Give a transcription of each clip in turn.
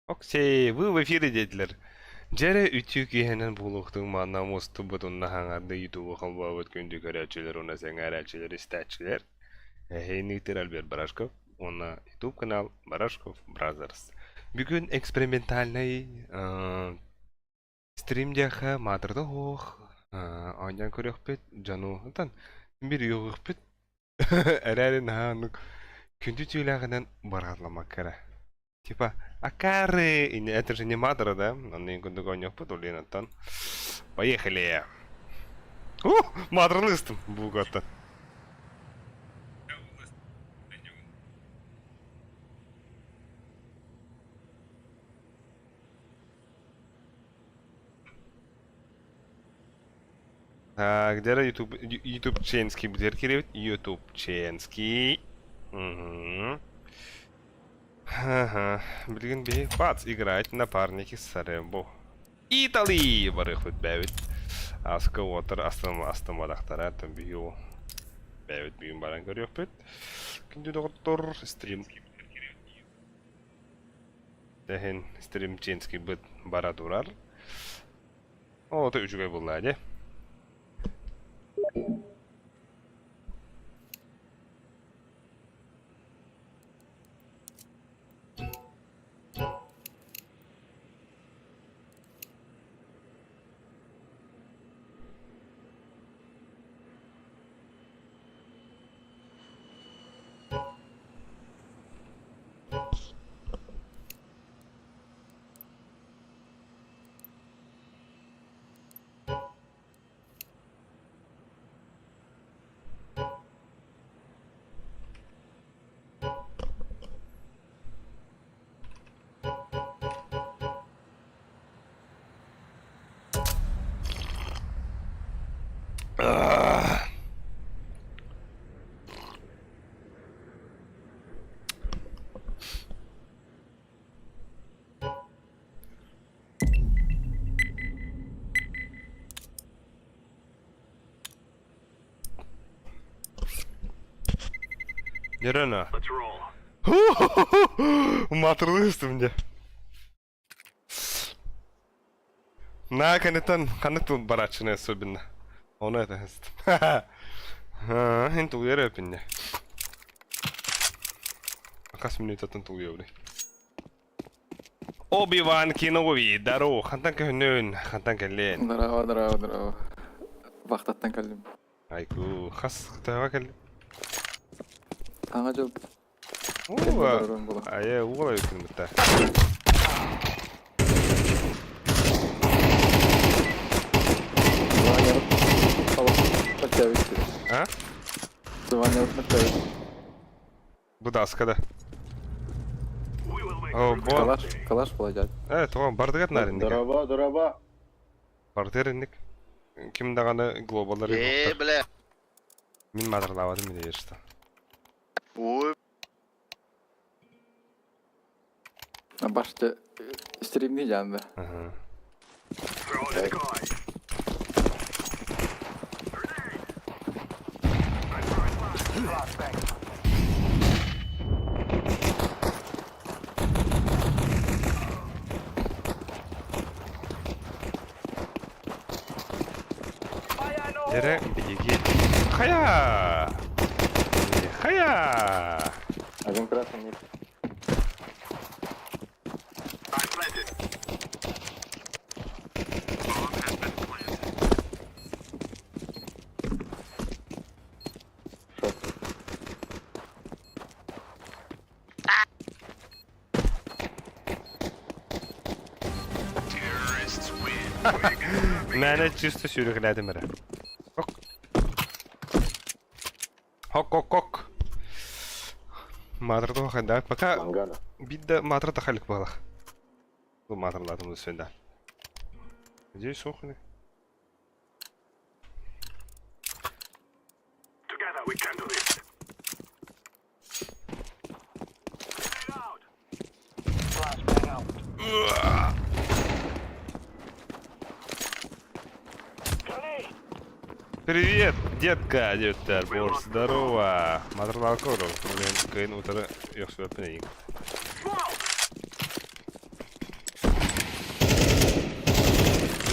Оксей, вы в эфире диэтилэр. Дьэрэ үтүө киэһэнэн буолуохтун манна мустубут уонна хаҥарды ютубу холбообут күндү көрөөччүлэр уонна сэҥээрээччилэр истээччилэр. Эһиини ыытар Альберт Барашков уонна YouTube канал Барашков Brothers. Бүгүн экспериментальнай э, стрим диэхэ маатырда оһох оонньоон көрүөхпүт дьону онтон бир үөҕүөхпүт Эрээри наһаа оннук күндү түүлээҕинэн бараатламмакка эрэ. Типа акары это же не мадра, да? Онно курдук оонньуохпут ол иһин оттон поехали! Ух, мадраны ыстым буугаттан. А, где YouTube, YouTube Ченский бутер киребит? YouTube Ченский. Угу. Ага. Билигин биһи бац играть напарники Саребо. Итали барыхпыт бэбит. Аска уотар астым астымадахтара тон биһи о бэбит бүгүн баран көрүөхпүт. Күндү доҕоттор стрим Тэһин стрим Ченский быт бара турар. Ол это үчүгэй буолла дии. Нерена. Матырылыыстым дьэ. На кэнниттэн ханнык тыл барааччыны особенно. Ону этэ сыстым. Эн тулуйар эпинне. Хас минутаттан тулуйабыный? Оби-Ван Кеноби, здорово. Хантан көһүнүн, хантан кэллин? Здорово, здорово, здорово. Вахтаттан кэллим. Айку, хас төһөҕө кэллин? Саҥа дьыл Уу, кэннэ барарым була. айа, уол эбиккин бытта. Звонят, подтягивайте. А? Звонят, подтягивайте. Будаска да. О, бо. Калаш, калаш платят. Э, тоҕо бардыгат наринник. Дороба, дороба. Бардыринник. Ким даҕаны глобаллар Ээ, бля. Мин маатырлаабатым или что? Ой, Башта стримни жанды. Ага. Дьэрэ биһиги хайа хайа Один красный мид. Шот. Мээнэ чисто сүүрүкэлээтим эрэ. Ок. Хок-хок-хок. Маатырда хайда. Пока Мангана. бидде маатыр тахалик буолах. Бу маатырлаатым өссө Надеюсь, сохни. Привет, детка, диэбиттэр. Борс, здорово. Маатырлаакка олорор. Блин, кыайын утары йохсуэппин эйигин.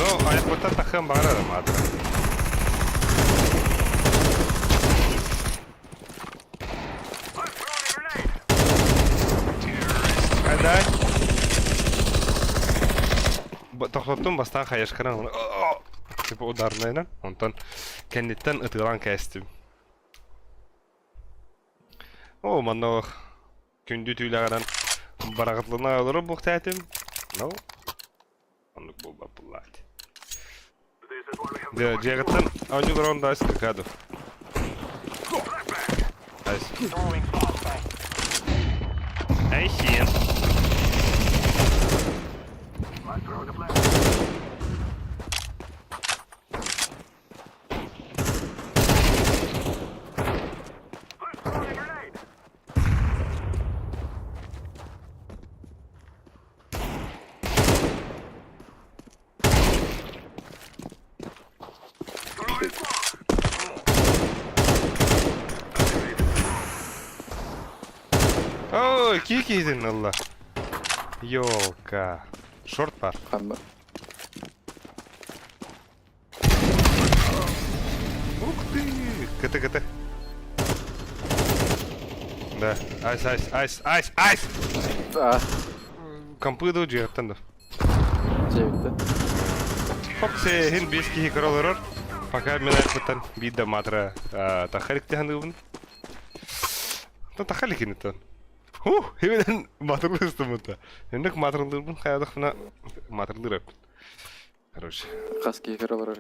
Ну, айахпыттан тахыам баҕарарым аатыра. Хайдай. Тохтоттум бастаан хайашканан типа ударнайынан, онтон кэнниттэн ытыалаан кээстим. Оо, манна күндү түүлээҕинэн бараҕытлана олорор буохтаатым. Ну, оннук буолбат буллаат. Дьэ, дьиэҕиттэн оонньуулар онда СКК Айс. Айсиэн. Ой, киикиитин ылла. Ёлка. Шорт бар. Ханна? Ух ты! КТ, КТ. Да. Айс, айс, айс, айс, айс! А, Компы дуу дьиэттэн да. дьиэбиттэн. Хоп, син биэс киһи көрө олорор. Пока мин айпыттан биир да маатыра тахарик таханыыбын. Тахалик инитон. Хух, именно маатырлыы ыстыммыта. Инник маатырлыырбын хайадахпына маатырлыыр эппит. Короче. Хас киһи көрө олорор.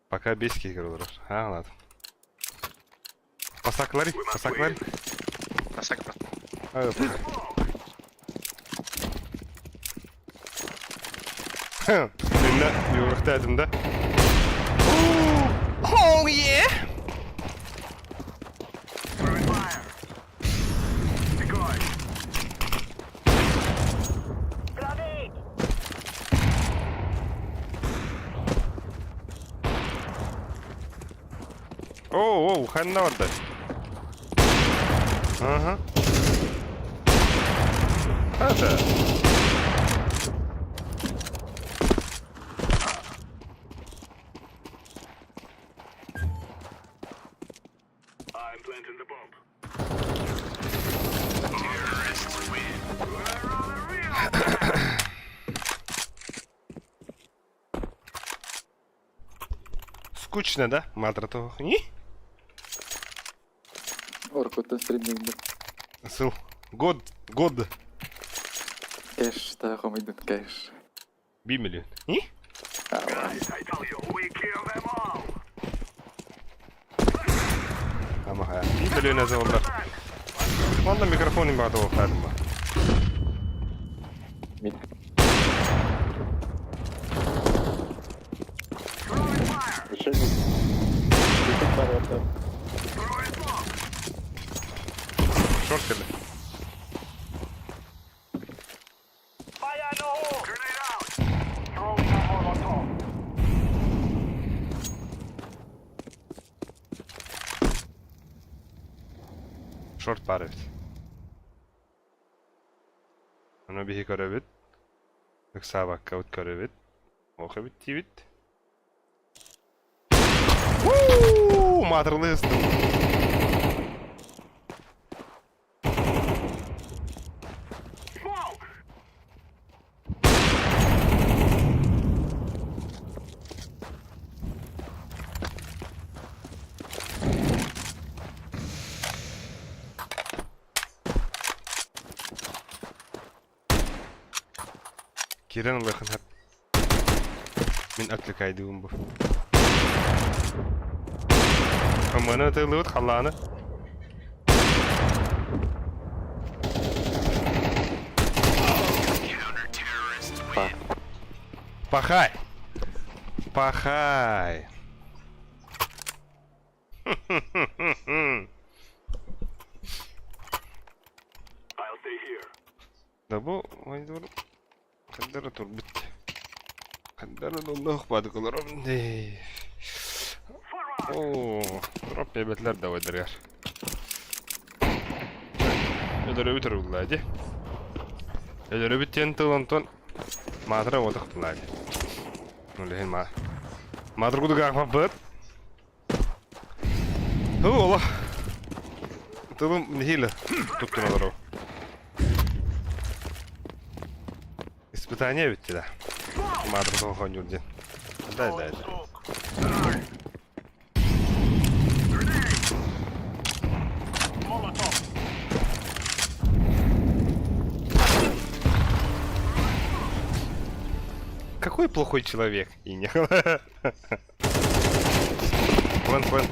Пока биэс киһи көрө олорор. А, ладно. Пасаклари, пасаклари. Пасак. А, Инна юрыхтаатым да. Oh yeah! Оо, оу, ханна барда? Ага. Это. Скучно, да? Матра Не? Оркуттан стримнингде. Сыл. Год. Год. Кэш, та хомойдун кэш. Би миллион. Не? Амаха. Би миллион азалдар. Онно микрофон баҕата буолтаатым ба. Мид. Еще мид. Тут ворота. Шорт кэллэ. Fire in the hole! Grenade out! Throwing a Molotov. Шорт баар эбит. Ону биһи көрөбүт. Ыксаабаккабыт көрөбүт. Ох эбит диибит. Уу, маатырлыы ыстым. Smoke! Киирэн ылыахын сөп. Мин отвлекайдыыбын бу. Ымыны ытыылыыбыт халлааны. Пахай! Пахай! I'll stay here. Да бу ойдур хандара турбут. Хандара доннох бадыкыларым дей. Оо, дроп эбэтлэр да ойдыргар. Өлөрөбүт өрүллаа дии. Өлөрөбүт диэн тыл онтон маатыра уотах буллаа дии. Ол иһин ма Маатыр кудук аахпаппыт. Һуу, олох. Тылым нэһиилэ туттун олорор. Испытание бүттэ да. Маатыр тоҕо хонньуур диэн. Да, да, да. Какой плохой человек, Иня. Плен, плен.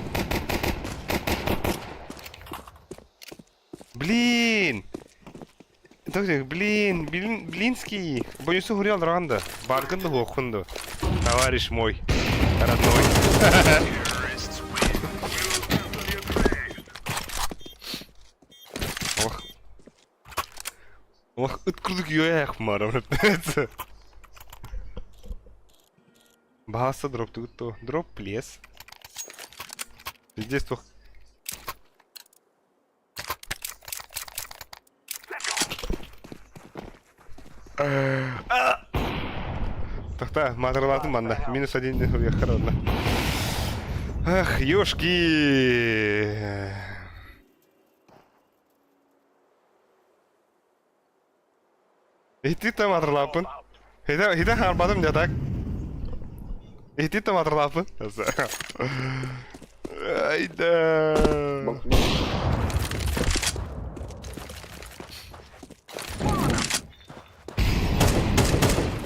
Блин! Блин, блин, блинский. Боюсь угорел ранда. Баргын да хуохунду. Товарищ мой. Родной. Ох. Ох, ыт курдук үөһэх марам. Баһааса дроп тугут Дроп плес. Здесь тух. Тохта, маатыралаатым манна. Минус один уехал одна. Ах, ёшки! Ити там маатыралааппын. Хитэ хитэ хаарбатым дьэ так. Ити там маатыралааппын. Айда.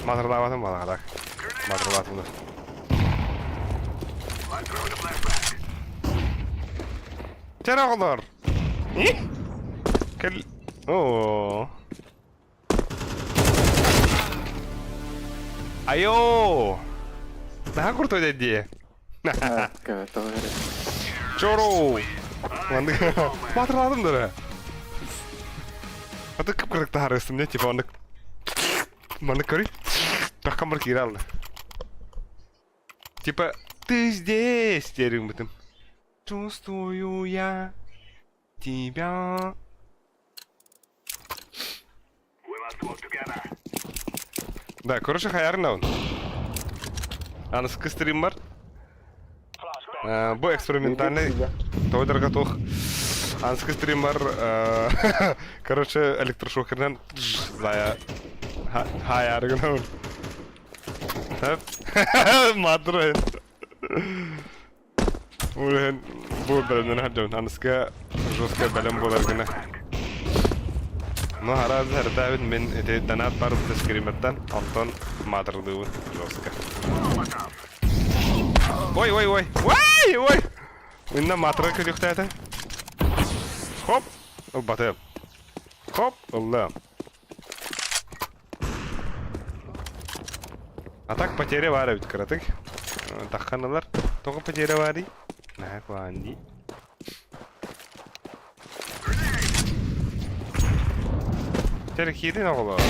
Маатыралаабатым балаҕа так. Маатыралаатым да. Чэ оҕолор. Кэл... Оо. Айоо! Наһаа крутой дии. Чору! Батырладым да. А ты кып-кырык таһарыстым не типа оннук маннык көрүй. Таххан бар киирэ алла. Типа ты здесь диэриҥ Чувствую я тебя. Да, короче, хайарнаун. Аныскы стриммар. Бу экспериментальный тойдарга туох аныскы стриммар короче электрошокерынан зая хайаргынабын. Мадрын. Ол иһин бу бэлэмнэнэ сылдьабын. Аныска жесткай бэлэм буолар гына. Ну, араас эрдээбит мин ити донат барбыт скримертан, онтон маатырылыыбын жестко. Ой, ой, ой, ой, ой! Инна маатыра көрүөхтээтэ. Хоп! Ылбатым. Хоп! Ыллым. А так потеря баар эбит кыратык. Таххан ылар. Тоҕо потеря баарый? Наһаа куһаҕан дии. Тэр киирин оҕолор.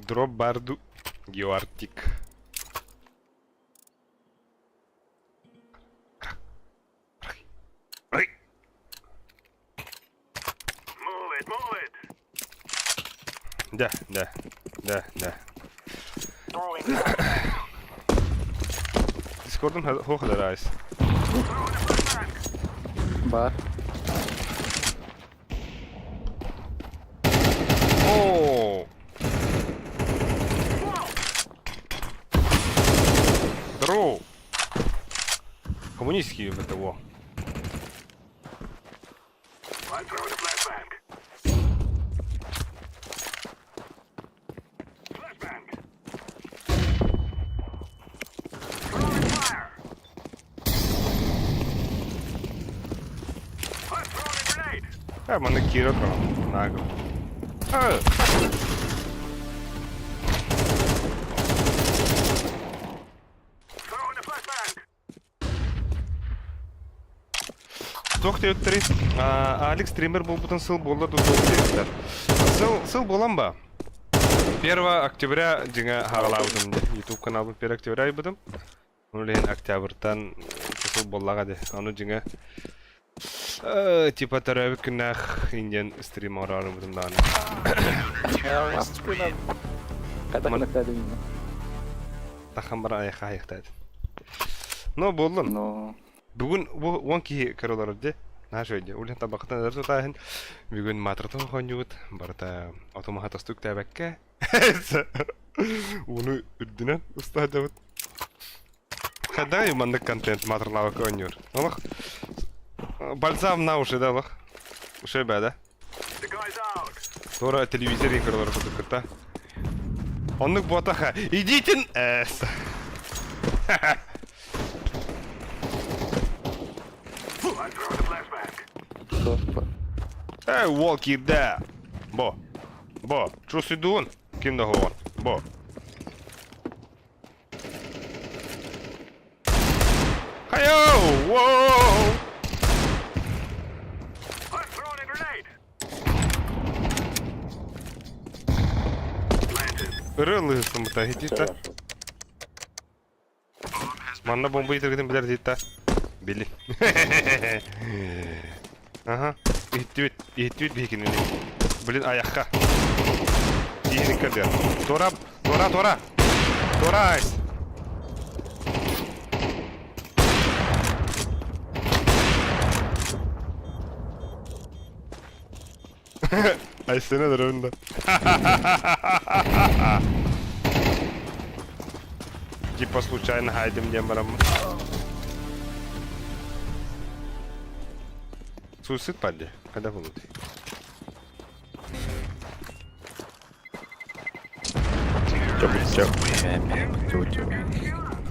Дроп барду Геоарктик. Да, да, да, да. Дискордум хуох айс. Бар. Оо! Здорово! Коммунистский ВТО. Э, манна киирэ туран наага. Э! Туох диэбиттэрий? Алик стример буолбутун сыл буолла дуу суох диэбиттэр. Сыл, сыл буолан ба? 1 октября дьиҥэ хаалаабытым дии. YouTube каналбын 1 октября айбытым. Ол иһин октябрьтан сыл буоллаҕа дии. Ону дьиҥэ типа төрөөбүт күннээх индиан стрим оҥороорубутум даҕаны. Хайдах гынахтаатыҥ? Тахан баран айахха айахтаатым. Но буоллун. Но Бүгүн бу уон киһи көрө олорор дии. Наһаа үчүгэй дии. Улин табахтан өлөр тутааһын. Бүгүн маатыратын хонньубут. Барыта оту-маһы тосту үктээбэккэ. Ууну үрдүнэн уста сылдьабыт. Хайдах маннык контент маатырлаабакка оонньуур? Олох бальзам на уши да олох. Уши бээ да. Туора телевизор көрө олорор курдук кытта. Оннук буотаха. Идите эс. Эй, уол киирдэ. Бо. Бо. Чувствуйдуун. Ким да оҕон. Бо. Хайо! Воу! Ырыалыһысымыта хитита. Манна бомба итиргитин билэр диитта. Били. Аха. Иһиттибит. Иһиттибит биһикини. Блин, айахха. Иһини көрдө. Туора, туора, туора. Туора айс. Айсена дөрөбүн да. Типа случайно хайдым диэн бараммын. Суицид падли. Когда будут?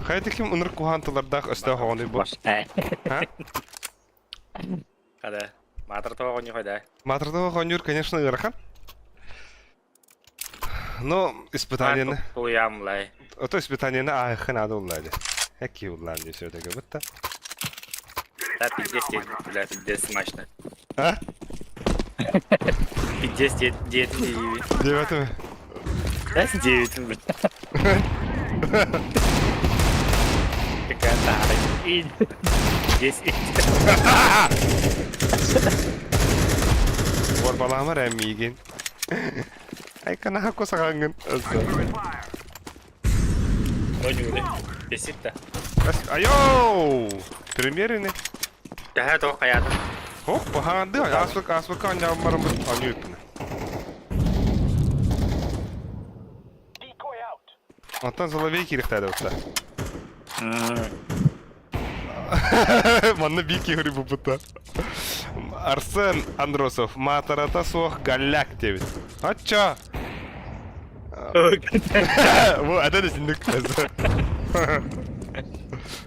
Хайа ким ынырык куһаан тыллардаах өстөөх оҕонуй бу? А? Хада. Маатыртова оҕонньор хайда? Маатыртова оҕонньор, конечно, ыарахан. Но испытаниены... Тулуйаамлай. Ото испытаниены ааһыхха наада уллаа дии. Экки уллаан дии все-таки бытта. Да, пиздец, бля, пиздец смачно. А? Пиздец, дед, Девятым. Да, с девятым, бля. Какая старая. Десять. Уорбалаама эрэ миигин. Айка наһаа кусаҕаҥҥын. Ойнууле. Десять-то. Айоо! Премьерини. Төһө тоҕо хайаатын? Хоп, баһаанды ааспык ааспыкка анньааммарыммыт анньыы ыппына. Онтон Соловей киириэхтээх да Манна биир киһи буппута. Арсен Андросов маатарата суох галляк диэбит. Оччо! Бу это да синдик.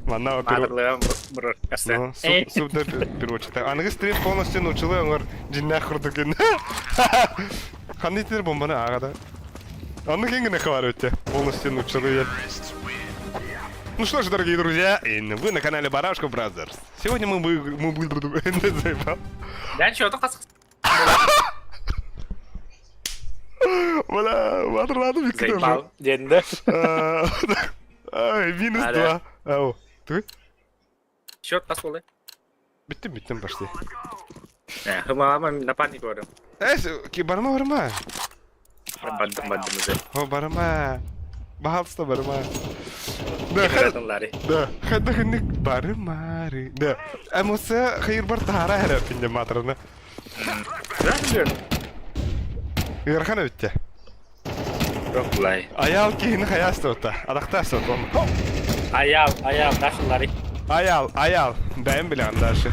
Манна Ну, суп да переводчик. Аныгы стрим полностью научила оҥор дьиннээх курдук гин. Ханны итер бомбаны аагада. Анны кенгене хабар өтте. Полностью научила Ну что ж, дорогие друзья, вы на канале Барашка Brothers. Сегодня мы мы мы заебал. Да чё, то Бля, ватерлады бикки Заебал. Диэн Ай, минус два. Ау. Ты? Счет хас буолай? Бүттүм, бүттүм почти. Хымаама напарник барым. Эс, ки барыма барыма. Бардым бардым уже. О, барыма. Баһалста барыма. Да, да, хадда хыннык барымары. Да. Эмоция хайыр бар тахара хара пинде матраны. Да, Ыарахан эбиттэ. Лай. Аял киһини хайаастыбыта. Адахтаастыбыт он. Аял, аял, нашылары. Аял, аял. Бэйэм билэҕин дальше.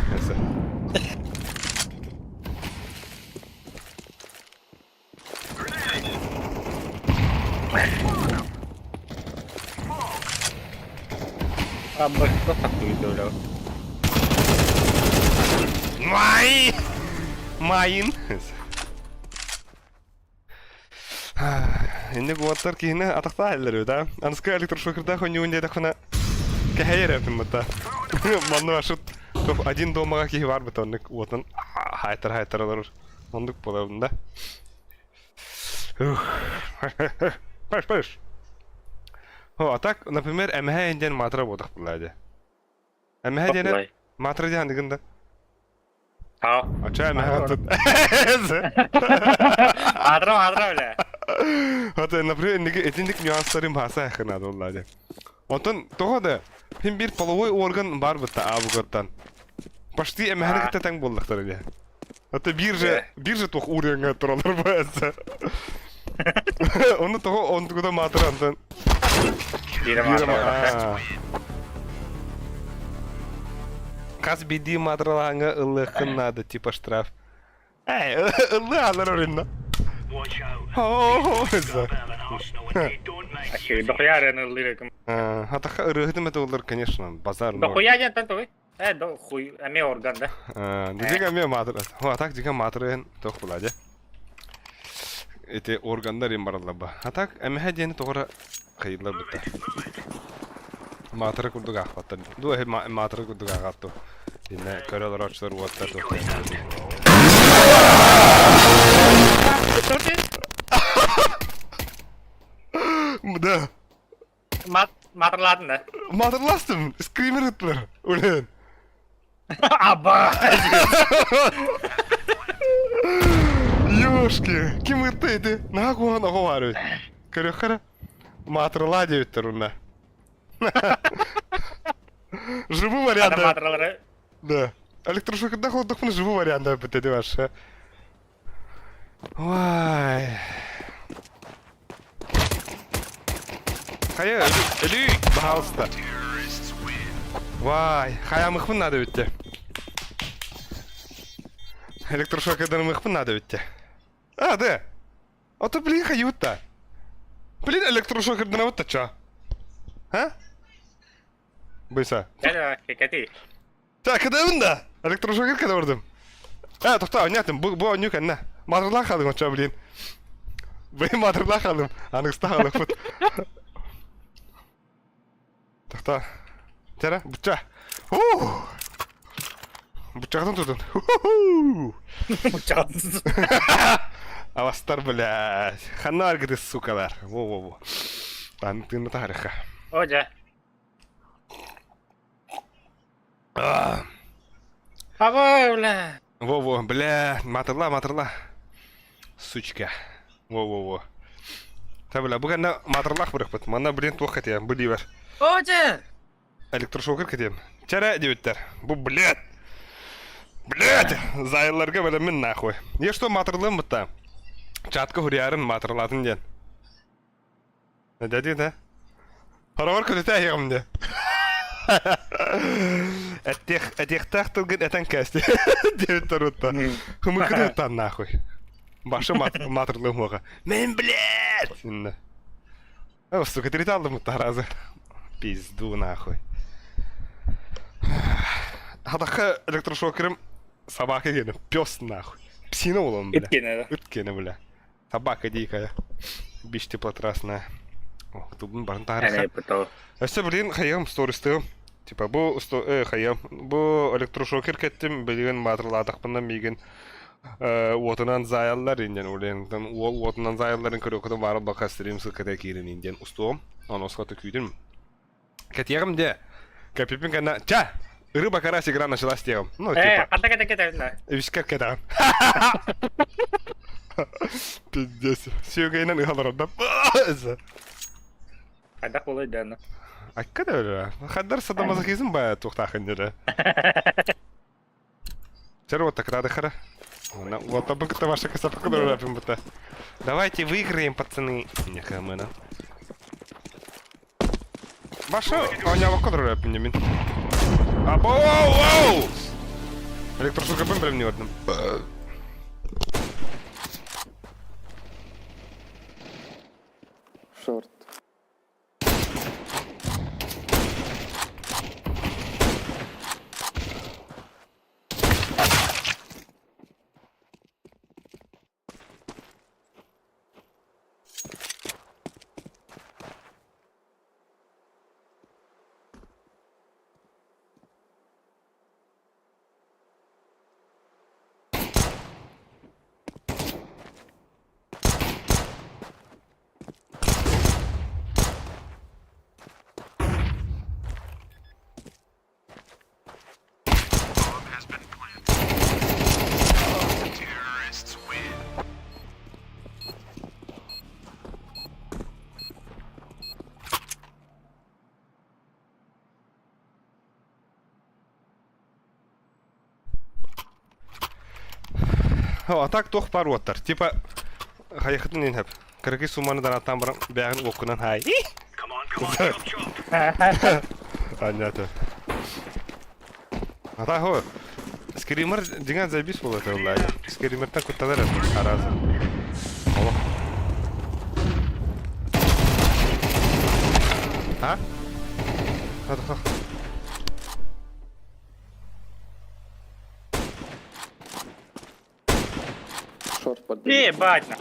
Май! Майын! Инник уоттар киһини атахтаа эллэр эбит аа. Аныска электрошокердаах оонньуун диэтэххинэ кэһэйэр эбиппин бытта. Манна ашыт один домаҕа киһи баар быта оннук уотун хаайтар хаайтар олорор. Оннук буолабын да. Пыш пыш. О, а так, например, эмэһэ диэн маатыра буолтах буоллаа дии. Эмэһэ диэн Тоқлай. маатыра диэн ханныгын да? Хаа. Ача эмэһэ хантын. Маатыра маатыра бля. Хата, например, инники итинник нюанстарын бааса ханаад буоллаа дии. Онтон тоҕо да хин биир половой орган баар бытта аабыгыттан. Почти эмэһэни кытта тэҥ буоллахтара дии. Это биржа, биржа туох уровеньга туралар бааса. Оны тоҕо онтугуда маатыр антан. Биирэ маатыра. Хас биирдии маатыралааҥҥа ыллыаххын наада, типа штраф. Эй, ыллыы аалар оринна. Дохуя арена ыллыыр. Хатаха ырыаһытым это олар, конечно, базар. Дохуя диэн той. Э, до хуй, эме орган да. Дьиҥ эмиэ маатыр. А так дьиҥэ маатырын туох була дьэ. Ити органнар им бараллар ба. А так эмэһэ диэни тоҕо хайыллар бытта. Маатыра курдук аахпаттар. Ду эһи маатыра курдук ааҕаатту. Инне көрө олорооччулар уоттар туох. Да. Мат матырлаатын да. Матырластым. Скример ыттылар. Үлэн. Аба. Ёшки, ким ытты ити? Наһаа куһаҕан оҕо баар эбит. Көрүөххэ эрэ. Маатырылаа диэбиттэр уонна. Живу вариант. Маатыралары. Да. Электрошокердаах олордохпуна живу вариант эбит ити вообще. Ой. Хайа, өлүй, пожалуйста. Вай, хаямыхпын надо бүттэ. Электрошокерданымыхпын надо бүттэ. А, да. А то, блин, хайыбыт-та. Блин, электрошокерданабыт-та чё? А? Быйса. Кэти. Так, кэтэбин да. Электрошокер кэтэ бардым. Э, тохтоо, онньоотум. Бу, бу онньуу кэннэ. Маатырлаах хаалым оччо, блин. Блин, маатырлаах хаалым. Аныгыста хаалыахпыт. Тохтоо. Чара, бучча. Ух! Буччаҕытын тутун. Буччаҕытын тутун. Авастар, блядь. Ханна аргыты, сукалар. Во-во-во. Аны тыынна таарыха. О, дьэ. Аба, бля. Во-во, бля, матырла, матырла. Сучка. Во-во-во. Та, бля, бу кэннэ матырлаах бырахпыт. Манна, блин, туох кэтиэм, бу диибэр. О, дьэ! Электрошокер кэтиэм. Чэрэ диэбиттэр. Бу, блядь! Блядь! Зайылларга бэлэммин нахуй. Я что, матырлыам бытта? Чатка хуриярын матырлатын диэн. Дядя, да? Хороҕор көтүтэ эһиэҕим дии. Этиэх, этиэхтээх тылгын этэн кээсти диэбит турутта. Хымыкыны нахуй. Башы матырлыым уоҕа. Мен блядь! Инна. О, сука, ты алдым разы. Пизду нахуй. Хатахха электрошокерым собака гене, пес нахуй. Псина улам, бля. Ыт гене. Ыт гене, бля. Собака дикая. Биш теплотрасная. Ох, тубун барын таарыха. Өссө билигин хайыам стористыым. Типа бу хайыам бу электрошокер кэттим билигин маатырлаатахпына миигин уотунан заайаллар инден улентан уол уотунан заайалларын көрөкөтө баара бака стрим сыкката киирин инден устуом. Оноско күүтүм. Кэтиэҕим де. Кэпипин кэннэ ча! Рыба карась игра началась диэҕим. Ну, типа. Ханна кэтэ кэтэбин Үскэр кэтэҕин. Пиздец. Сүөгэйинэн ыһалар ордом. Хайдах буолуой да Акка да өлө. Хаддар садомазохизм ба туохтаахын дьөрө. Чэр вот так рады хара. Вот абы кытта ваша касапка да Давайте выиграем, пацаны. Не хамына. Баша, оонньообокко турар эппин мин. Або, воу! Электрошокербын бэлэмнии бардым. Шорт. А так туох баар уоттар. Типа хайахытын иһин хөп. Кыракый сумманы данаттаан баран бэйэҕин уоккунан хаай. Аннята. А так хо. Скример дьиҥэн заебись буолуо этэ ыллаайы. Скримертан куттанар этим араас. Олох. А? Ха-ха. Шорт под Ебать на.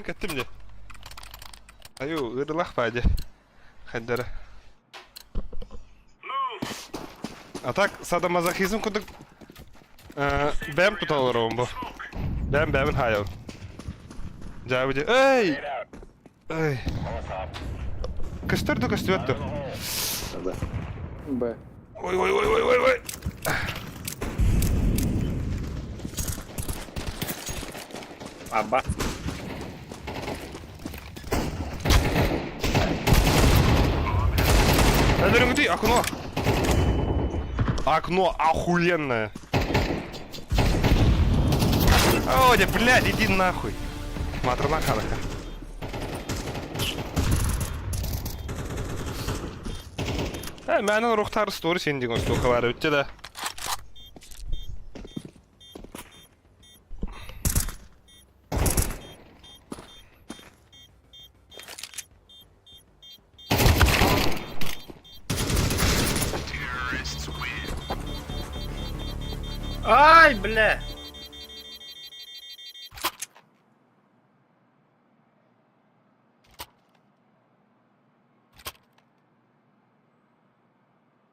Кэттим дии. Айуу, ыарылаах баа дии. Хайдара. А так, садомазохизм курдук бэйэм тута олоробун бу. Бэйэм бэйэбин хаайабын. Дьаабы дии. Эй! Эй! Көстөр да көстүбэт дуо? Б. Ой, ой, ой, ой, ой, ой. Аба. Өлөрүҥүтүй, окно. Окно охуенное. Ой, блядь, иди нахуй. Матрона хараха. Э, мээнэ рухтар стори син диэн остуоха баар эбит да. Ай, бля!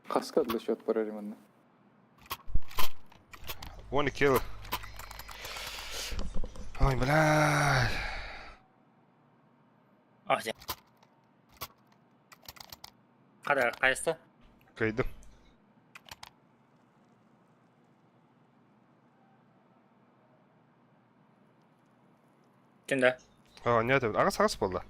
Хаска для счет барар манна. One kill. Ой, блядь. Ах, дьэ. Хара, хайыста? Кыйдым. Ким да? Оо, нет, аҕыс аҕыс буолла.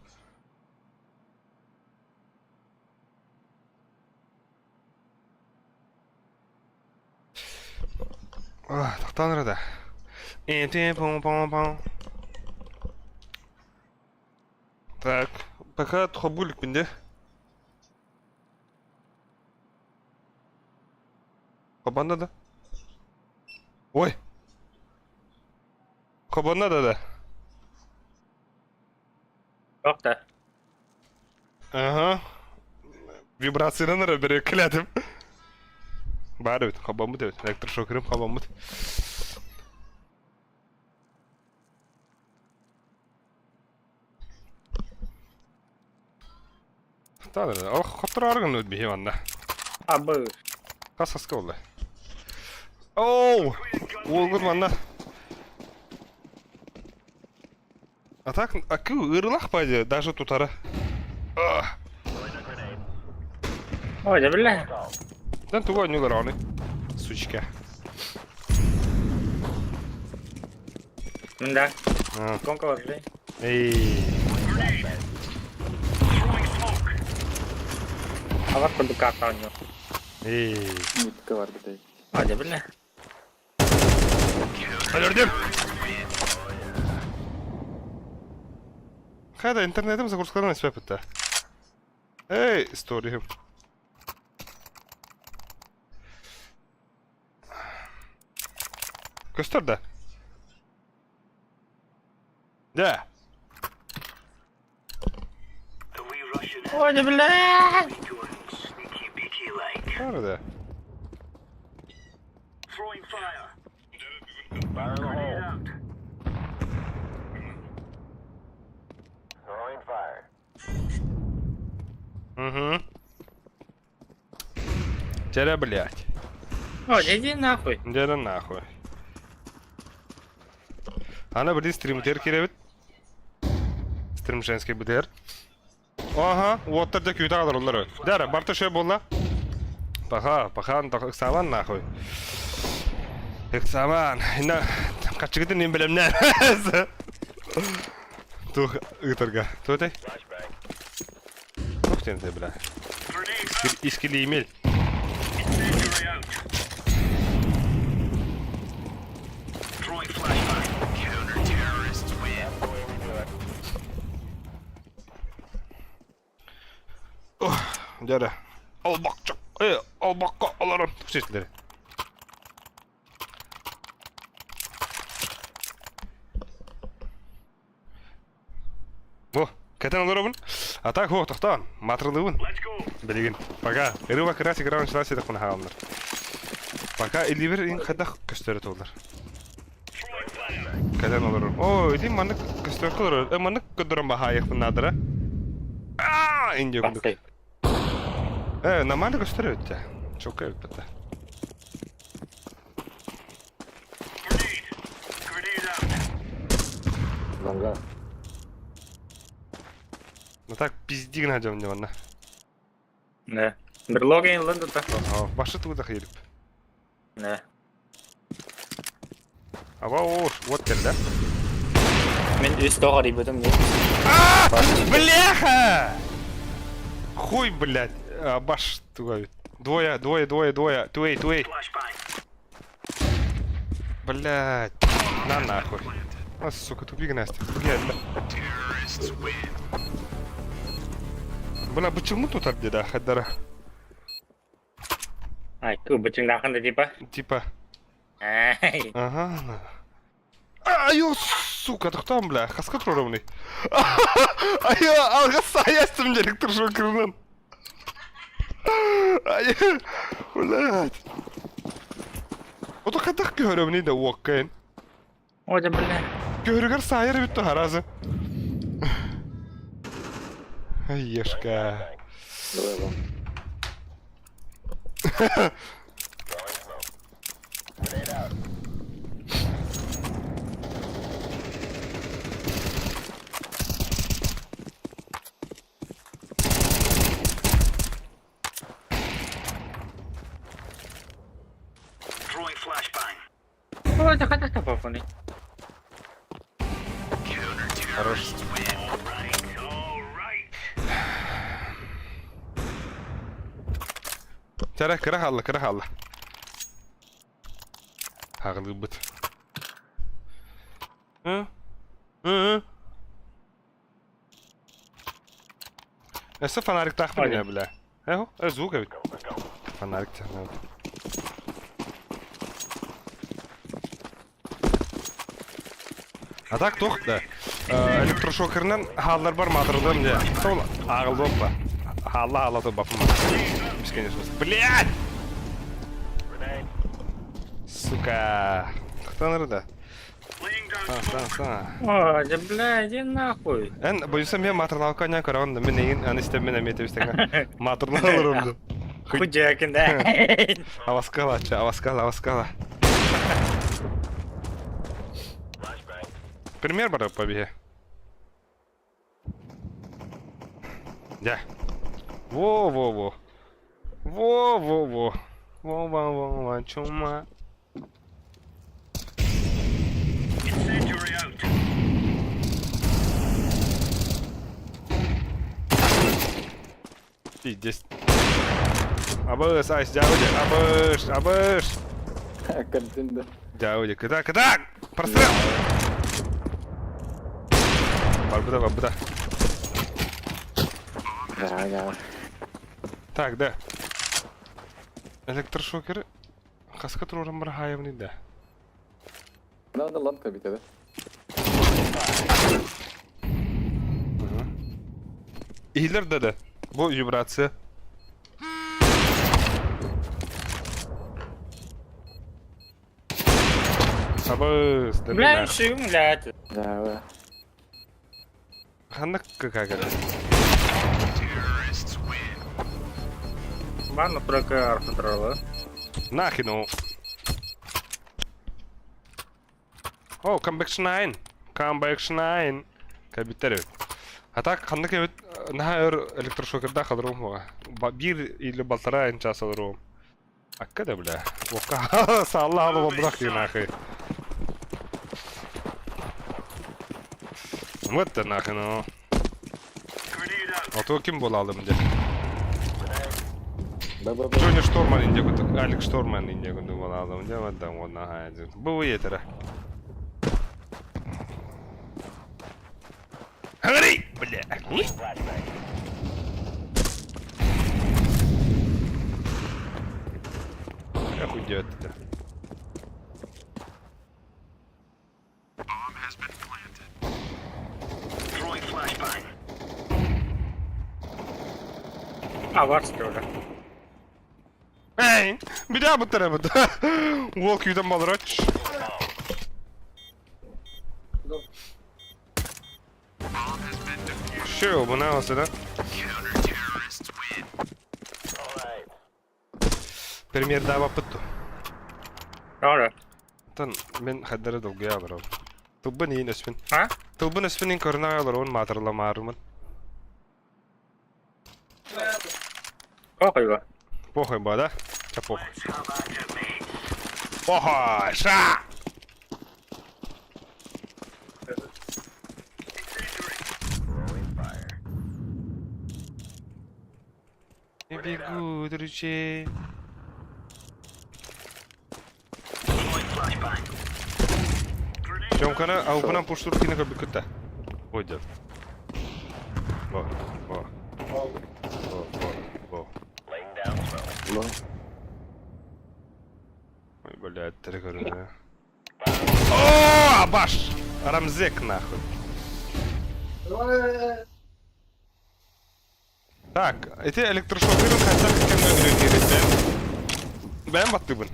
Тохтоон эрэ да. Так, пока холбуу иликпин дии. Хобонно да? Ой! Хобонно да да? Туох да? Ага. Вибрациянан эрэ бөрүөккэлээтим. Баар эбит, хобоммут эбит. Электрошокерым хобоммут. Ол хоттороор гынныбыт биһи манна. Абы. Хас хаска буолла. Оу! Уолгут манна. А так, акы ыырылах баайы, даже тутара. Ой, да бля. Дан тугу ойнуулар ону? Сучка. Да. Гонка бар, Эй. Авар курдук карта оонньуур. Эй. Митка бар бит. А, дьэ бля. Өлөрдүм. Хайда интернетим загрузкаларын испэппит Эй, историям. Көстөр да? Дьэ. Ой, да бля! Баар да. Угу. Дьэрэ, блядь. Ой, иди нахуй. Дьэрэ нахуй. Аны билин стримтер кирэбит. Стрим женский БДР. Ага, уоттар да күүтэ олороллор. Дара, барта шö буолла. Паха, пахан ыксаабан нахуй. Ыксаабан. Инна хаччыгытын мин бэлэмнээн. Тух ыытарга. Туотай? Тух тенте бля. Искилиимил. Дьэ Албакча, э, албакка олорон ситлери. Бу, кэтэн олоробун. А так, о, тохтоон, маатырылыыбын. Билигин. Пока. Ырыба кыра игра началась этэх хааллар. Пока илибир ин хайдах көстөрө туолар. Кэтэн олорор. О, ити маннык көстөркө олорор. Э, маннык көрдөрөн баһаайыхпын наадара. Аа, индия курдук. Э, нормально көстөр эбит Чокка эбит бата. Лонга. Ну так пизди гына дьон манна. Не. Берлога ылын да. Башы тугу да хирип. Не. Аба ош, вот кэллэ. Мин үс тоҕор ибытым не. Бляха! Хуй, блядь, баш туга Двое, двое, двое, двое. Туэй, туэй. Блядь. На нахуй. А, сука, тупик Настя. Блядь, Бля, почему тут да, Хадара? Ай, ту бычыңдаахын да типа. Типа. Ай. Ага. Айо, сука, тохтоон бля, хаска туруорамный. Айо, алҕас саайастым дьэ электрошокерынан. Айо, блядь. Ото хайдах көһөрөбүнүй да уокка эн. О, да бля. Көһөрүгэр саайар эбит харазы. Ешка. Давай лонг. О, да хайдах тапапыный. Хорош. Чара кыра хаалла, кыра хаалла. Хаҕылыыбыт. Ы? Ы? Өссө фонариктаахпын Ой. бля. Эхо, звук эбит. Фонарик тяхнет. А так туох да. Электрошокерынан хааллар бар маатырдым дьэ. Сол ааҕылдуох ба. Хаалла хаалла баппым. Бесконечно. Блядь! Сука. Хтаныр да. Сан, сан, О, да бля, иди нахуй. Эн боюсам мен маатырлаабакка анньан көрөҕүн да мин эйигин аны истэн мин эмиэ тэбистэҥҥэ маатырлаан олорорум да. Худякин, да. Аваскала, ча, аваскала, аваскала. Пример бар побеге. Дьэ. Во-во-во. Во-во-во. Во-во-во-во, чума. Пиздец. Абыс, айс, дяуди, абыш, абыш. Картинда. Дяуди, кыда, кыда! Прострел! Барбыда, барбыда. Да, да. Так, да. Электрошокер хаска туруоран барахаевный да. Надо лампа бит, да? Иһиллэр да да. Бу вибрация. Абыс, да Бля, шим, блядь. Да, да. Ханнык какая Манна прокар контрола. Нахину. О, comeback 9. Comeback 9. Кабиттер. А так ханнык эбит наһаа өр электрошокердаах олоруом суоҕа. Биир или балтараа ин чаас олоруом. Акка да бля. Уокка саалла хаала буолбатах дии нахуй. Вот да нахуй ну. Ото ким буолаалым дьэ. Б-б-б. Джонни Шторман инде кутук, Алик Шторман инде кутук буолаалым дьэ вот да уонна Бу етера. Гори, бля. Как уйдет это? А, варски уже. Эй, бля, бутара бут. Уол күүтэн балырач. Шо, бу наҕасына. Премьердаабаппыт дуо? Ора. Оттон мин хайдары долгуйа олоробун. Тылбын иин өспүн. А? Тылбын өспүн иин көрүнэ олоробун маатырламаарымын. Похуй ба. Похуй ба, да? Ча похуй. Похуй! Ша! Не бегут ручей. Чомканы албынан пуштур кини көрбүккүт да. Ой дед. Во, во. Во, во, во. Ой, блядь, три көрүнэ. О, абаш! Рамзек нахуй. Так, ити электрошокерын хайдах кэмҥэ үлэлииритэ? Бэйэм баттыыбын.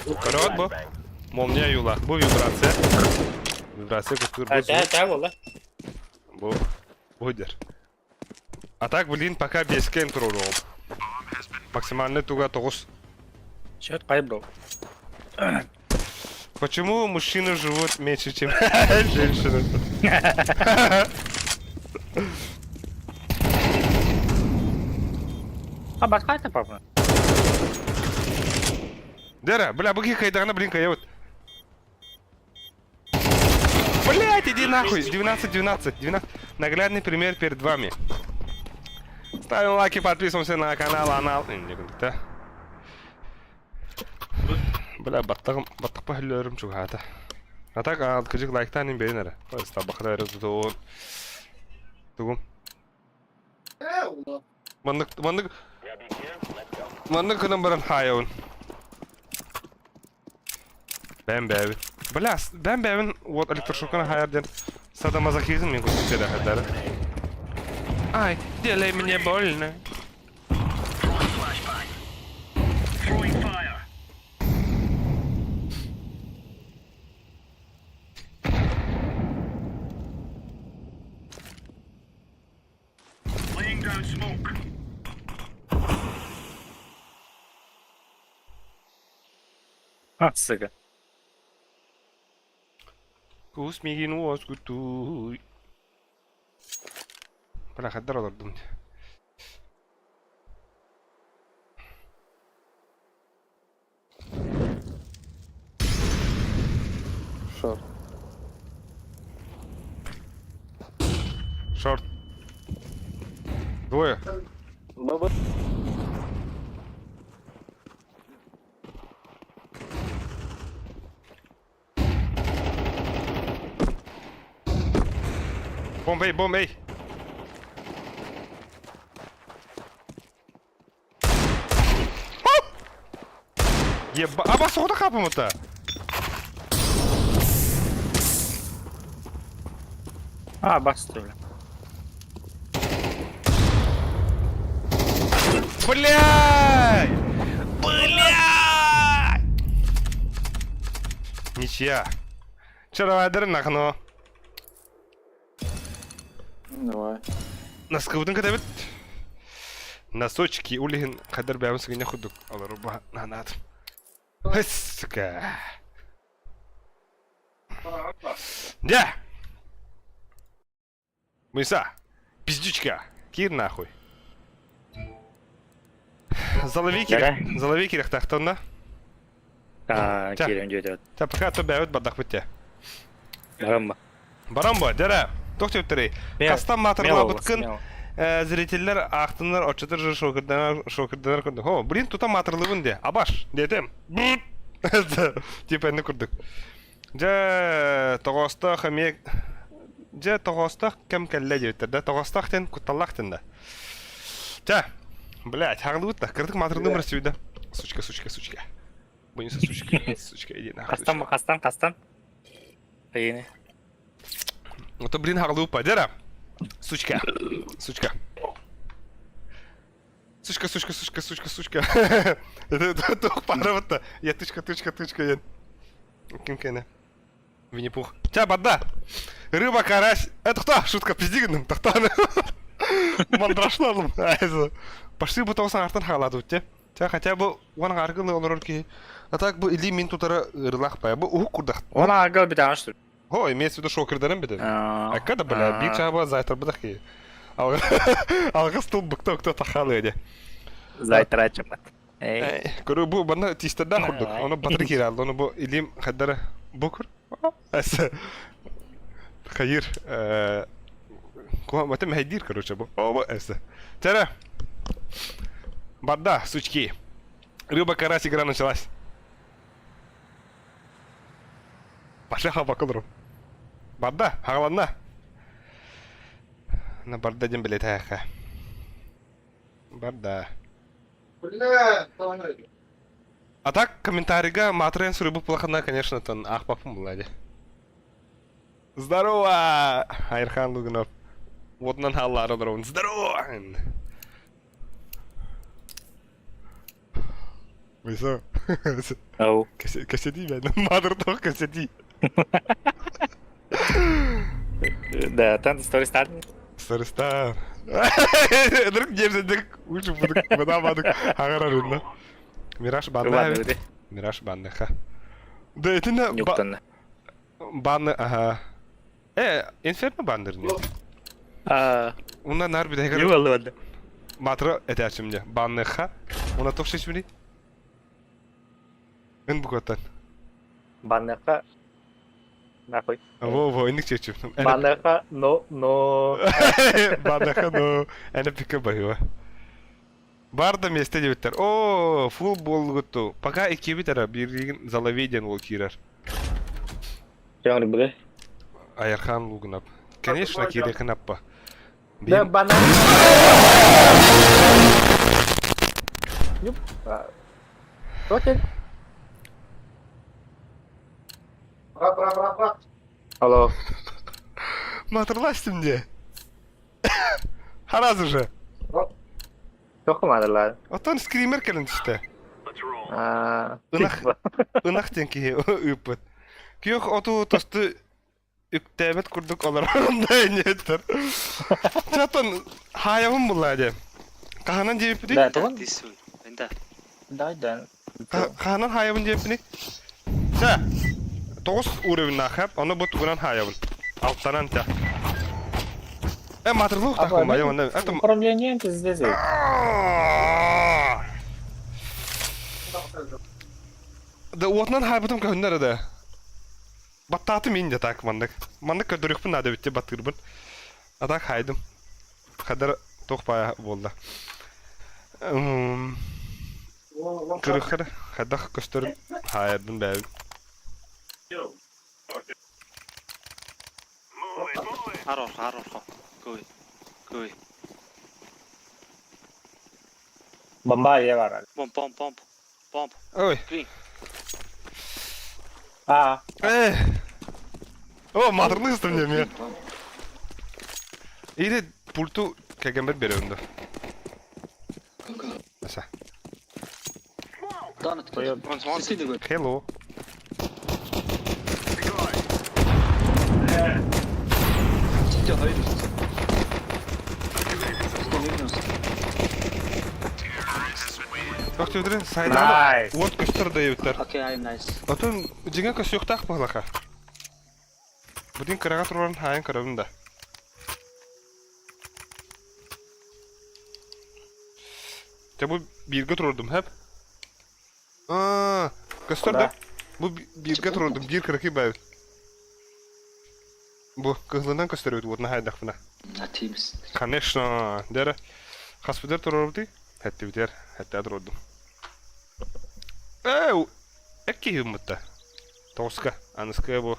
Көрөҕүт бу? Молния юлаах. Бу вибрация. Вибрация куттуур бу Тэ, тэ буолла. Бу бу дэр. А так, блин, пока бэскэ туруоруоҕум. Максимальный туга тоҕус. Счет кай бро. Почему мужчины живут меньше, чем женщины? А баскайта папа. Дера, бля, быки хайдаҕына, блин, кайабыт. Блять, иди нахуй! 12, 12, 12. Наглядный пример перед вами. Ставим лайки, подписываемся на канал, анал. Да. Бля, баттаҕым, баттахпа өлөрүм чугаһаата. А так, кыдьык лайктаан иин бэйэн эрэ. Табахра эрэ тутуун. Тугум. Маннык, маннык, маннык гынан баран хаайабын. Бэм бэбин. Бля, бэм бэбин вот электрошоканы хайар диэн садомазохизм мин курдук сиэдэхэддары. Ай, делай мне больно. А, сука. Кус миигин уоскутуй. Бля, хаддар олордум. Шорт. Шорт. Двое. Баба. Бомбей, бомбей. Еба... Аба соҕото хаапымыта. А, басты, бля. Блядь! Блядь! Ничья. Че, давай, нахно. Давай. Наскыбытын кэтэбит. Носочки ол иһин хайдар бэйэбин сыгынньах курдук олору нанаатым. Сука. Дьэ! Мыса! Пиздючка! Киир нахуй! Залови Дьэрэ. Залови кириэхтээхтэ онно. Аа, Ча. киирэн дьүөтэ. Ча, пока то бэйэбит бардахпыт те. Баран ба. Баран бо, дьэрэ. Туох диэбиттэрий? Хастан маатырлаабыткын зрителлэр аахтыннар оччотор же шокерданар шокерданар курдук. О, блин, тута маатырлыыбын де. Абаш, диэтим. Типа энни курдук. Дьэ, тоҕоостоох эмиэ дьэ тоҕоостоох кэм кэллэ диэбиттэр да. Тоҕоостоох диэн кутталлаах диэн да. Чэ, блядь, хаҕылыбыт да. Кыратык маатырдым Россияда. Сучка, сучка, сучка. Вынеси, сучка, сучка, иди нахуй. Хастан, хастан, хастан. Ыйыны. Вот, блин, хаҕылыбыт дьэ Сучка, сучка. Сучка, сучка, сучка, сучка, сучка. Это туох паарабыт Я тычка, тычка, тычка диэн. Ким кэнэ? Винни-Пух. Ча, барда! Рыба, карась. Это кто? Шутка, пизди гынным, тохтоон. Мандрашлалым. Пошли бы тоҕус аҥартан хаалаатыбыт те. Ча, хотя бы уон аҥааргы олорор киһи. А так бу илии мин тутара ырылаах бая. Бу уһук курдах. Уон аҥаарга бүтэҕин что ли? Хо, имеется в виду шокердарын битэ. Акка да бля, биир чааба зайтарбытах киһи. Алгыс тыл быкта укта тахаалы эде. Зайтарачымат. Эй. Көрү бу банна тиистердээх курдук. Ону батыры киирэллэ. Ону бу илиим хайдара бу кур. Хайыр Куһа мэһэйдиир короче бу. Оба эсэ. Тара. Барда, сучки. Рыба карась игра началась. Пошли хабакылырым. Барда, хагаланна. На барда дем билетээхэ. Барда. А так комментарийга маатырыйан суруйбут плохана, конечно, тон аахпаппын буолла дии. Здорово! Айырхан Лугунов. Уотунан хааллаары олоробун. Здорово! Мыйса. Ау. Кэсэтии бэн. Маатырдах кэсэтии. Да, там стористар. Сарыстар. Ынырык дьиэбсэдик учу будук быдаабадык аҕарар Мираж банна Мираж банныха. Да итиннэ Нюктанна. Банны аха. Э, инферно баннер не. А, Уна нар бүтэһигэр Югаллы Матра этээчим Банныха. Уна туох шешмини? Ын букваттан. Банныха Нахуй. Во-во, инник чечим. Банныха, но, но... Банныха, но... Эне пика баһыва. Бар да миэстэ диэбиттэр. Оо, фул буолгутту. Пока иккибит эрэ бииргин залови диэн уол киирэр. Чоҥыр Айархан Лугунап. Конечно, киириэхин аппа. Да, Биир банан. Юп. Окей. Алло. Матырластым дии. Сразу же. Туох маадалаар? Оттон скример кэлэн түстэ. Аа. Ынах ынах диэн киһи ыыппыт. Күөх оту тосту үктээбэт курдук олорон да инньэттэр. Чатан хаайабын буллаа дии. Хаһанан диэбиппитий? Да, тугун? This Да. Да, да. Хаһанан хаайабын диэбиппиний? Чэ, тоҕус уровеннаах ону бу тугунан хаайабын. Алтанан чэ. Э, маатырлык тахпын бай, онно. Это Управление пиздец. Да уотунан хаайбытым көһүннэр да. Баттаатым мин дьэ так маннык. Маннык көрдөрүөхпүн наада эбит баттыырбын. А так хаайдым. Хадара туох баайа буолла. Кырыххара хайдах көстөрүн хаайарбын бэйэбин. Хар орхо, хар орхо. Көй. Көй. Бомба я барар. Бомб, бомб, бомб. Бомб. Ой. Green. Аа. Э. О, маатырны ыстым диэмиэ. Или пульту кэгэмбэр беребин да. Аса. One, one. Hello. Туох диэбитин сайдааны Nice. уот көстөр да диэбиттэр. Okay, I'm nice. Отон дьиҥэ көстүөхтээх быһылаха. Бүтүн кыраҕа турарын хаайан көрөбүн да. Чэ бу бииргэ туруордум, хэп? Аа, көстөр да? Бу бииргэ туруордум, биир кыракый баайбыт. Бу кыһылынан көстөр эбит уотна хайдахпына. Атимс. Конечно, дэрэ. Хаспытыгар туруорбутуй? Хэттибитигэр, хэттээ туруордум. Ээ, экки гыммытта. Тоҕуска, аныскыга бу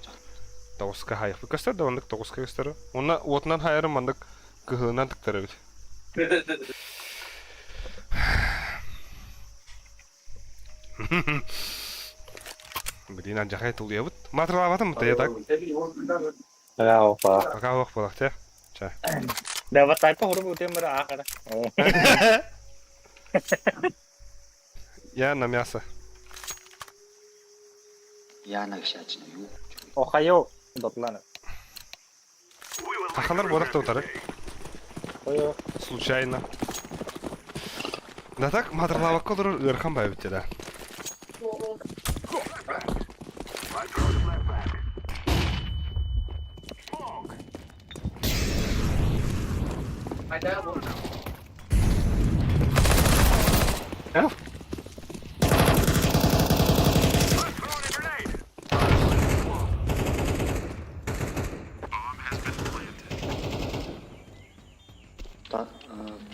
тоҕуска хайахпыт көстөр да оннук тоҕуска көстөр. Уонна уотунан хайарым маннык кыһылынан тыктар эбит. Блин, алдьархай тулуйабыт. Маатыралаабатым я так. Опа. Пока ох буолах те. Ча. Да вот тайпа хуру бутем ахара. Я на мясо. Яна гшачна юу. Охайо дотлана. Сахалар буолах да утары. Ой, Случайно. Да так маатыралаабакка олорор ыарахан баайбыт да.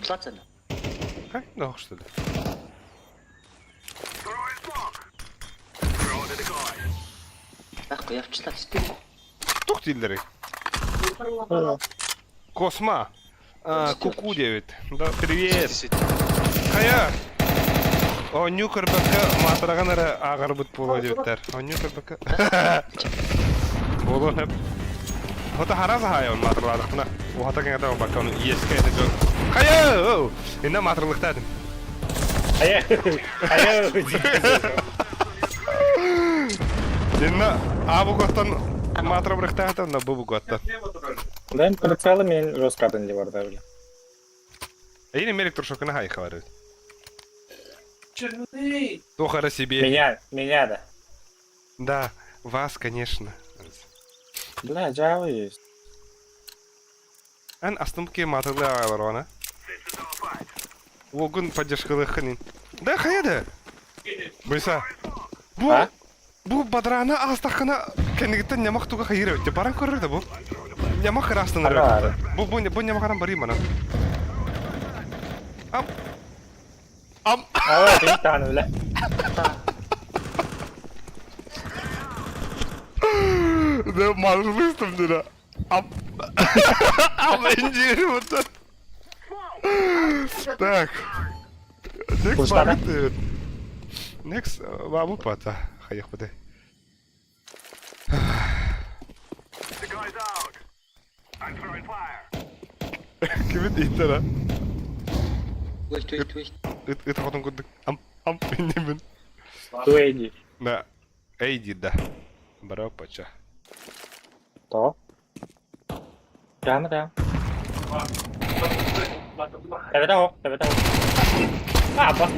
Плацана. Как да, что ли? Байхгүй явчлаа сэтгэл. Тух дииллэрий? Косма. А, Куку диэбит. Да, привет. Хайа! Оонньуу көрбөккө маатыраҕын эрэ ааҕарбыт буолуо диэбиттэр. Оонньуу көрбөккө. Буолуон сөп. Хото хара саһаайабын маатыралаатахпына. Уһата кэҥэтэ буолбакка ону иэскэ этэ дьон. Хайа! Инна маатыралыктаа этим. Хайа. Хайа. Инна А букваттан маатыра бырахтаата, на Б букваттан. Дай прицелы мен жестко не бар да бля. Эйни мерик туршокына хайха бар Туох эрэ себе. Меня, меня да. Да, вас, конечно. Бля, Java есть. Эн астымки матылы аҕалар она. Уогун поддержкалыххын. Да хайа да. Быса. Бу А? бу бадрана аастаххына кэннигиттэн ньамах туга хайыыр эбит. Баран көрөр да бу. Ньамах ыраастанар Ара. эбит. Бу бу бу ньамахаран барыйм манан. Ам. Ам. Ава, ты тааны бля. Да маршрутом дира. Ам. Ам инжир вот. Так. Next Пустана. бабыт. Next бабу пата. Хайах быдай. Кимит иттера? Wait wait wait. Ыт ыт хотун курдук. Ам ам иннибин. Туэйди. Да. Эй да. Бара пача. То. Прямо да. Эбэтэ оһох, эбэтэ оһох. Аба.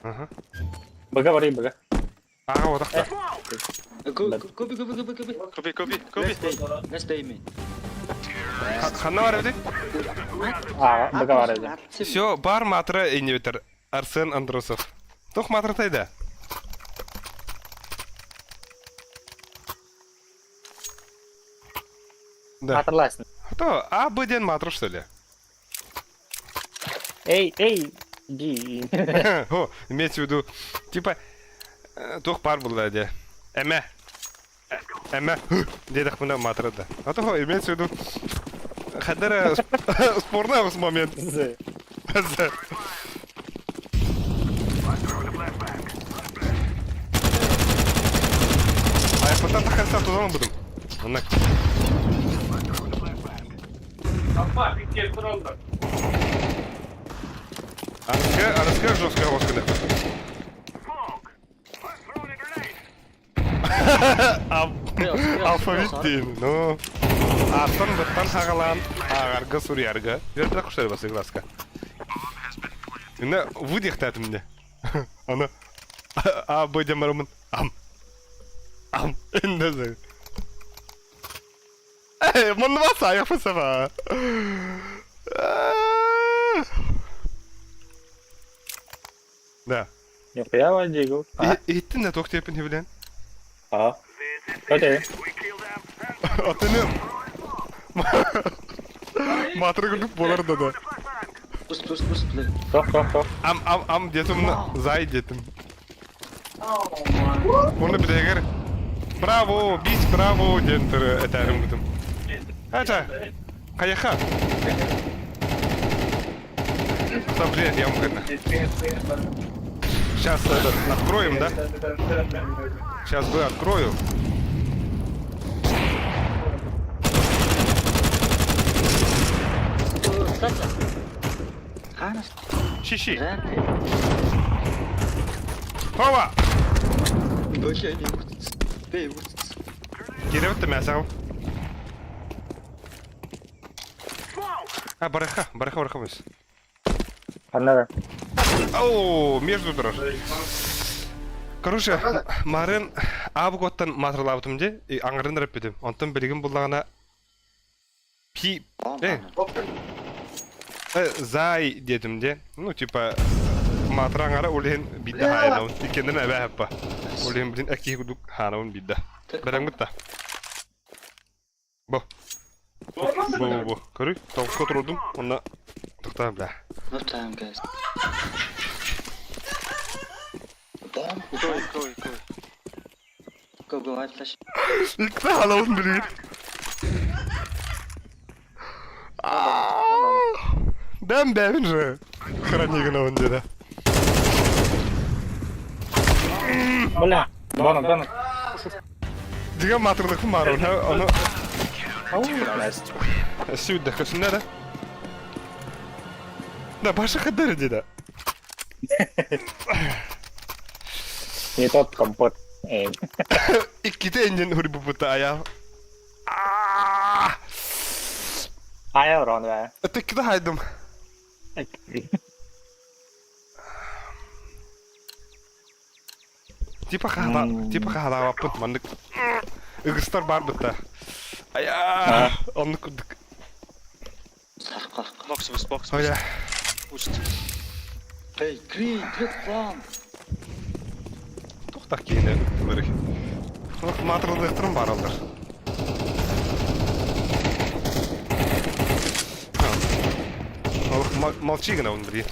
Ага. Быга барый быга. Ага, вот так. Go go go go go go go. Копи, копи, копи. Let's stay me. Ханна бар эбит? Аа, быга бар эбит. Все, бар матра иннибитер. Арсен Андросов. Тух матра тайда? Да. Матырлайсың. То, А, Б диэн матра, что ли? Эй, эй, би. О, имеется в виду, типа, туох пар буолла дии. Эмэ. Эмэ. Диэтэхпинэ маатыра да. А то имеется в виду, хадара спорный оҕус момент. Айпаттан тахарса тузан будум. Оннук. Аныска, аныска жесткая осканы. Алфавит дейм, ну. Аттан быттан хагалаан ааҕарга суруйарга. Үөрдэ куштары басы глазка. Инна выдихтаатым мне. Аны А, Б диэн бараммын. Ам. Ам, иннезэ. Эй, манна саайахпын саба. Да. Нихуя вадигу. А? Иһиттин да туох диэппин билэн. А. Окей. Атыны Маатыр курдук буолар да да. Пусть, пусть, пусть, блин. Тох, тох, тох. Ам ам ам диэтим зай диэтим. Оны бүтэһигэр Браво, бис браво диэн этээрим бутум. Ача, хайаха. Да, блин, я вам Сейчас этот, откроем, да? Сейчас бы открою. Щи-щи. Хова! Кириэбит мясо. А, бараха, бараха, бараха мыс. Аннары. О, между турар. Короче, марын авгуттан матырлаабытым дии, аҥарын эрэппитим. Онтон билигин буллаҕына пи э, э зай диэтим дии. Ну, типа маатыра аҥара ол иһин биирдэ хаайанабын. Иккиэннэрин эбээ хаппа. Ол иһин билин эккиһи курдук хаанабын биирдэ. Бэлэмҥит да? Бу. Бу бу бу. Көрүй, тоҕуска турдум. Онно тохтоо бля. No time, guys. Bomb. Go, go, go. Go, go, I flash. Икки хаалабын билигин. Бэм бэбин же. Храни гынабын диэтэ. Бля. Бана, бана. Дьиҥэ маатырдыкпын баарбын, ону сүүрдэ көсүннэ да. Да, Паша хаддары диэтэ. Не тот компот. Иккитэ иннин хурбуппута айаа. Айа урон баа. Иккитэ хайдым. Типа хаһала, типа хаһалаабаппыт маннык ыгыстар баар бытта. Айаа, оннук курдук. Box, box, box. Ойа. Пусть. Hey, green, get bomb. Туохтах киһини ылырый. Маатырылыахтарын баараллар. Олох молчи гынабын билигин.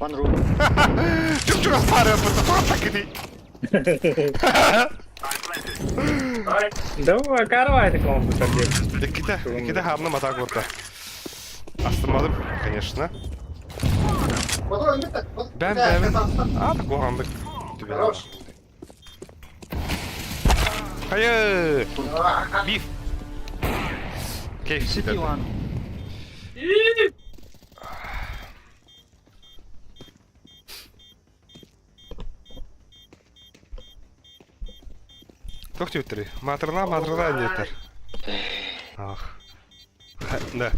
One room. Чуп-чугас паарыаппыт, тоҕо таккытый? Да, карвай такому бутарде. Иккитэ, иккитэ хаамна матаак буолта. Астымматым, конечно. Бэм бэбин. А, такого Түбэ. Хайы! Биф! Кейф City one. Туох диэбиттэрий? Маатырылаа, маатырылаа диэттэр. Ах. Да.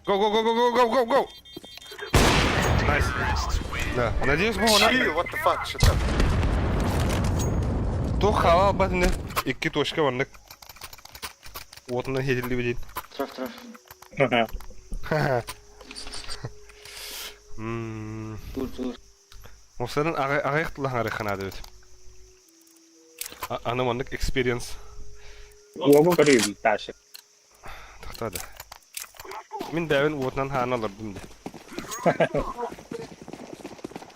Go, go, go, go, go, go, go, go! Nice. Да. Надеюсь, бу она... What the fuck, shut up. Туох хаала албат ини. Икки точка маннык. Уотунан хетиллибит. Траф, траф. Тур, тур. Мусарын аҕыйах тыллаһаҥары ханаадыбыт. Аны маннык experience. Уогу көрүү ташык. Тохтоо да. Мин бэйэбин уотунан хаана олордум да.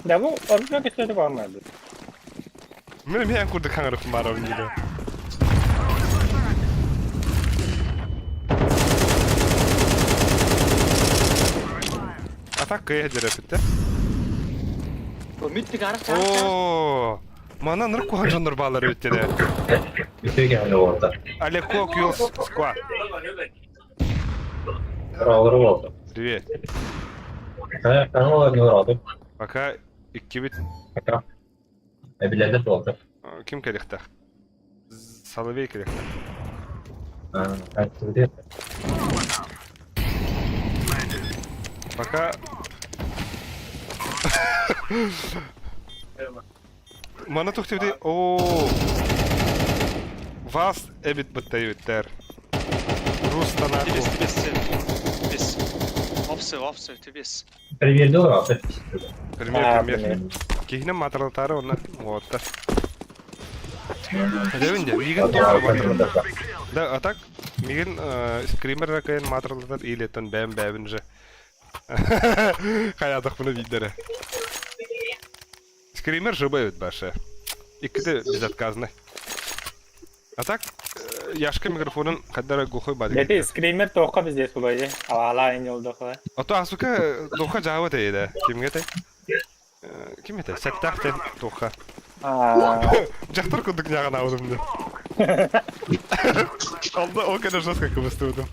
Да бу оружие кестерди бармады. Мин эмиэ курдук хаҥарыппын баарабын диде. А так кыйа дьэрэппиттэ. Миттик арах арах. Оо, манна ныр куһаҕан дьоннор бааллар эбит диэн. Үтүө кэмҥэ буолта. Олеко Кьюлс Сква. Олору буолта. Привет. Хаҥа олору Пока иккибит Пока. Эбилэрдэ буолта. ким кэлиэхтээх? Соловей кэлиэхтээх. Пока Маны тух диэбитий? Оо. Вас эбит быттайбыттар. Рустанаку. Тибис, тибис, тибис. Опсы, опсы, тибис. Примерді олорор. Пример, А, пример. пример. Киһинэн маатыралатаары онно уоттар. Эдэбин дьэ, миигин туох маатыралатар. Да, а так, миигин скример кайын маатыралатар илеттен бэйэм бэйэбин же хайаатахпына биирдэрэ. Скример живой эбит баша. Иккитэ безотказный. А так, Яшка микрофонун хайдара глухой бадык. Дети скример тоққа бізде солай, алала ин жолдоққа. А то асука тоққа жаабы тейді. Кимге тэй? Ким это? Сәттәх тен тоққа. Жақтыр курдук ньаҕын аудым деп. Алда ол кene жестко кыбыстыбытым.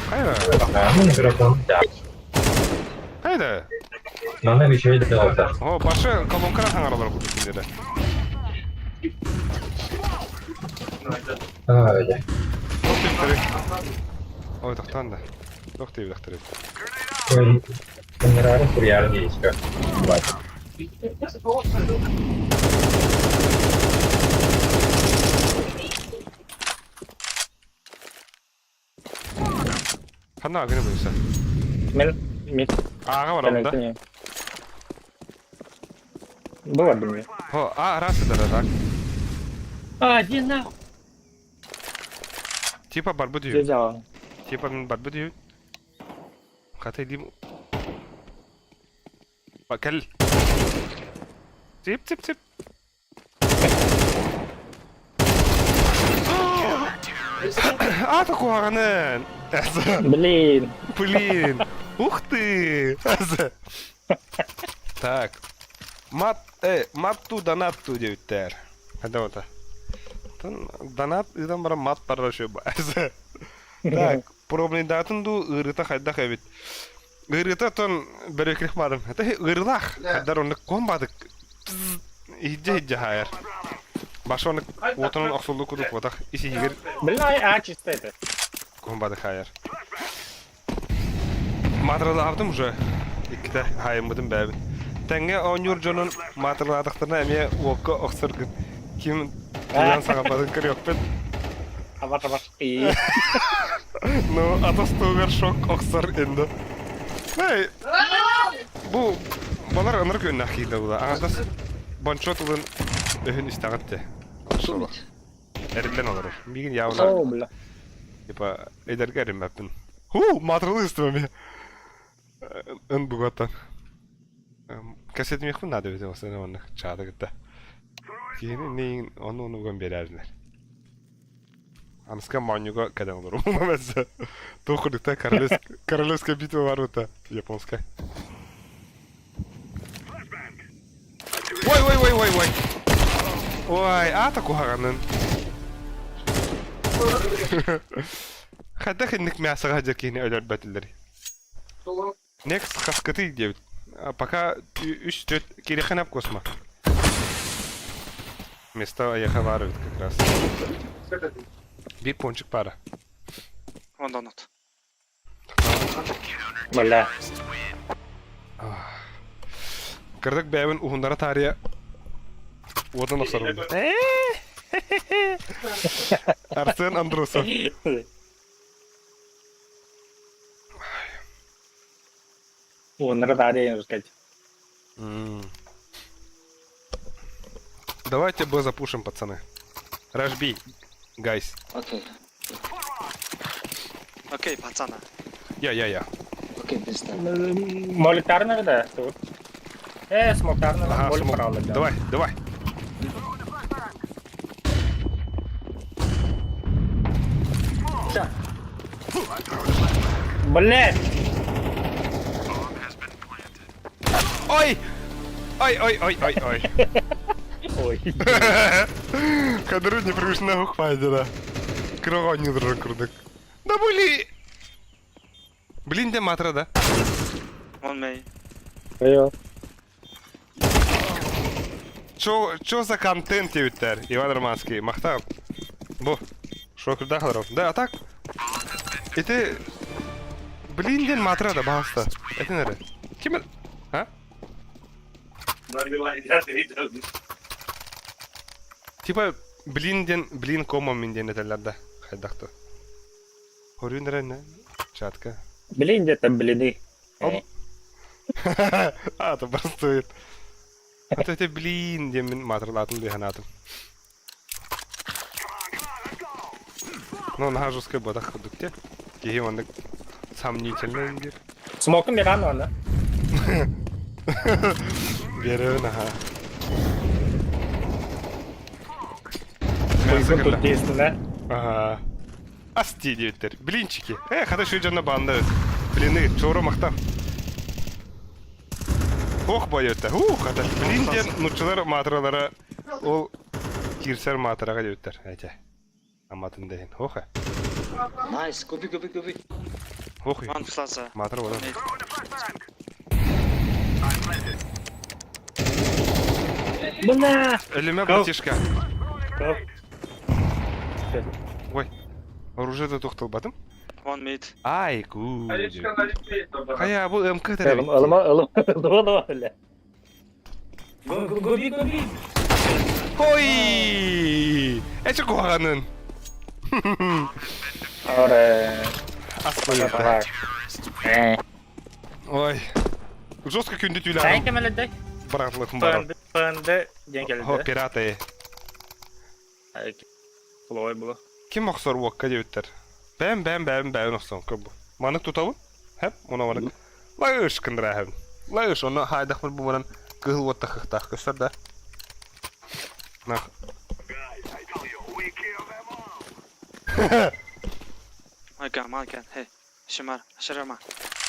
Хайда? Микрофон. Хайда? Манна үчүгэй да буолта. О, башы колонкадан хаҥаралар курдук кинилэрэ. Аа, дьэ. Туох диэбиттэрий? Ой, тохтоон да. Туох диэбитэхтэрий? Ой, Камерары суруйаары диэччи. Ханна агыны буйса. Мен мид Ааҕа барабын да? Было бы О, а, раз это так. А, иди нахуй. Типа барбы Где дию. взяла? Типа мин барбы дию. Хата илиим. Кэл. Тип, тип, тип. Аата куһаҕанын! Блин. Блин! Ух ты! Так. Мат, матту донатту диэбиттэр. Хайда ота. Донат ыытан баран мат барар Так, пробныйдаатын дуу ыарыыта хайдах эбит. Ыарыыта оттон бөрөкүрэх баарым. Это ыарыылаах. Хайдар оннук куһун баадык. Иһирдьэ-иһирдьэ хаайар. Баша оннук уотунан охсуллуу курдук буотах. Ис иһигэр Бля, а чисто это. куһун баадык хаайар. Маатыралаабытым уже. Иккитэ хаайыммытым бэйэбин. Тэҥҥэ оонньуур дьонун маатыралаатахтарына эмиэ уокка охсоргун. Ким туйан саҕалбатын көрүөхпүт. Абар абар. И. Ну, атас туһугар шок охсор инде. Эй, бу балар ынырык күннээх киирдэ була. Аҥардас бончо тылын өһүн истэҕит дии. Эриллэн олорор. Миигин явно О, бля. типа эдэргэ эриммэппин. Ху, маатыралыы истим эмиэ. Ын бугаттан. Кэсэтимиэхпин наада эбит осына оннук чаата кытта. Киһини иннин ону онуган биэрээринэр. Аныска моонньуга кэлэн олорум эмэсэ. Туох курдукта королевская битва барбыта японская. Ой, ой, ой, ой, ой. Ой, аата куһаҕанын. Хайдах инник мясоҕа дьэ киһини өлөрбөтүлэр. Next хаскытый диэбит. Пока үс төрт кириэххин ап космо. Место эйиэхэ баар эбит как раз. Биир пончик пара. One donut. Бля. Кырдык бэйэбин уһуннара таарыйа уотун охсорум. Арсен Андросов. Уһуннара таарыйа сказать. Давайте Б запушим, пацаны. Rush B, guys. Окей. Окей, пацана. Я-я-я. Окей, this time. Молитарный, да? Тут. Смоктарный, Ага, более смог. правда, да. Давай, давай. Блять! Ой! Ой, ой, ой, ой, ой. Ой. Кадры непривычно ухвадила. Кровоню дружок курдук. Да были! Блин, де матра, да? One main. Айо. Чо, чо за контент диэбиттэр? Иван Романский, махтал. Бу. Шокердаах олорор. Да, а так? Ити... Блин диэн маатыра да, баҕаста. Этин эрэ. Ким... А? Типа, блин диэн, блин комом мин диэн этэллэр да. Хайдах то. Хорүүн эрэ не? Чатка. Блин, где-то блины. Оп. А, это простой. А то это блин диэн мин маатыралаатым дии санаатым. Ну, наһаа жесткай буотах курдук те. Киһи маннык сомнительный диир. Смокун Миран аны. Биэрэбин аха. Уйгун тут дейсің, Ага. Асти диэбиттэр. Блинчики. Э, хата şu дьонно баанда. Блины, чоро махтав. Ох бойота. Ух, хата. Блин диэн нуччалар маатыралара ол киирсэр маатыраҕа диэбиттэр. Этэ. Аматын да иһин. Ох. Nice. Go B, go B, go B. Ох. One plaza. Маатыра буолар. Mid. Бля! Өлүмэ братишка. Go. Ой. Оружие да тохтолбатым. One mid. Ай, ку. Хайа, бу МК тэрэ. Ылыма, ылыма, ылыма, ылыма. Go, go, go, B, go, B. Ой! Эче куһаҕанын. Ора. Аспайда. Ой. Жестко күндү Сайын түүлэҕим кемеледей. баратлыхым барар. ПНД, ПНД диэн Хо, кэлдэ. пираты. Флой было. Ким охсор уокка диэбиттэр. Бэм бэм бэм бэм охсон көбү. Манык тутабын. Хэп, уна манык. Лайыш кындыраһын. Лайыш, оны хайдахмын бу манан кыһыл уотта хыхтаах көстөр да. Нах. My gun, my gun. Hey. Shimar, Shirama.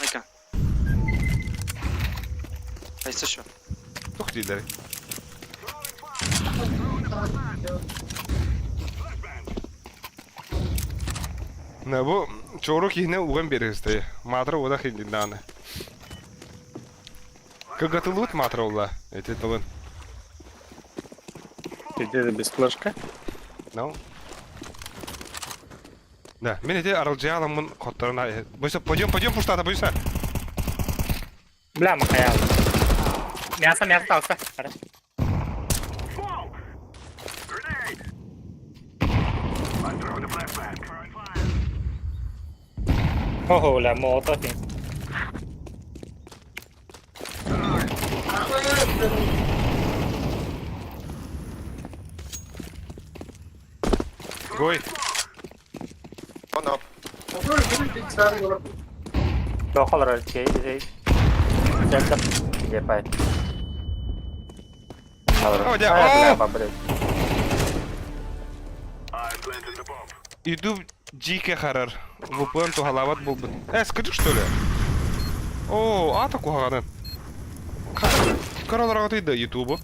My gun. Hey, Sisho. Тух дииллэр. На бу чоору киһини уган биэриһистэй. Маатыра уода хиндин даҕаны. Кыгатыллыбыт маатыра буолла ити тылын. Где-то без флешка. No. Да, мин ити аралдьыйа аламмын хотторон Бойса, пойдем, пойдем пуштата, бойса. Бля, махаял. Мясо, мясо, талса. Ого, бля, молотов. Гой. One up. Тоқалар чей, чей. О, дя, о! Иду дьиикэ харар. VPN туһалаабат буолбут. Э, скажи, что ли? О, аата куһаҕанын. Көрө да ютубу.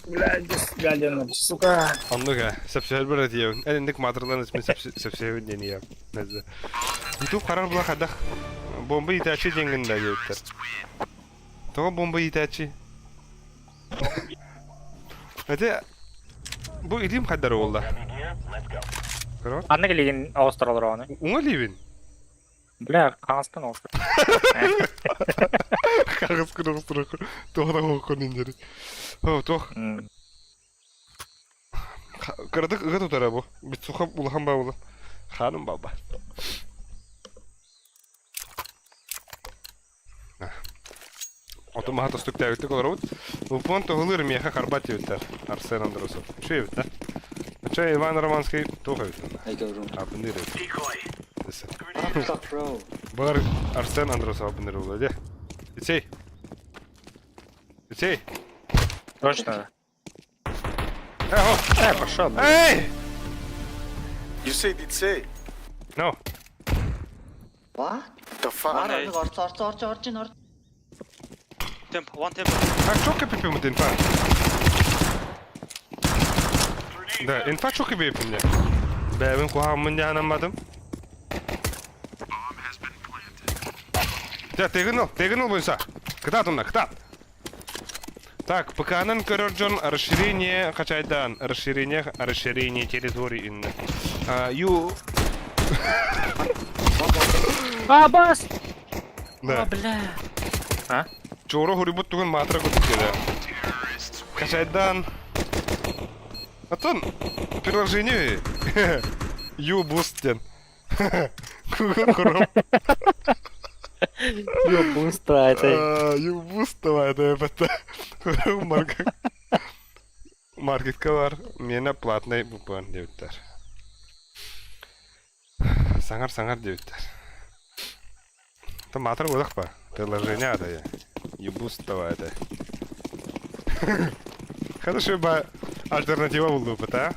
Бля, галина, сука. Оннук ээ, сөпсөһөр этиэбин. Эн инник маатырлан исмин сөпсөһөбүн диэн ийэм. Ютуб харар була хайдах бомба иитээччи диэҥҥин да диэбиттэр. Тоҕо бомба иитээччи? Ити бу илиим хайдары буолла? Көрөҕүт? Ханнык илигин оҕустар олороҕуну? Уҥа илиибин. Бля, хаҥаскын оҕустар. Хаҥаскын оҕустар туох да оҕоккун индери. О, туох Кыратык ыга тутара бу. Бицуха улахан баабыла. Хааным баба. Оту маһа тостуктаабыттык олоробут. Упон туһулуур миэхэ харбат диэбиттэр. Арсен Андросов. Үчүгэй эбит да. Оччо Иван Романский туох эбит онно? I go room. Абыныыр эбит. Stop, bro. Бар Арсен Андросов абыныыр буолла дии. Ицей. Ицей. Точно. Э, о! Э, пошел. Эй! You say did say. No. What? The fuck? Ар нэг орц орц орж орж ин орж. Tempo, one tempo. А чока пипимут инфа? Да, инфа чока бипимне. Бэбин куһааммын дьаһанамматым. Дьэ, тыгын ыл, тыгын ыл буйса. Кытаат онно, кытаат. Так, ПК-нан көрөр дьон расширение хачайдаан, расширение, расширение территории инна. А, ю... А, бас! Да. А, бля. А? Чоро хурибут тугун маатра кутук кэлэ. Хачайдаан. Атын приложение Ю буст диэн. Google Chrome. Ёбуста это. Ю буст давай это это. Маркет. Маркетка бар. Миэнэ платный бупан диэбиттэр. Саҥар саҥар диэбиттэр. Там маатар буолах ба. Приложение ата я. Ебус давай это. Хорошо ба альтернатива булдуппут а?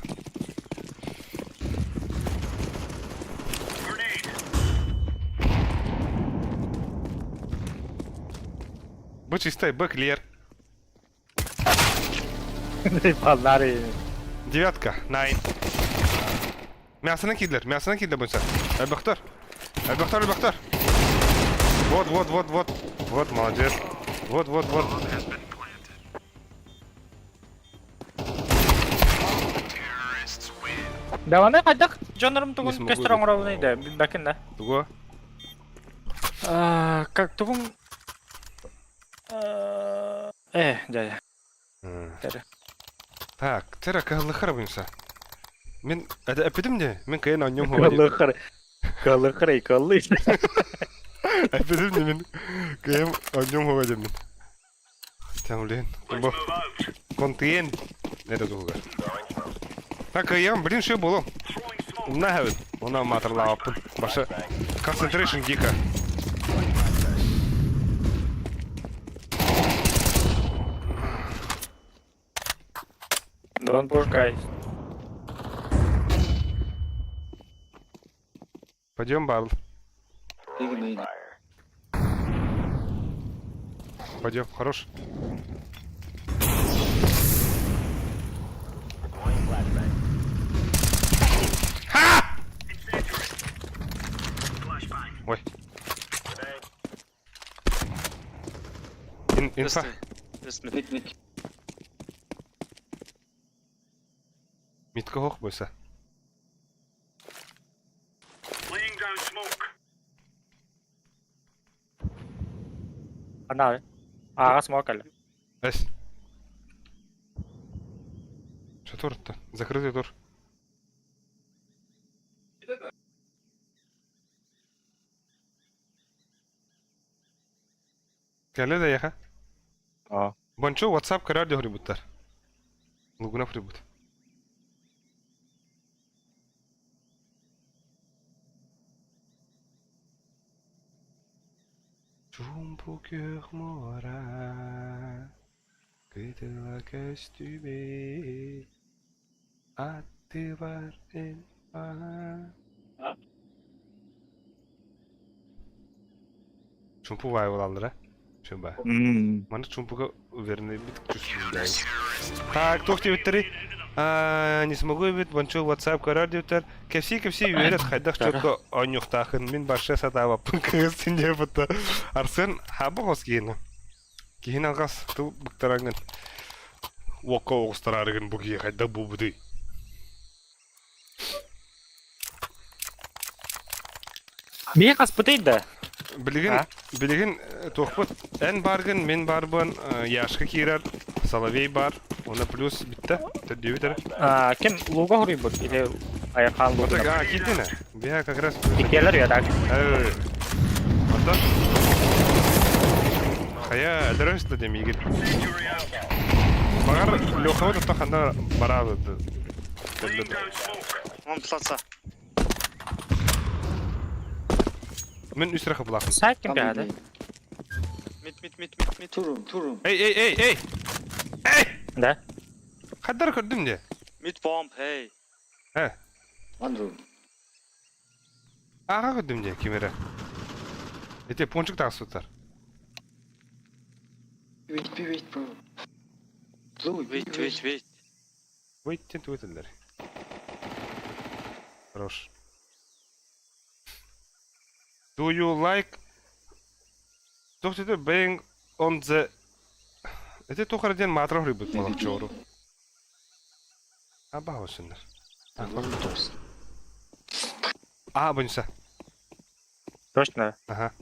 Бу чистай, б клер. Баллары. Девятка, найн. Мясоны кидлер, мясоны кидлер буйса. Альбахтар. Альбахтар, Альбахтар. Вот, вот, вот, вот. Вот, молодец. Вот, вот, вот. Даваны хайдах дьоннорум Не тугун смогу көстөр оҥоробунай да билбэккин да. Тугу? А, как тугун Э, дядя. Кэрэ. Так, тера кыһаллыхар буйса. Мин это эпидим де, мин кыйын онньом хуа Каллыхар. Каллыхар и каллы. Эпидим де мин кыйын онньом хуа мин. Там, блин, бу контиен это тугуга. Так, кыйын, блин, шо болом. Умна хэвит. Она матарлааппын. Баша concentration дико. Don't push, guys. Пойдем, Барл. Пойдем, хорош. Ха! Ой. Ин инфа. Just mid. Mid mid. Митка хох бойса. Ана. Ага, смокали. Эс. Что тур-то? Закрытый тур. Кэлэ да яха. Аа. Бончо WhatsApp көрөр дьоһуруйбуттар. Лугунов суруйбут. Чуумпу күөх муора кытыла көстүбэт аттыбар эн Чумпу баай буолаллара. Чумба. Маны чумпуга уверенный бит чувствую. Так, туох диэбиттэрий? Аа, не смогу эбит, бончо WhatsApp көрөр диэбиттэр. Кэпсии-кэпсии үөрэх хайдах чөккө оонньуохтаахын мин барша сатаабаппын кыыс диэбитэ. Арсен хаба хос киһини. Киһини алҕас тыл быктараҥҥын уокка оҕустараарыгын бу киһи хайдах буолбутуй? Миэ хаспытый да? Билигин, А? билигин туохпут эн бааргын, мин баарбын, Яшка киирэр, Соловей баар, уонна плюс бүттэ, төрдүбүт эрэ. А, ким луга хоруйбут или Айхан Вот луга? а, киирдин ээ? Биһа как раз Иккиэлэр үйэ так. Онтон хайа өлөрөн сыта диэм игин. Баҕар Лехабыт оттон ханна бараабыт One plaza. Мин үс рахы булаахпын. Сайт ким кээһэдэ? Mid mid mid mid mid. Two room, two room. Эй, эй, эй, эй! Эй! Да? Хаддар көрдүм дии. Mid bomb, hey. Э, One room. ааҕа көрдүм дии ким эрэ. Ити пончик таҕыспыттар. Wait, be wait, bro. Blue, be Wait wait wait. Wait диэн тугу этэллэр? Хорош. Do you like Туох being on the Ити туох эрэ диэн маатыра хоруйбут буолахчоору. Аба осуннар. А, бунса. Точно. Ага.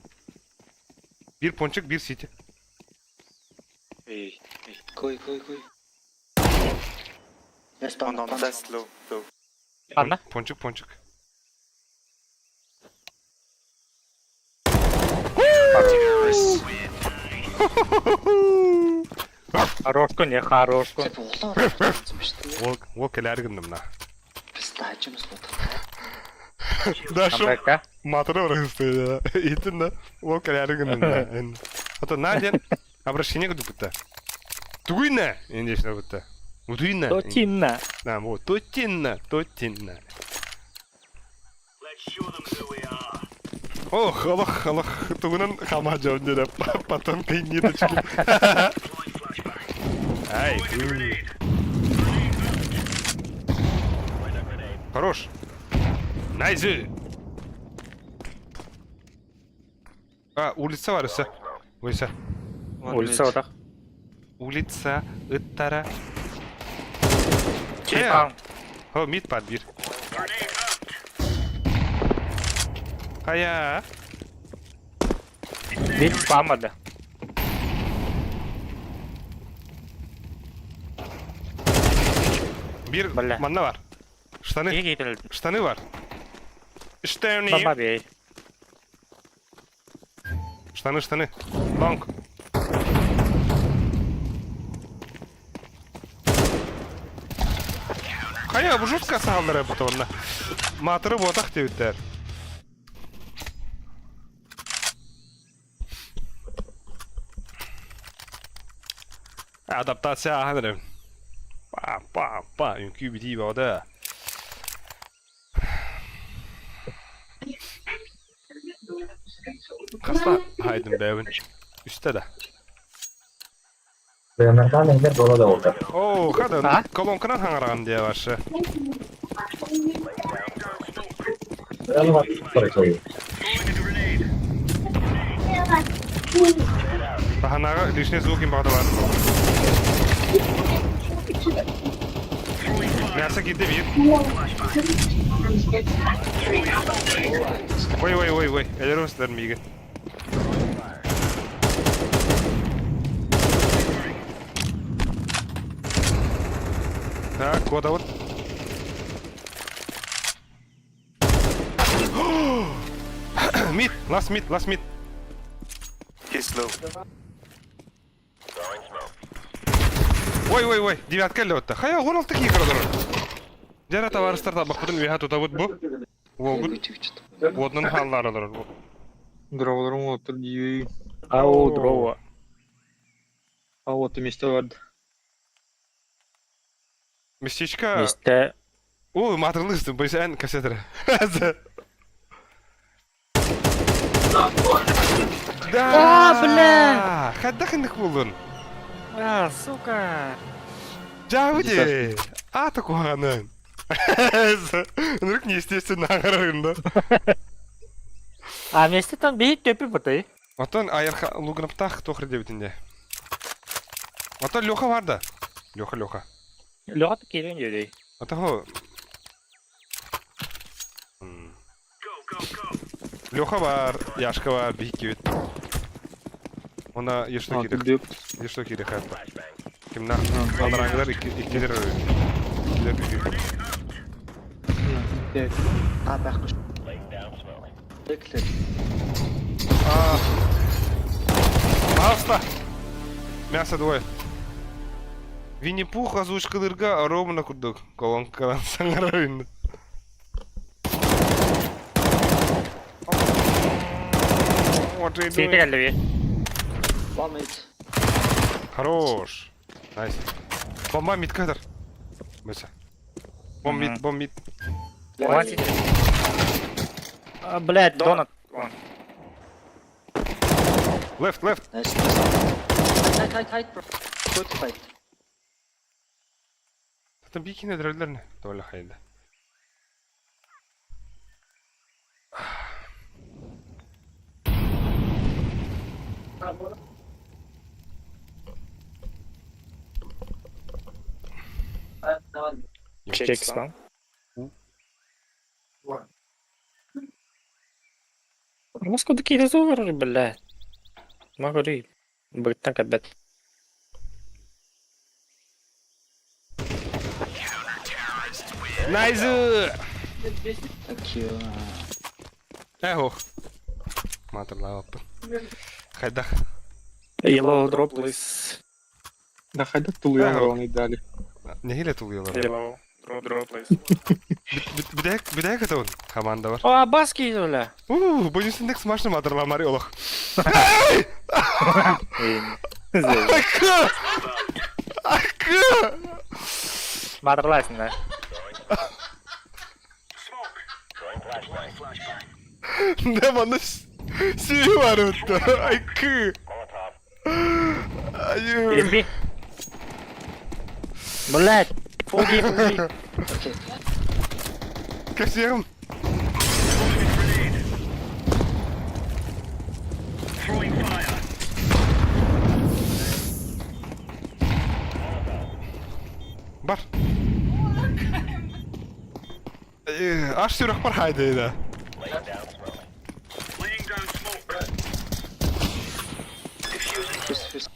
Биир пончик, биир сити. Эй, Кой, кой, кой. On on test low, low. Анна? Пончик, пончик. Хорошку, не хорошку. Тэп улаан орсон юм шүү дээ. Ол, ол кэлээр гынным на. Пистачимс бод. Даша, Камбэкка. матыра барахсты. Итин ол кэлээр гынным на. А то на ден обращение кудупта. Тугуйна, индишна бутта. Утуйна. Тотинна. Да, вот, тотинна, тотинна. Ох, алах, алах, тугунан хама жаундера, потом кайниточки. Ай, Хорош. Найзы. А, улица бар, все. Улица. Улица вот так. Улица ыттара. Чипан. О, мид подбир. Хая. Бит памада. Бир Бля. манна бар. Штаны. Киги Штаны бар. Штаны. Баба бей. Штаны, штаны. Лонг. Хайа, бу жутко сааллара бу тонна. Матыры ботах диэбиттэр. Адаптация ааһан эрэбин. Па, па, па, үҥкүү битии бөҕөтө. Хаста аһайдым бэйэбин. Үстэ да. Нормально эдэр буола да буолта. Оо, хада, А? колонканан хаҥараҕын диэ вообще. Таһынааҕы лишний звук им баҕата бар. Мясо киирдэ биир. Ой, ой, ой, ой, өлөрө сытар миигин. Так, куотабыт. Мид, last mid, last mid. He's low. Ой, ой, ой, девятка эллэ Хайа, уон алта киһи көрө олорор. Дьэ, табаарыстар табахпытын үөһэ тутабыт бу. Уолгут уотунан хааллаары олорор. Дроволорум уоттар дии. Ау, дрова. А вот место бар. Местечко... Месте. О, матырлыстым, бойся эн кассетера. Да! А, бля! Хайдах инник буоллун? А, сука. Дьаабы Аата куһаҕанын. Ынырык неестественно аҥарарын да. А вместе там бейт төпі бұтай. Оттон айырха лугнаптах тохр дебитинде. Оттон Леха бар да. Леха, Леха. Леха келен деді. Отого. Леха бар, Яшка бар, биһиккибит. Она ешто кирек. Ешто кирек хатта. Кимна алараңылар иккилер иккилер Та байхгүй шүү. Тэглээ. А. Пожалуйста. Мясо двое. Винни-Пух озвучкалыырга ровно курдук. Колонканан саҥарарын. What are you Сеті doing? келді бе. One minute. Хорош. Найс. Бомба мид кадр. Быса. Бомб мид, бомб мид. Оған сеті. Блядь, донат. Left, left. Nice. Nice. Tight, tight, tight, bro. Good fight. Там бикини дрэллэрнэ. Толя хайда. Check spawn. Москва такие разговоры, бля. Могли быть так опять. Найзы! Thank you. Эхо. Матырлаабаппын. Хайдах? Yellow drop, please. Да хайдах тулуйан Ага. ровно дали. Нэһиилэ тулуйалар. Yellow. Drop, drop, please. Бүтэһик бүтэһик ытабын команда бар. О, баски, бля. Уу, бонусындек смачно матырламари олох. Акы! Акы! Матырлайсың, да? Да манна сири бар өттө. Акы! Айы. Изби. Блять. Фуги, фуги. Okay. Кэпсиэҕим. Throwing fire. Бар. Аш сүрэх бар хайдыйда. Laying down smoke. First, first.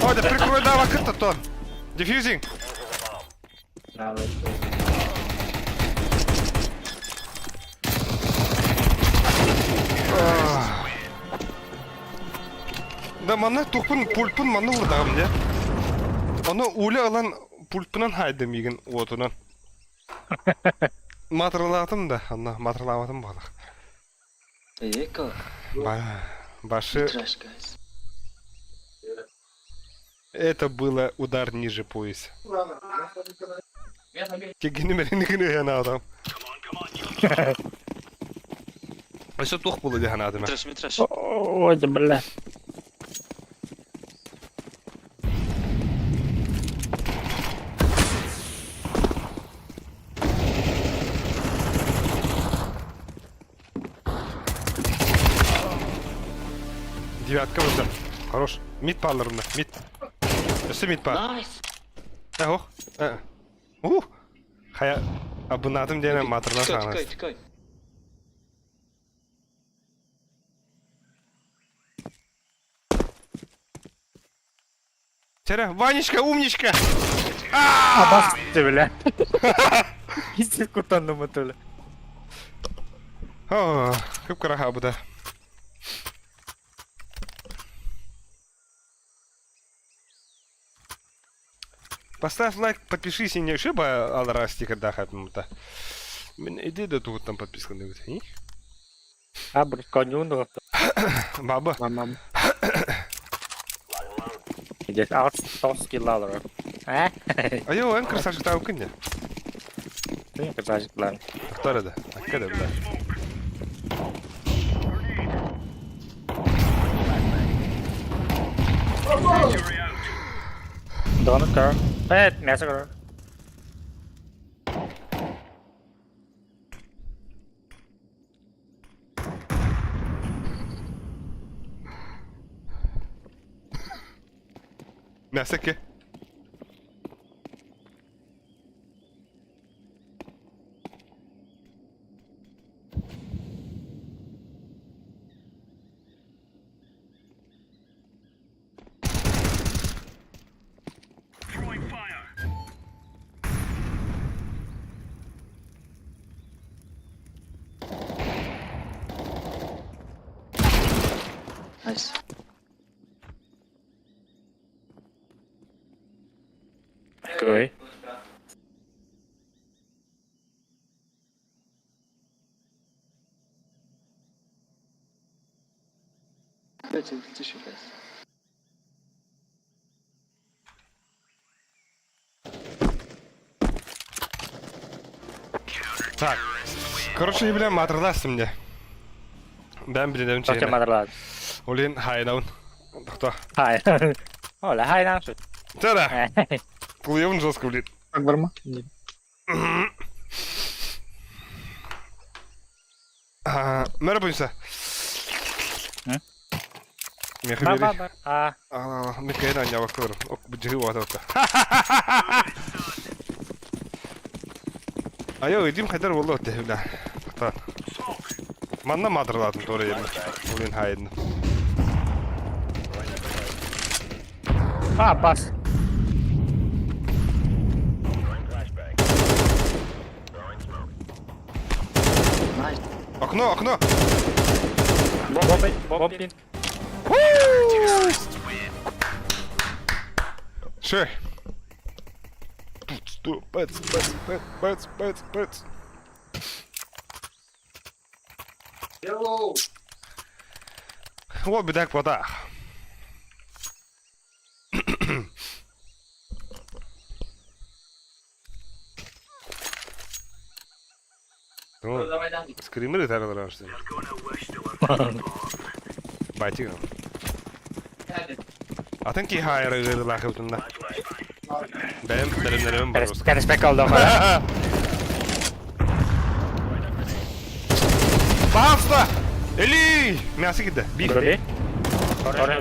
Ой, да прикрой дава кытта тон. Defusing. Да манна тухпун пультпун манна урдагым де. Оны уле алан пультпунан хайдым мигин отунан. Матырлатым да, анна матырлабатым балык. Эко. Ба башы Trash, guys. это было удар ниже пояса. Кегини мерини гына адам. Өсө тух булды дигән адым. Trash, mid trash. Ой, да, бля. Девятка булды. Хорош. Мид палларында, мид. Өсө мид пар. Nice. Э, ох. Э. Ух. Хая абынатым дигән матырлар Тикай, саңыз. тикай, тикай. Тере, Ванечка, умничка. А, баски, бля. Пиздец, кутанным это, бля. О, көп караха буда. Поставь лайк, подпишись и не ошиба алара стикер хапмута. Мен иди до тут там подписка не будет. А, блядь, коню, ну. Баба. Мама. Здесь аутсорский лалер. А? Айо, эн красавчик тау күнде. Ты красавчик, ладно. Кто да? Аккада бля. Injury out. Donut girl. Э, мясо girl. Мясеке. Throwing fire. Nice. Окей. Wait, tissue, guys. Так. Короче, бля, матырластым де. Бәм билем Тоқта чейне. матырлады. Олин хайдаун. Тохто. Хай. Оля, хай нам что. Тара. Тулуйабын жестко, блин. Как барма? Не. Merhaba Yunus. Hı? Миэхэ Ба биэри. ба ба. А. Ала, ала, мен кэйэн анньаабакка олорум. Ок, бу дьыһы уота отта. Айо, ыйдым хайдар буолла отте, бля. Тахтаан. Манна маатыралаатым туора ерин. Улин хаайынным. А, бас. Nice. Окно, окно! Бобин, Бобин. Sure. Тут, бэц, бэц, бэц, бэц, бэц, бэц. Уол бүтэк буотах. Скримеры таралар Байтигам. Атын ки хайры ыырылаах ытынна. Бэйэм бэлэмнэрим бар. Кэрэспэккэ олдоҕо. Пожалуйста! Эли! Мясо кидде. Биф.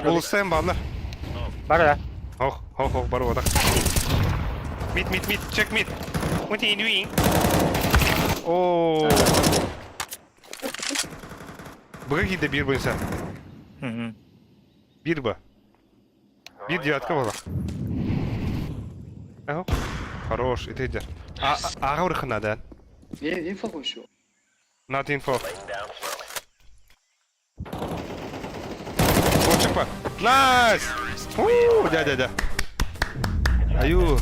Улуссайын бааллар. Бар да. Ох, ох, ох, бар отак. Mid, mid, mid, check mid. What are you doing? Оо. Быга киирдэ биир буйса. Биир ба. Биир девятка буолар. Ах, хорош, ити дьэр. Аҕа урыхына да. Не, инфо еще. Not info. Чупа. Nice! Уу, дядя, дядя. Аю.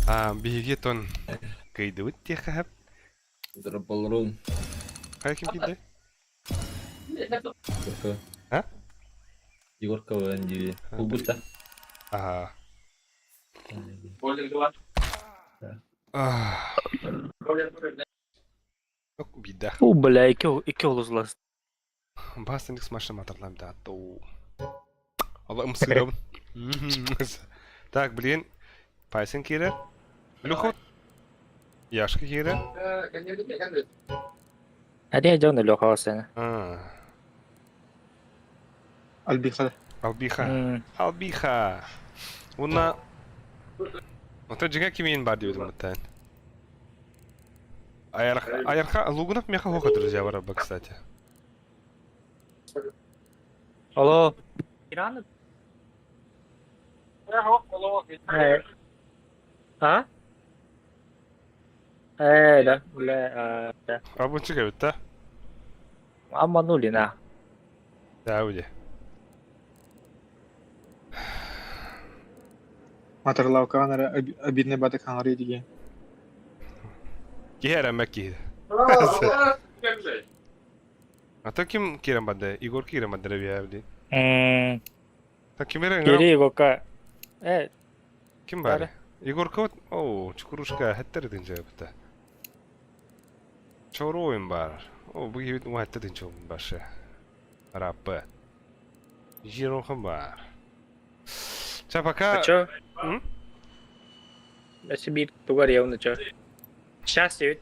А, биһиги тон кыйдыбыт диэххэ сөп. Дрополрун. Хайа ким киирдэ? Егорка. А? Егорка ВНДВ. Булбут да? Ага. Бида. У, бля, икки икки олузлас. Бастыник смаша матарлам да тоо. Алла ымсырабын. Так, блин. Пайсын киирэр. Люхот. Яшка киирэр. Аде дьон Леха сена. Альбиха. Албиха. Албиха. Уна Ото дьиҥэ кимиин баар диэбитим быттаан. Аярха, Аярха Лугунов меха хоха, друзья, барабба, кстати. Алло. А? Э, да, бля, да. Абунчик эбит да? Обманули, на. Да, уди. Матарлавкаҕын эрэ обидный батык хаҥарыы диэн. Киһи эрэммэт киһи. А то ким киирэн барда? Егор киирэн барда эбиэбди. Так ким эрэ Кири Егорка. Э, Ким баар? Егорка вот, оу, чукурушка, хэттэр динжэ быта. Чоруин баар. О, бу киһибит уһатта динжэ башы. Раппы. Жирохан баар. Ча пока... А чё? Өссө биир тугар явно чё? Сейчас ведь.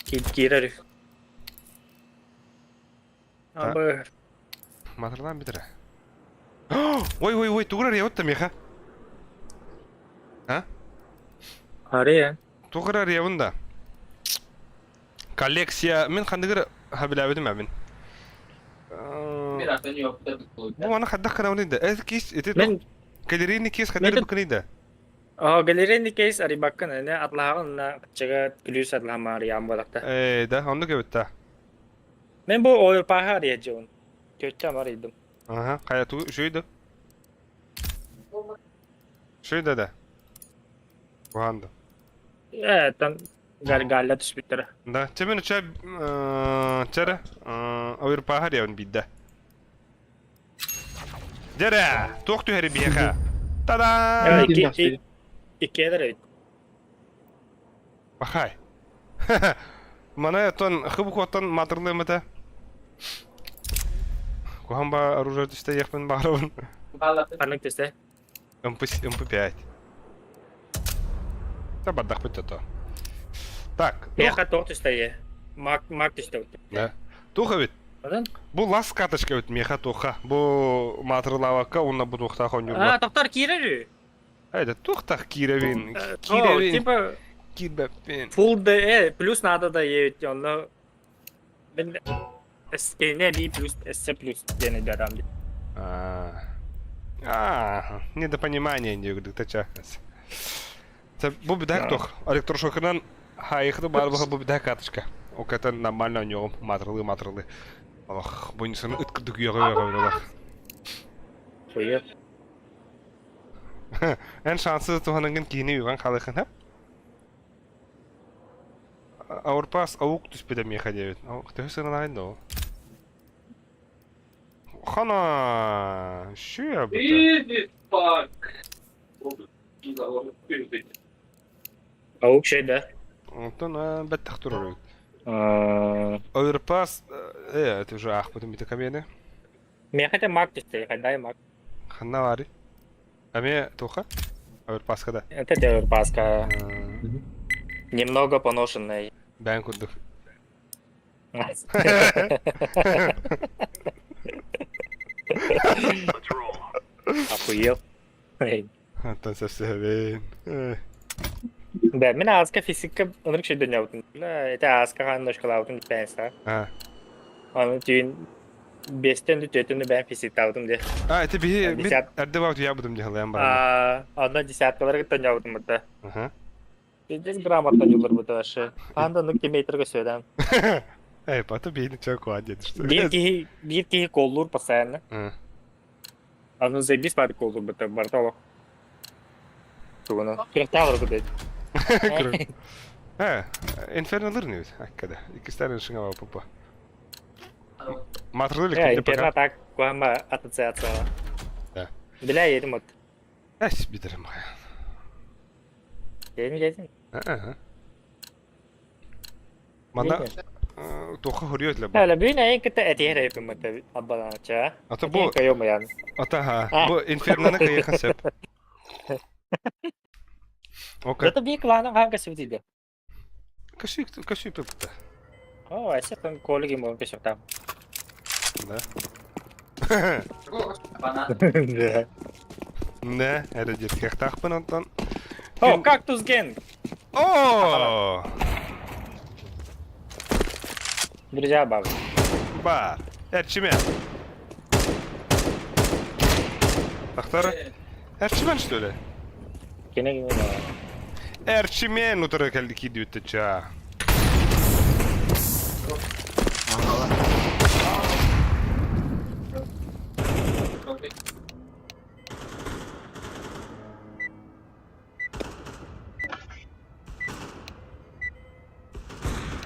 Киирэр. Абы. Матырлаан бүтэрэ. Ой, ой, ой, тугур арыйабыт да миэхэ? А? Арыйа. Тугур арыйабын да. Коллекция мин ханныгыр хабилээбитим мин. Бу маны хайдах гынабыный да? Эт кис ити Мен галерейный кейс хайдах быккыный да? Оо, галерейный кейс арыйбаккын, ини атлаһаҕын на кыччыга күлүүс атлаһама арыйаан буолахта. Ээ, да, оннук эбит да. Мен бу ойурпааһы арыйадьыбын. Тетям арыйдым. Аха, хайа тугу үчүгэй да? Үчүгэй да да. Куһаан да. Ээ, там галля түспүттэрэ. Да, чэ мен чэ чэрэ ойурпааһы арыйабын биирдэ. Дьэрэ, туох түһэри биһиэхэ? Та-даа! Икки иккиэлэр эбит. Бахай. Маны оттон хыбыкуоттан маатырлыам этэ. Куһаҕан ба оружие түстэ диэхпин баҕарабын. Ханнык түстэ? МП, МП5. Да бардахпыт то. Так. Миэхэ туох түстэ Мак мак түстэ. Да. Туох эбит? Бу лас карточка эбит миэхэ туохха. Бу маатырылаабакка уонна бу туохтаах оонньууллар. А, тохтор киирэр ү. Айда туохтаах киирэбин? Киирэбин. Типа киирбэппин. Full D плюс надо да ебить, онно мен СКН B плюс SC плюс диэн өйдөөтөм дии. Аа, недопонимание диэбит тача. Бу бүтэһик туох? Электрошокерынан хайыхты баар бу бүтэһик карточка. Оката нормально оонньуоҕум, маатырылыы-маатырылыы. Ох, бу инсаны ыт курдук үөҕэ-үөҕэ олох. Хуйа. Эн шансы туһаныгын киһини үөҕэн хаалыаххын сөп. Аурпас аук түспүтэ миэхэ диэбит. Төһө сыаналаахын да ол? Хана! Шүө Иди fuck! Аук шей да? Онтон бэттэх турар эбит. Оверпас, это уже аахпытым ити камены. Миэхэ те мак түстэ, хайдай мак. Ханна баарый? Эмиэ туха? Оверпаска да? Это те оверпаска. Немного поношенный. Бэйэн курдук. Охуел. Оттон сөпсөһөбүн. Да, мин ааска физика ынырык шөйдөннөбүтүн. Это ааска хаан ночкалаабытын бүтпээн А. Аны түүн биэстэн түөтүн бэйэн физиктаабытым дии. А, это биһи мин эрдэ баҕат уйаабытым дии халайан баран. Онно десяткалары кытта оонньообутум быта. Аха. Пиздец грамотно дьулларбыта вообще. Хаан да оннук километрга сөдөн. Эй, пата биһини чё куа диэн что. Биир киһи биир киһи коллуур постоянно. Аны заебись баар коллуур быта барыта олох. Тугуна. Күрэхтээх олорго бэт. Э, инферно лырныбыт, аккада. Иккистерин шыңа папа. Матрылы Э, инферно так, куама ассоциация. Да. Бля, едем вот. Эс битерим. Едем, едем. Аа. Мана туха хөрүөт лэ бу. Әле бүгүн эйин кытта этиһэр эбиппин мытта аббанаачча. Ата бу Кайомаян. Ата ха. Бу инферноны кыйыха сөп. Окей. Зато бии кланың хаан көсүбүт Көсүү көсүү пепта. Оо, эсэ тон коллеги мон көсөктам. Да. Не, эрэ дьиэхтаахпын онтон. О, кактус ген! О! Друзья бар. Бар. Эрчимен. Тахтар. Эрчимен что ли? Кини кини. Эрчимен утары кэлли киирдибит чаа.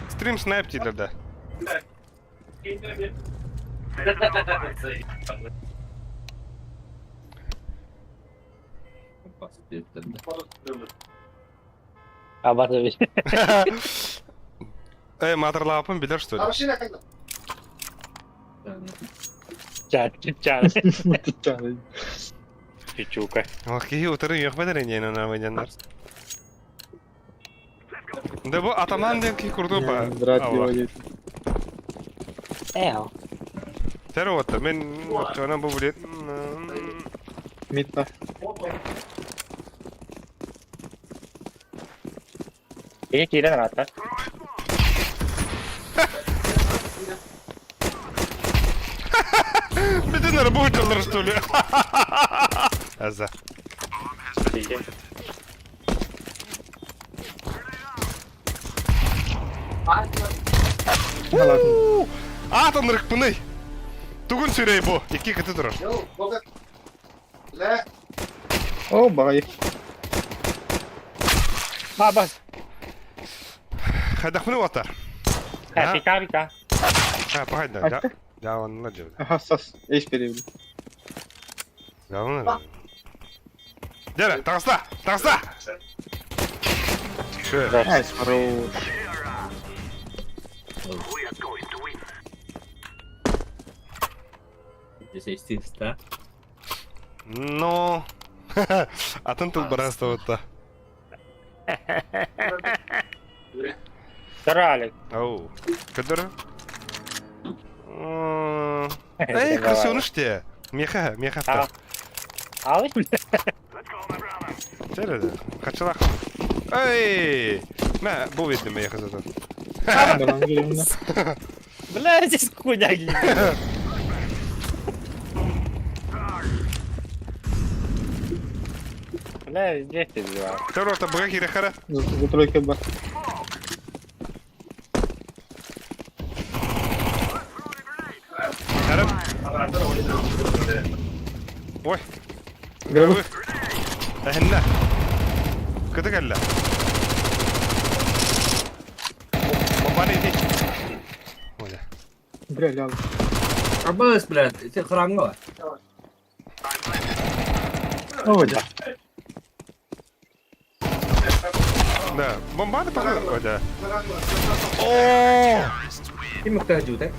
Стрим снайп дииллэр да. Абатович. Э, маатырлааппын билэр что ли? Ча, ча. Пичука. Ох, киһи утары үөхпэтэр иньэн анамыдьаннар. Да бу атаман диэн киһи курдук ба. Эо. Тэр уоттар мен оччоонон бу билет. Митта. Киһи киирэн араата. Бүтүн работалар что ли? Аза. Аат ынырыкпыный! Тугун сүрэй бу? Икки кыты турар. О, баҕайы. А, бас. Хайдахпыны уоттар? Э, пика, пика. А, пахайда. Дьааланнылар дьэ. Хас, эйс беребин. Дьааланнылар. Дьэ, таҕыста! Таҕыста! Шө. Айс, хорош. Здесь да? Но... Атын тыл бараста Таралик. Ау. Который? Эй, крысёныш те. Меха, меха. Ал. Середа. Хачылах. Эй! Мә, бу бит меха зато. Бля, здесь хуйня. Бля, здесь ты дела. Второй-то бага хара. За тройка бар. Ой. Грабы. Әһеннә. Кыты кәллә. Бомбаны иди. Оля. Бля, лял. Абыс, блядь, ты храңга. Ой, да. Да, бомбаны пока. Оля. О! Ким мөхтәҗ үтә?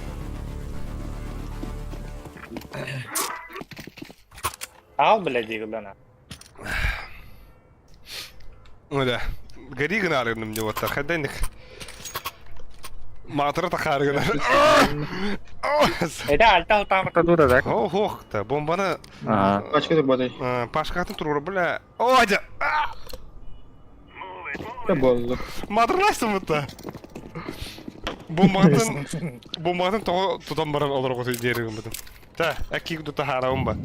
Ал, блядь, играна. Оля. Гори гына мне вот так. Хәдәнек. Матыры тахар гына. Это альта там дура, да? Ох, ох, та бомбаны Ага. Пачка да бадай. Пашкатын туры бля. Оля. Да болды. Матырлайсың бұта. Бомбатын бомбатын того тутан баран олар го дерегим бутун. Та, әки дута харабым ба.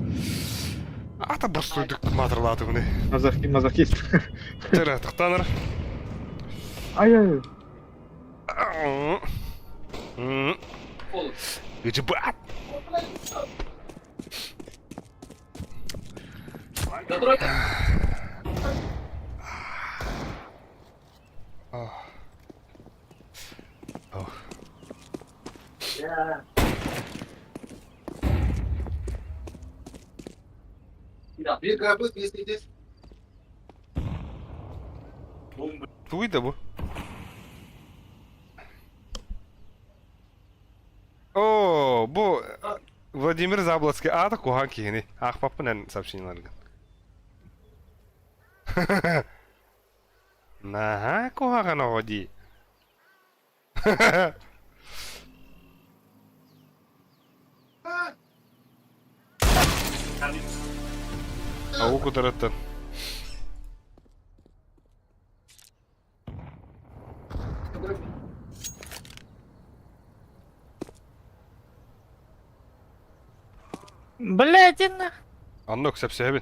Ата бұрсуйдук матырлаты буны. Мазахист, мазохист. Тера тықтаныр. Ай-ай. Бат. Туй да бу. О, бу Владимир Заблоцкий. А, так кухан кихини. Ах, папа сообщенияларгын. Наха, кухан оди. Ау кудараттан. Блядь, на. Аннук, сөпсөбүн.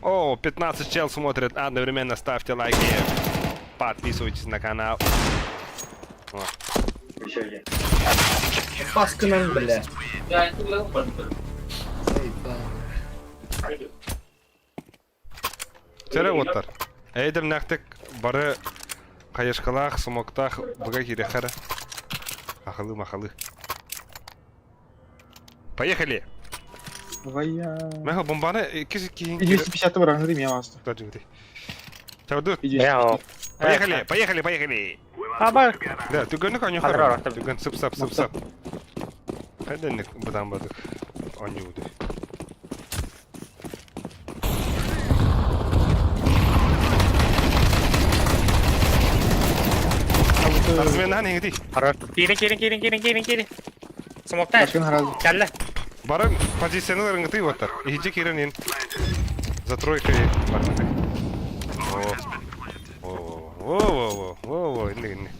О, 15 чел смотрят одновременно. Ставьте лайки. Подписывайтесь на канал. О. Паскынан, бля. Тере оттар. Эйдем нәқтік бары қайышқалақ, смоктақ, бұға кире қара. Ахалы махалы. Поехали! Вая. Мәхі бомбаны кесі кейін 250 бар, аңды мен асты. Чауды. Поехали, поехали, поехали! Аба. Да, түгөнүк аню хара. Түгөн сып сап сып сап. Хайденник бұдан бадык. Аню уды. Размена не Хорош. Кири, кири, кири, кири, кири, кири. Смокта. Кәллә. Барын позицияларын гыты ваттар. Иһиджи киренин. За тройкой бармады. О. О, о, о, о, о, инне, инне.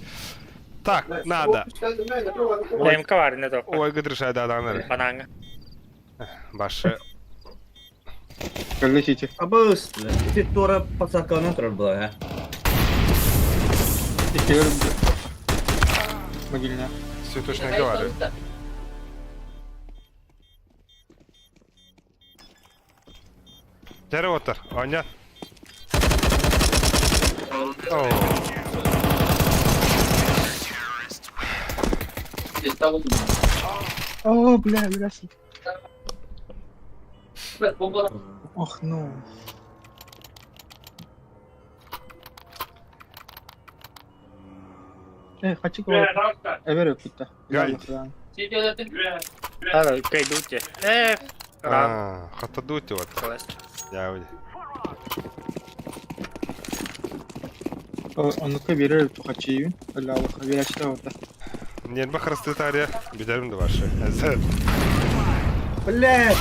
Так, надо. МК бар, не то. Ой, гыдрыша да, да, надо. Бананга. Башы. Летите. Абыс, бля. Ты тура пацаканан турар була, Могильня. Все точно говорю. Тере оттар, Аня. О. О, бля, бля. Ох, ну. Э, хочу Эверю кутта. Гай. Ара, кайдуте. Э, А, хатадути вот. Я уйди. Оннукка биэрэр тухаччыйын, өллөөх биэрээччилэр орда. Нервы харыстытаарыйа бүтэрим да баршы. Эзер. Блядь!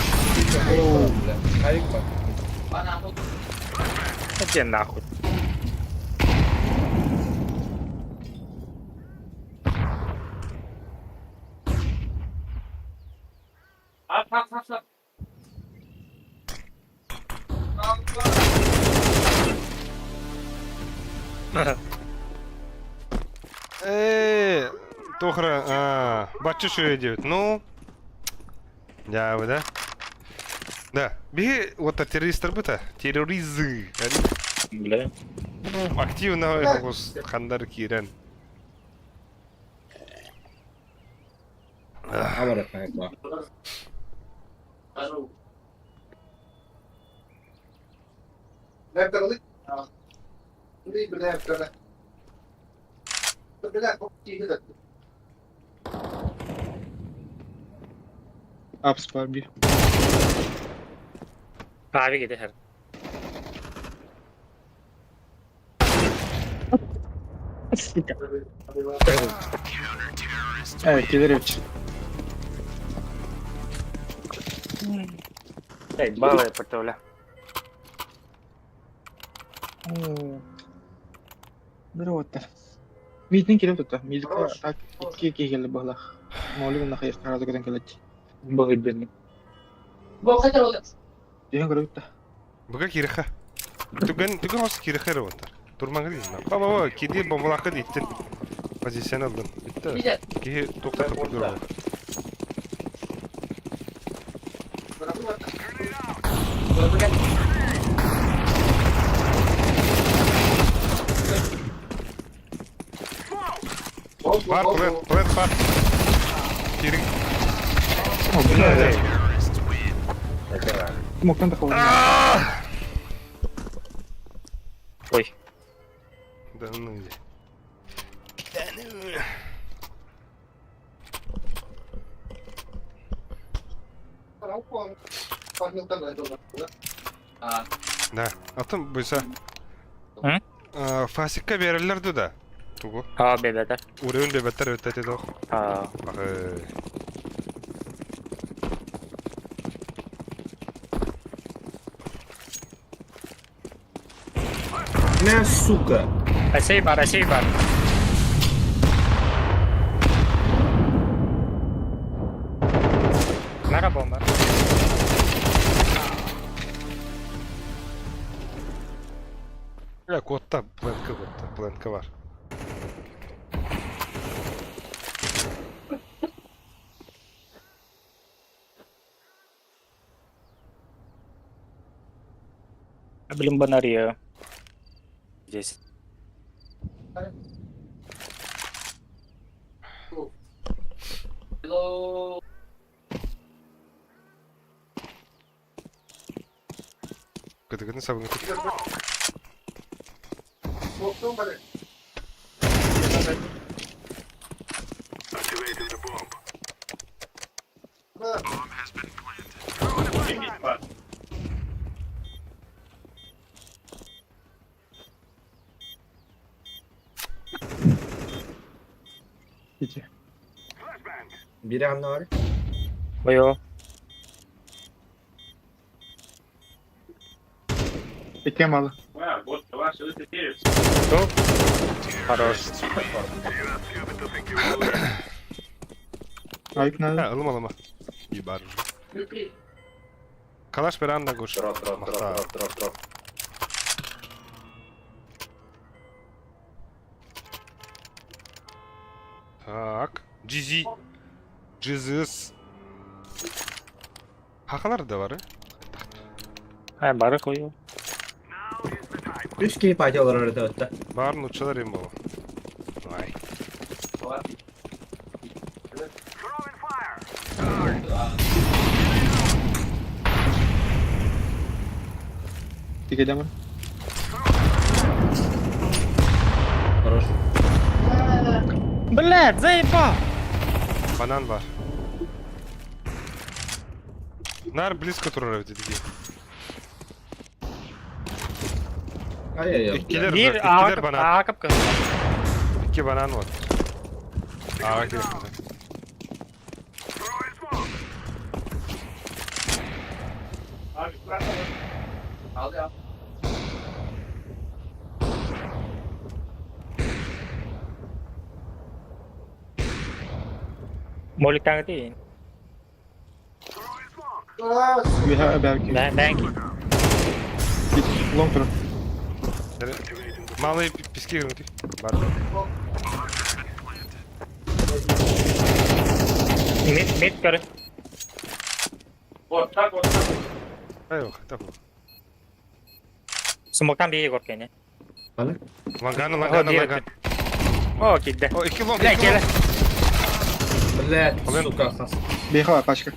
Бля, авик бар. Иди нахуй. Э, Тохра, а, бачча шөйө диэбит. Ну, дьаабы да. Да, биһи вот террористтар быта, терроризы. Бля. Активно хандар киирэн. Абарат ба. Апс бар bir. Abi gider. Evet gelir evet. Эй, баллы потоля. Bir оттар. Мидин келіп тұтта. Мидка так икки икки келді бағлақ. Молик онда қайыр қаразы көтен келеді. Был бедный. Деген көріп тұтта. Буга кириха. Түгэн түгэн хос кириха эрэ буолтар. Турмаҥҥа диэн. Ба ба ба киди бомбалаахха дииттин. Позицияны ыллым. Бүттэ. Киһи туохта туппут Бар, плент, плент бар. Кириҥ. О, бля. Смоктан да холодно. Ой. Да ну иди. Да ну. Да, атын буйса. М? Фасикка береллер да. Тугу. А, бебета. Уровень бебеттер өттәти дох. А, Ах. Бля, сука. Россия бар, Россия бар. Нара бомба. Я кодта, плентка кодта, плентка бар. Блин, банария. Здесь. Кытыгын сабын Ити. Бири анна бар. Ой, Икки малы. Хорош. Айк надо. Ha, ылым алама. И бар. Калаш бер анда гош. Дроп, дроп, дроп, дроп, дроп, дроп. Так. GZ. Jesus. Хахалар да бар, э? Ай, бары кою. Үч киһи пати олорор өтө. Барын учалар им боло. Ай. Тиге демон. Хорош. Блядь, заебал! Банан бар. Нар близко турар эбит диги. Ай-яй-яй. Иккилэр, Биир иккилэр банан. ааҕа капкын. Икки банан вот. Ааҕа киирбитэ. Моликтааҥы тиийин. Үөһэ эбээки. Бээн Лонг турар. Малые пески гранаты. Бар. Мид, мид көрө. Ай, так. Смоктан биир коркене. Лагана, лагана, лагана. О, киирдэ. О, икки лонг, Бля, икки кэлэ. лонг. Блядь, Блин. сука, хас. Бэйхэ бар пачка.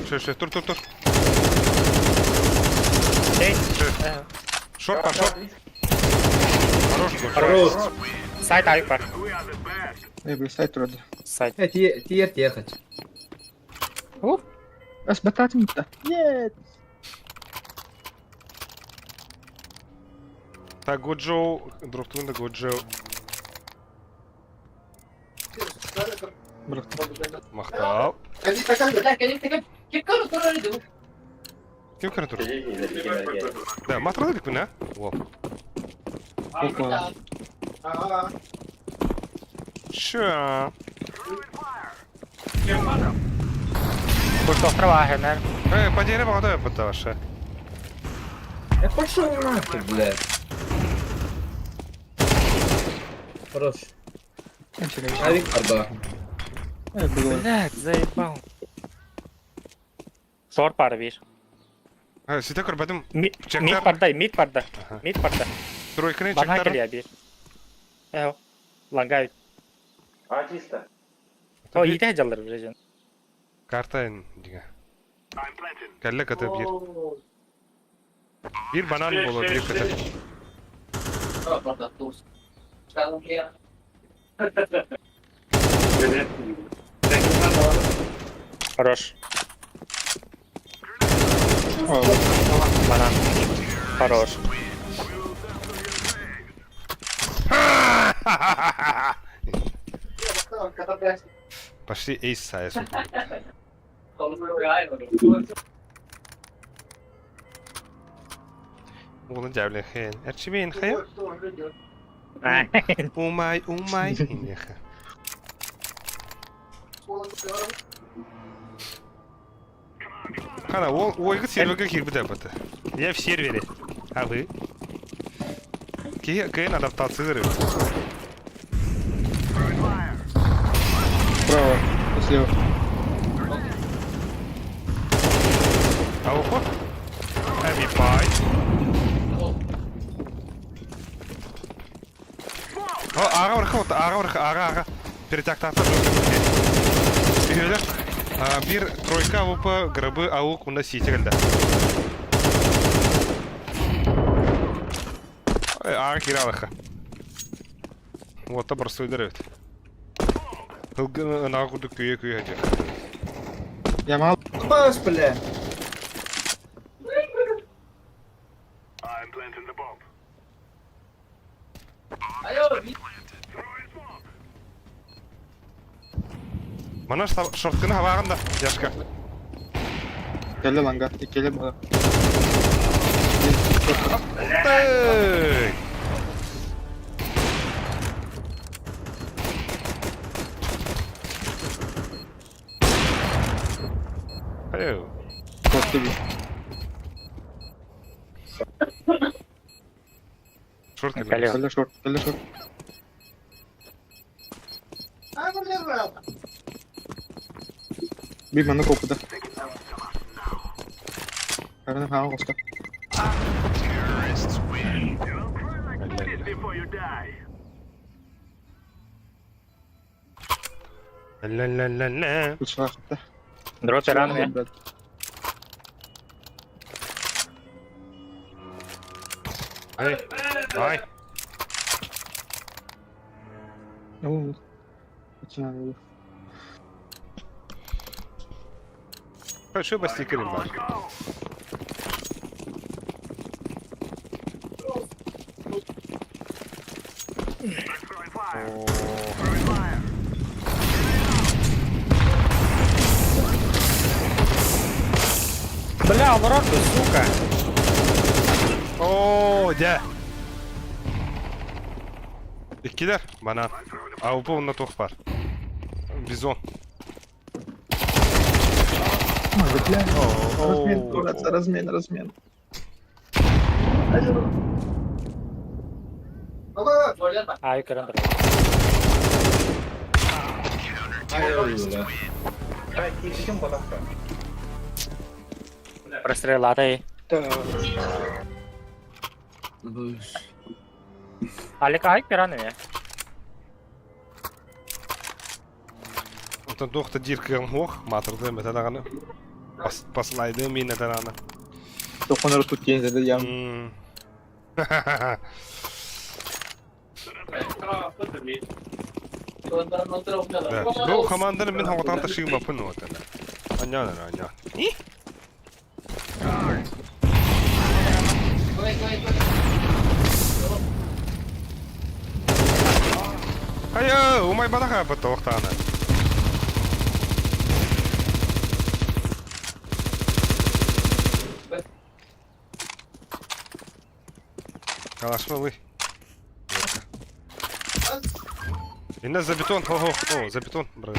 Шо, шо, тур, тур, тур. Эй. Шо. Шорт, пошел. Хорош, Хорош. Сайт айык бар. Эй, бля, сайт турар. Сайт. Э, тиер ехать. Ас баттаатым да. Нет. Так, Годжоу, дроптун да Годжоу. Бырахтым. Махтал. Ким көрө турар? Да, матырда дик а? Во. Опа. Ша. Куртохтар бааһынар. Э, падере багата бата Я пошел нахуй, блядь. Хорош. Авик арба. Эй, было. Блядь, заебал. Шорт бар биир. Э, сите көрбөдүм. Мид Чектар. барда, мид барда. Аха. Мид барда. Тройканы Банан чектар. кэлиэ биир. Э, лангай. О, иитэ дьаллар билэ дьон. Карта эн дига. Кэллэ ката бир. Бир банан боло, бир ката. Хорош. О, Банан. Хорош. Пошли эйс сайс. Уолун дьявлен хэн. Эрчимин хэ. Умай, умай. Инеха. Хана, ол ойгы серверге кирбит апаты. Я в сервере. А вы? Киэн адаптация Справа, слева. А ухо? Эми пай. О, аға ұрқы от, аға ұрқы, аға, аға. Перетяктаты Үйелер, бір тройка ВП гробы аук у нас сетелді. Аға киралыха. Вот, табыр сөйдер өт. Ылгын ағы күйе күйе хәжер. Я мал. Бас, бля. Мана шорткыны хабағында, Яшка. Кэллэ ланга. Иккилэ бала. Эй! Эй, Корты би. шорткыны. Кэллэ. Кэллэ шорт, кэллэ шорт. Би манна копуда. Караны хаан коста. Ля-ля-ля-ля. Кучалаахта. Дроп рано я. Ай, ай. Оо. Кучалаах. Хорошо, бастикерим бар. Бля, олорор ты, сука. Оо, дьэ. Иккилэр, банан. АВП онно туох баар? Бизон. Ой, бля. Размен, Оо. братцы, размен, размен. Ай, көрөн турар. Прострелатай. Да. Алик ай пираны. Онтон туох да диир кыаҕым суох, маатырдыам этэ даҕаны. Бас, баслайдыам иин этэ даҕаны. Тохонор тут тень зада ям. М. Да. Бу команданы мин хоҕотоон ташыымаппын уотана. Анньаан эрэ, анньаан. Хайа, умайбатах ааппыт туохтаана. Калашма вы. Инна за бетон, хо-хо, о, за бетон, брат.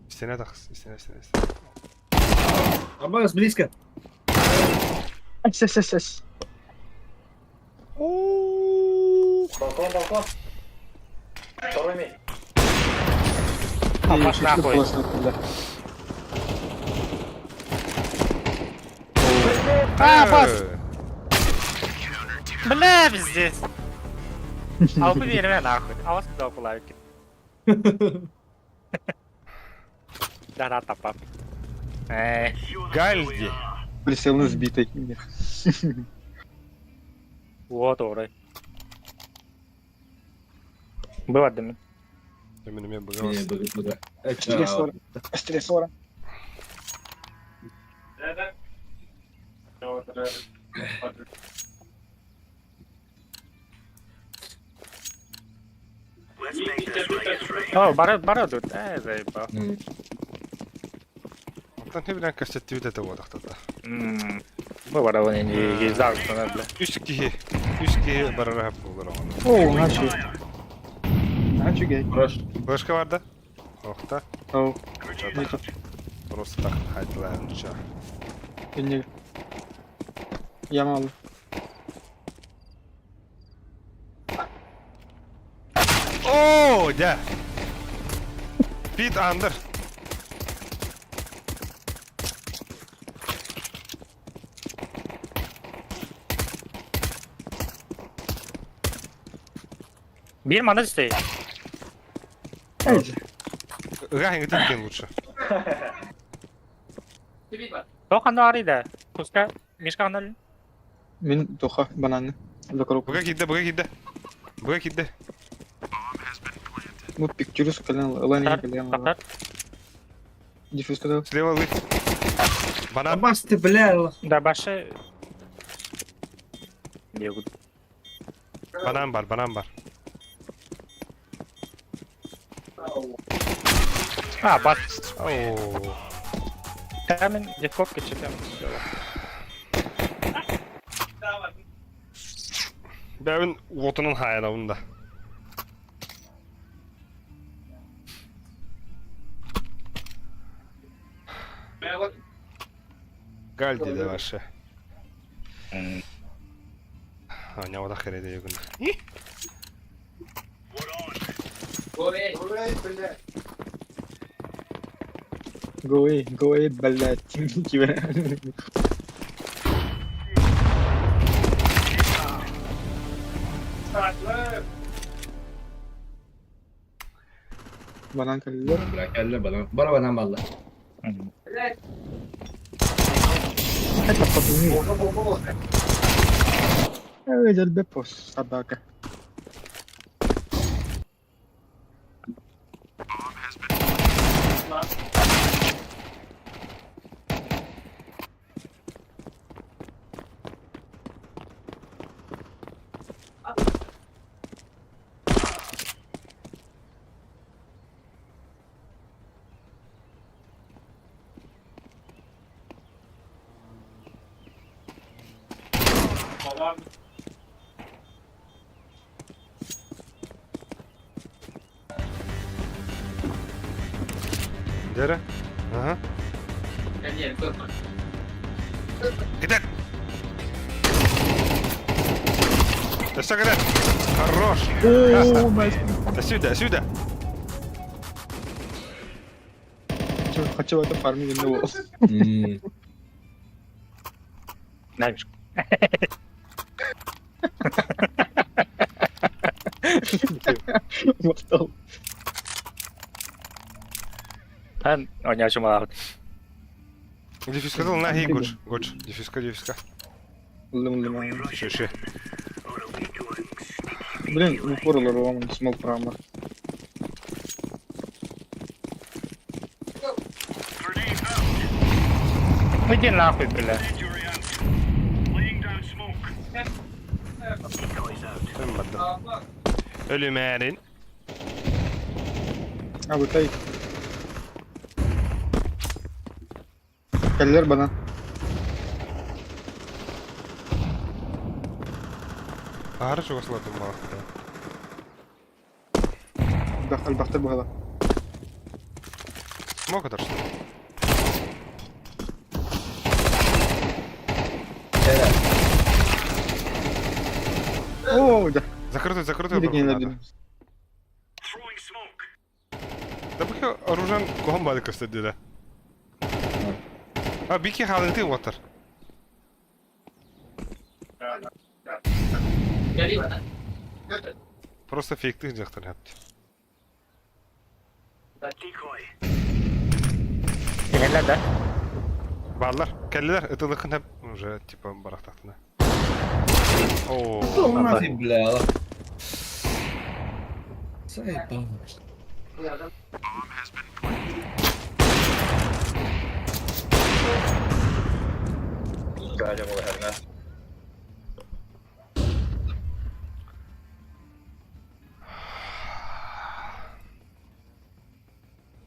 Стена тахс, стена, стена, стена. Аббас, близко. Ас, ас, ас, ас. Балкон, балкон. Второй мид. А, паш нахуй. А, бас! Бля, пиздец. А вы меня нахуй. А вас куда кулаки? Да, да, тапап. Эй, Гальди. Присел на сбитый. вот уры. Было дым. Мен мен Не, бұғыз. буду, буду. Стрессора. Стрессора. О, бара, бара тут. Эй, заебал. Оттан хебінен көстетті өте бодақтады. Бу бара вон не знаю, что надо, бля. Үш киһи, үш киһи барара болар оҕону. О, начи. Начи гей. Хорош. Башка бар да? Охта. Оу. Чата. Просто так хайтлаанча. Инник. Ямал. О, дьэ. Пит Андер. Биир манна түстей. Эй. Ыга хиҥитин лучше. Тоқ анда арыйда. Куска, мишка анда. Мин тоха бананы. Закруг. Быга киирдэ, быга киирдэ. Быга киирдэ. Ну, пиктюрус кэлэн ылан кэлэн. Тақтар. Диффуз кадал. Слева лы. Банан. Аббас, ты, бля. Да, башы. Бегут. Банан бар, банан бар. А, бас. Оо. Камень, дефопки читаем. Бэвин уотунун хайанабын да. Гальди да ваше. Аня херede югун. Go away, go away, блядь. Кибер. Банан кэллэр. Бля, кэллэ банан. Бара банан балла. Это подумай. Эй, дельбепос, собака. Дьэрэ. Аха. Китер! Өссө кэлэр! Хорош! О, nice. Сюда, сюда! Хочу это фармить на wall. Знаешь. Махтал. Эн оонньоочу малаабыт. Дефискатыл на Гоч. Гоч. Дефиска, дефиска. Ыллым, ыллым. Ши, ши. Блин, упор олорор, смол прамар. Иди нахуй, бля. Өлүмээрин. А, бытай. Кэллэр банан. Аһары чугаслатым балахта. Элбэхтэр быһала. Смог это что? О, да. Закрытый, закрытый. Да бу оружан куһан бады көстө да. А бики халыты отыр. Просто фейктых жактар хапты. Иһэллэр да? Баллар, кэллилэр ытылыкын хап уже типа барахтахтына. О, Нафиг, бля. Заебал.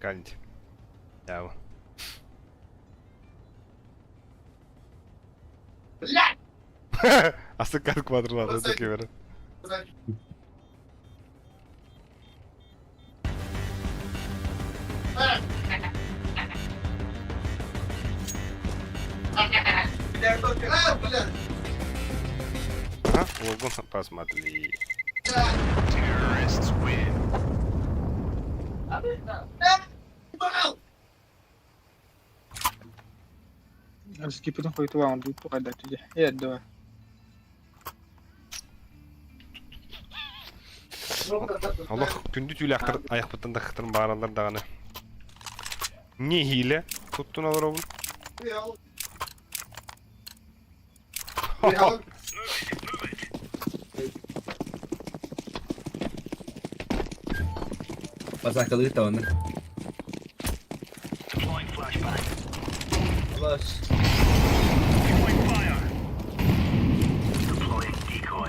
Кальнти. Ява. Асы кар квадрлады таки бері. Ага, логон посмотри. Скипытын хойту ваҕын дуу туқайда түде. Э, давай. Аллах күндү түүлэхтэр аяқпыттан да хытырын бааралар даҕаны. Не хиле туттун олоробун. Басакалыта оны. Алаш.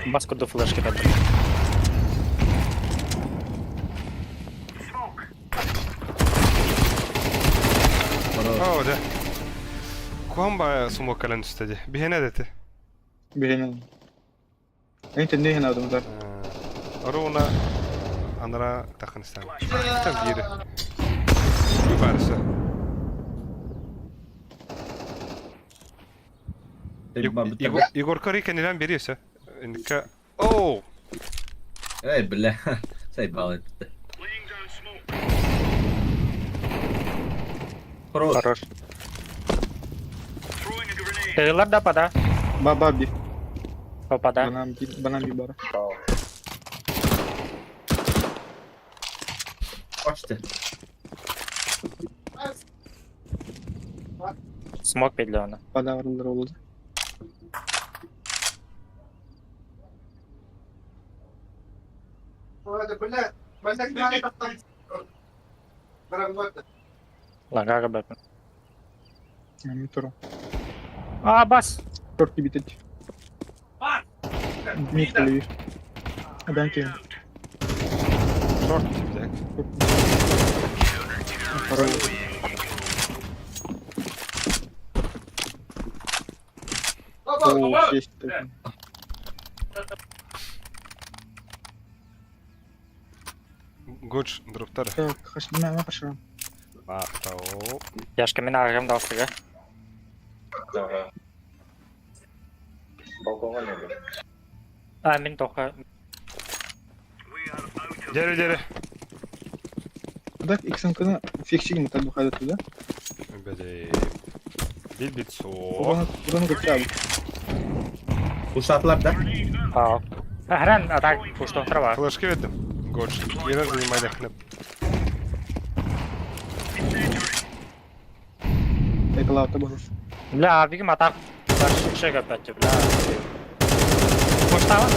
Маску до флешки надо. О, да. Куамба сумокален үстеди. Бихене дети. Билен. Энте не хена адамдар. Оруна анара тахыныстан. Там бири. Юбарысы. Егор Корика нелен бериyorsa. Индика. Оу! Эй, бля. Заебал это. Хорош. Хорош. Тейлор да пода. Баба би. Попада. Банан би, банан би бара. Почти. Смок петлена. Бада арылдар oldu. Лагага бэт. Ми туру. А, бас! Шорт битет. Мид или Аданки. Шорт типа. Второй. О, есть. Гоч дроптар. Так, хаш, мэ хашырам. Махтал. Яшка мен ағым дауыстыға. Ага. Балконға не бер. А, мен тоқа. Дері, дері. Так, иксанканы фиксигин мутат бухайда туда. Бәдей. Бил бит со. Ураны көтөрәбит. Ушатлар да. Ау. Хрен, а так, пуштоқтыр бар. Флешки бердим. Гоч. Кирер занимай хлеб. Экалаута был. Бля, бигім атақ. Шег опять, бля. Пуштаван?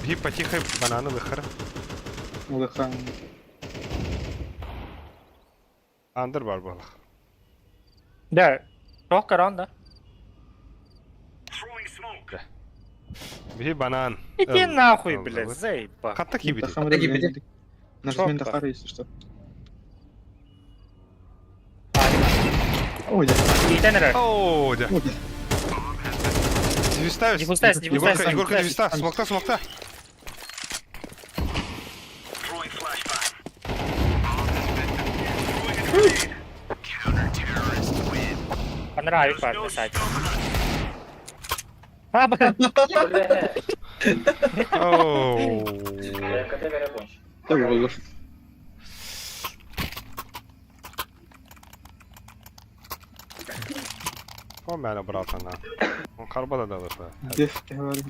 Би потихо бананы выхар. Улахан. Андыр бар балах. Да. Тоқ каран да. Би банан. Иди нахуй, блядь, заеба. Хатта кибити. кибити. Нажми на хары, если что. Ой, да. Итенер. О, да. Ой, да. Девиставис. Дефустайс, дефустайс. Егорка, Егорка, девиста. Смокта, смокта. Понравилось, парень, кстати. А, бля. Бля, Оу. я КТ горя конч. Так было. О, меня братана. Он карбада дал это. Деф, говорю.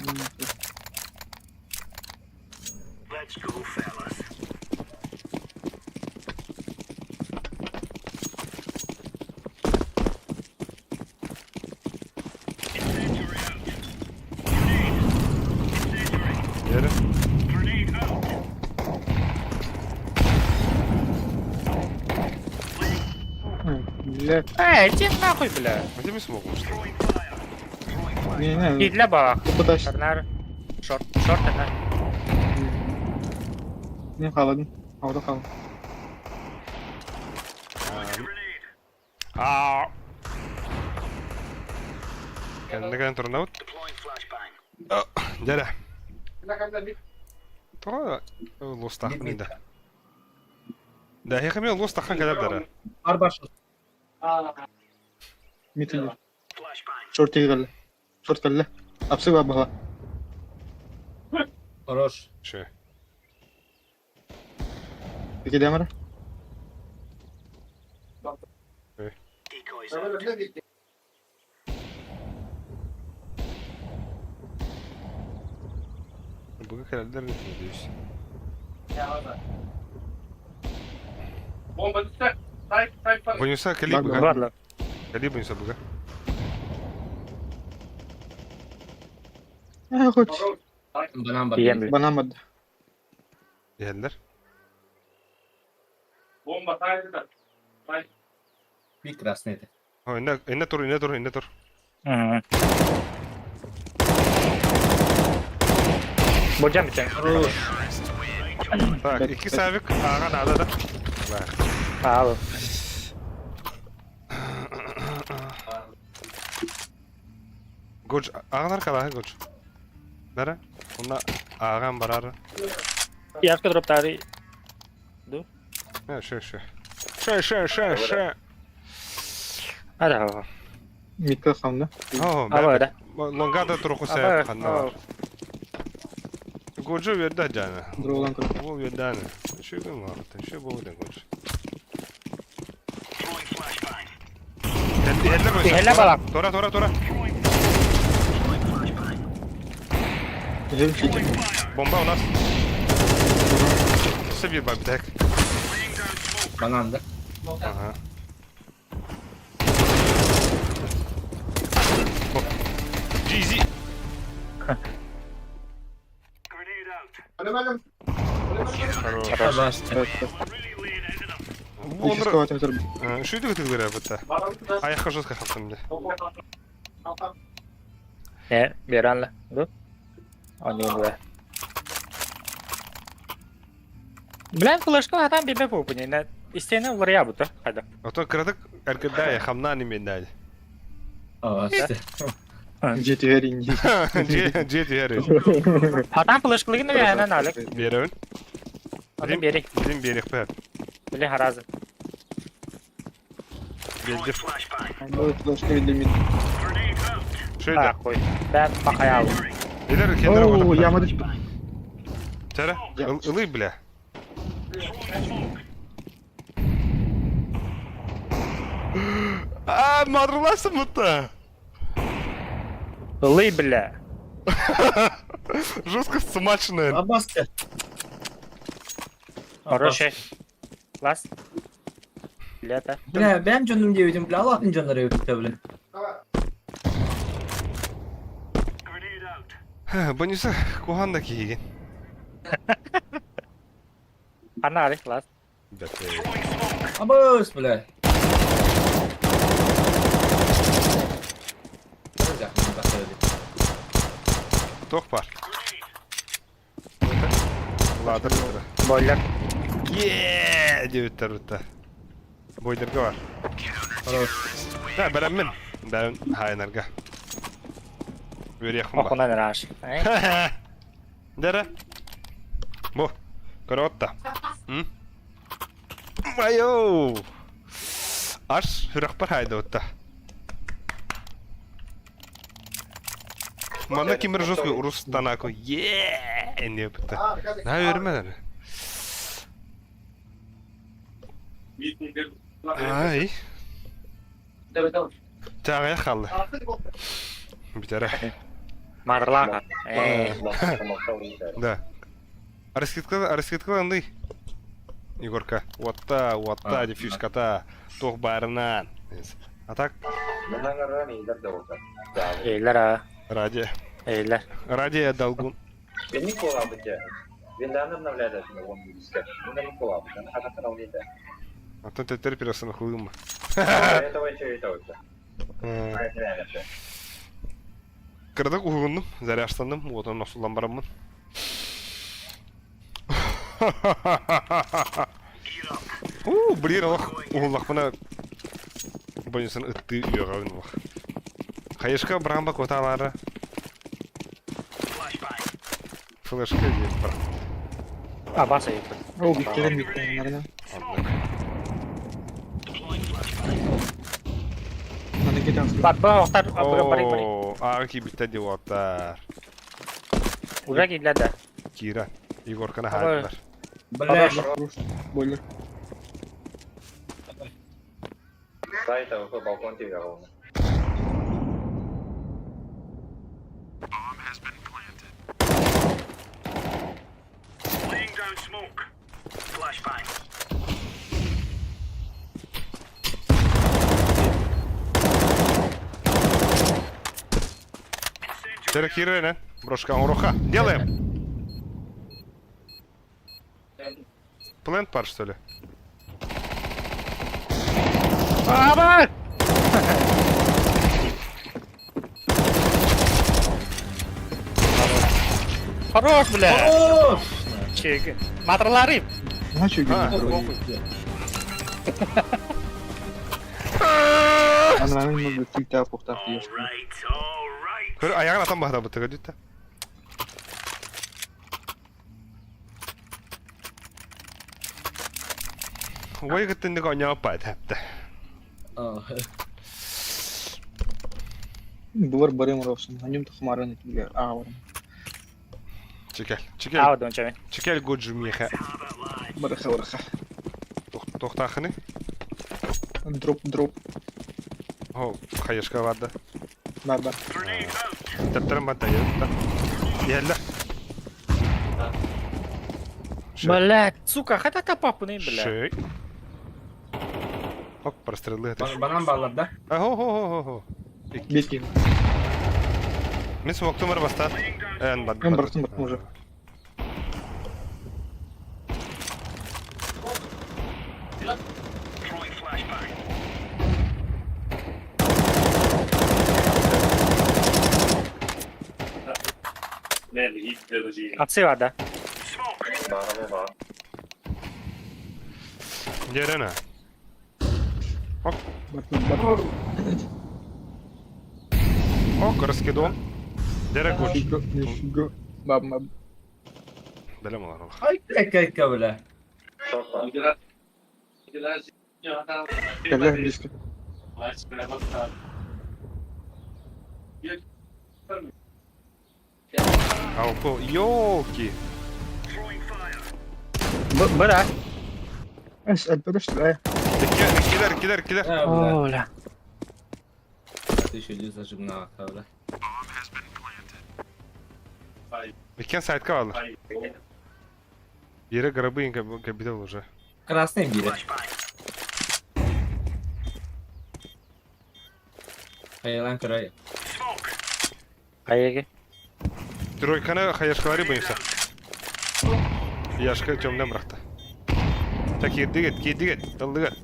Yeri. Бля, Эй, иди нахуй, бля. Где мы смогу, что ли? не, не, И для бах. попытайся. Шарнар. Шорт, шорт, да. Не холодно. А вот холодно. А. Кэннеген турнаут. Дәрә. Туга лостах миндә. Да, я хамел лостахан кадәр дәрә. Бар бар. Митин. Шорт тигәле. Шорт кәлле. Апсы бар бала. Хорош. Ше. Пеки демара. Буга кәләләр надеюсь. Бонюса кали буга. Ладно. Кали бонюса буга. А, хоть. Банан бар. Ием. Банан бад. Дигәннәр. Бик красный это. О, инде инде тур, инде тур, инде тур. Болжам битен. Хорош. Так, ике савик ага надо да. А, Гоч, агнар кала, гоч. Бәрә. Онда аган барар. Яшка дроптары. Ә, ше, ше. Ше, ше, ше, ше. А, да. Митка хамда. О, А, бәрә. да. Лонгада турху А, сәп ханна. Годжу верда жана. Дролан көр. Бу верданы. Шү гын var. Шү бу ден гоч. Хелле бала. Тора, тора, тора. Жем шити. Бомба у нас. Все bir бар битек. Банан да. Ага. GZ. Хорош. Хорош. Бу Шүйді күтіп көрі бұтта. Аяққа жестко хаптым де. Не, беранла. Ду. Они бля. Бля, флешка, а там бибе пупни, не. Истиэнэ уларыйаабыта хайда. Отон кыратык эргирдаа хамнаан именнээн. Аа, Дьиэ түһэр инни. Дьиэ дьиэ түһэр. Хатан флешкалыгын эбээнэн Алек. Биэрэбин. Аны биэри. Билин биэриэхпэ. Били харазы. Биэрдим. Бу флешка видимит. Шөйдө. Кой. Бән бакаял. Илер кендер Оо, оҕото. яма түспүт. Чара, ылый бля. А, мадрласым будто. Ылый бля. Жестко смачная. Абаска. Хороший. Класс. Лето. Бля, бэм дьонум диэбитим, бля, Аллахтын дьоннор эбит бля. Бонуса куһаҕан да киһигин. Ана али, класс. Абыс, бля. Туох баар. Ладыр Бойлер. Еее диэбиттэр бутта. Бойдерга бар. Хорош. Да, бәрәммин. Бәрәм хайнарга. Үөрүйэхпин бар. Охунан раш. Дәрә. Бу. Көрө отта. М? Майо! Аш хүрәхпер хайда отта. Манна кимер жестко урус танаку. Еее! Не бітті. На өрмәдер. Ай. Тағая қалды. Бүтәрі. Марлаға. Да. Раскидка, раскидка андай. Егорка. Уатта, уатта, диффюзката. Туох барынан. А так? Эйлер а. Ради. Эйлер. Ради долгун. А то ты терпишься на хуйма. Кырдык уһугуннум, заряжтанным, уотун охсуллан бараммын. Уу, блин, олох уһуллахпына бойунсан ыттыы үөҕэбин олох. Хайышка быраҕан куотаалаары. Флешка диэт бар. Абаса еппит. Оо, бүттелер бүттелер. Оннук. Маны кетен. Бат ба охтар бары бары. Оо, ааҕы киирбиттэр диэн уолаттар. Уже киирдэ да. Кира, Егорканы хаайдылар. Бля, Бойлер. Чэрэ киирэн, брошка оҥоруохха. Делаем! Плент пар, что ли? Аба! Хорош, бля! Хорош! Чеги. Матрлары! Начал А. Аны мен бу тиктә пухтак дияш. Көр аяғын атан баһда бытыга дүттә. Ой гыттыннык оñоо пат хәпті. Булар барым ровсын. Анем тахмарын итилгә агабарым. Чекел, чекел. Ава дончами. Чекел годжу миха. Барыха барыха. Тохтахыны. Дроп дроп. О, хаешка барды. Бар бар. Тәптерем бар та. Ялла. Блядь, сука, хата та папу не, бля. Шей. Оп, прострелы это. Банан баллар, да? Хо хо хо хо. Бески. Мен смоктум бастат. Эн бат. Мен бырахтым бырахтым уже. Отсыва, да. Дьэрэнэ. Бар, бар. Ок, раскидон. Дьэрэ гоч. Нифига, нифига. Баб, баб. Бэлэм олорор. Ай, кай, бля. Шорт. Кэлэ, близко. Алко, ёлки. Быра. Эс, альбереш, да. Килер, килер, килер. А, бля. Оля. Ты еще один зажим на бля. Иккен сайтка алыр. Yere гробы капитал уже. Красный бире. Хайалан край. Хайеге. Тройканы хаяшкалары боюнса. Яшка темнен быракты. Так, кирдигет, кирдигет, талдыгет.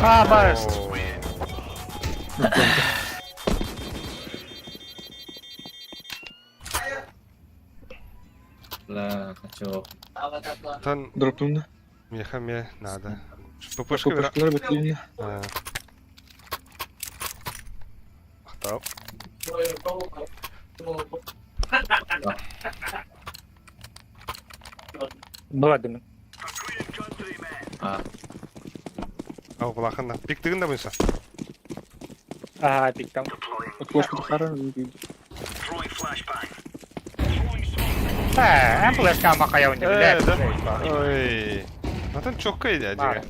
А, барыс. Бля, хочу. Тан Дроптунна. меха ме надо. ППшка бера. Пушкалар бетилинна. Ахтау. Была дымы. А, Ау, булахында. Пиктигин да буйса. Ага, пик там. Отложка Тахара. А, амплешка махая у него, Э, блядь. да. Ой. Атын чокка иди, ажыга.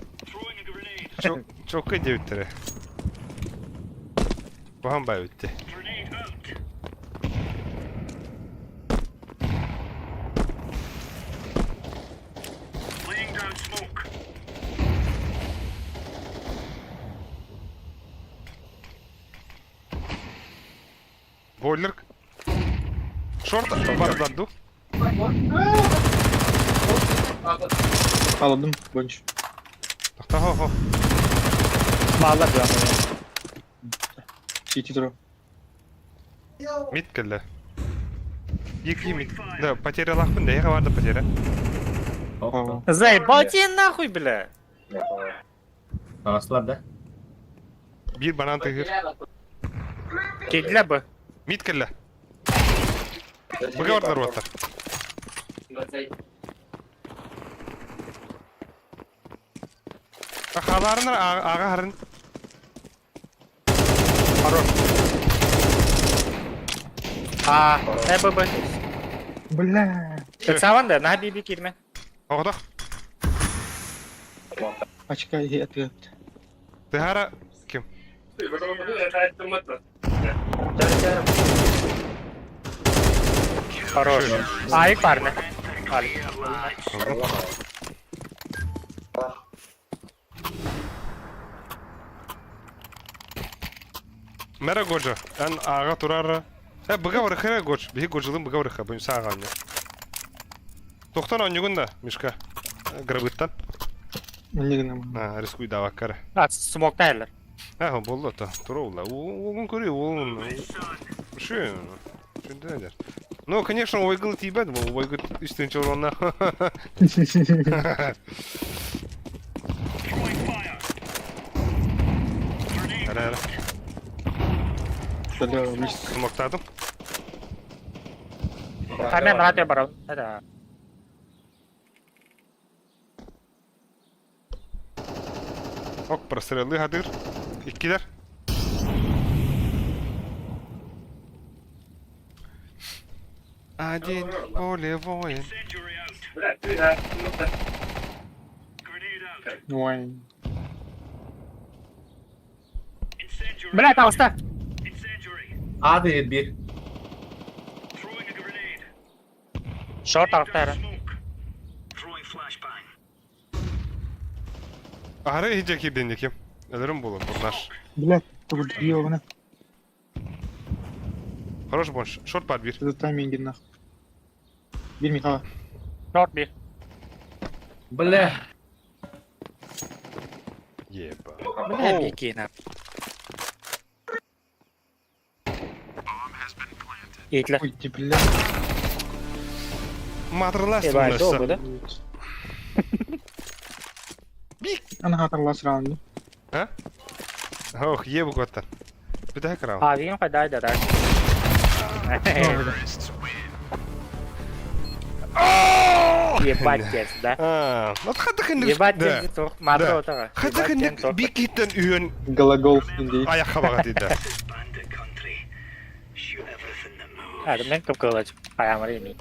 Чокка дебиттере. Бахан бай битти. Бойлер. Шорт барданду. Аладым, бонч. Тохта хо хо. Мало да. Сити дроп. Мид келді. Екі мид. Да, потеря лақпын да, еға барды потеря. опа. Заебал тебе нахуй, бля. Аслар, да? Bir банан тығыр. Кегля бы. Мид келді. Бұға бардылар оттар. Халарынар аға харын. Хорош. А, э, б, б. Бля. Саван да, на биби кирме. Оғдақ. Очка и ответ. Тыхара ким? Хорош. Ай, парни. Али. Мәрі годжа. Ән аға тұрары. Ә, бұға барықыра гоч. Бейі годжылын бұға барыққа. Бұны саға аңы. Тоқтан оңюгын да, Мишка. Грабыттан. Не гына. А, рискуй давак кара. А, смок тайлер. А, болду та. Тура ула. Угун көрі, угун. Шү. Шүндер. Ну, конечно, ойгыл тибет, бу ойгыл үстін чорона. Ара, ара. Бля, близко. Смоктадым. Камен радио барон. Это. Ок, прострелы хадыр. Иккилер. Один поле воин. Ой. Бля, толста. А, ты бир. Шорт артера. Ары хиджа кирден екем. Өлөрүм болу, бурнаш. Бля, тут ёбана. Хорош бонш. Шорт бар бир. За тайминги нахуй. Бир Михала. Шорт бир. Бля. Еба. Бля, беги на. Итлер. Ой, ты, бля. Матрлас Ебать, долго, да? Ана хатарлас раунду. А? Ох, ебу коттан. Бүтэһик раунд. А, видим, ходай, да, да. Ебать, текст, да? А, вот хатык инде. Ебать, текст, тух, матро отага. Хатык инде бикиттен үйөн Глагол индей. аяққа баға дейді. А, мен көп кылач. Аямыр еми.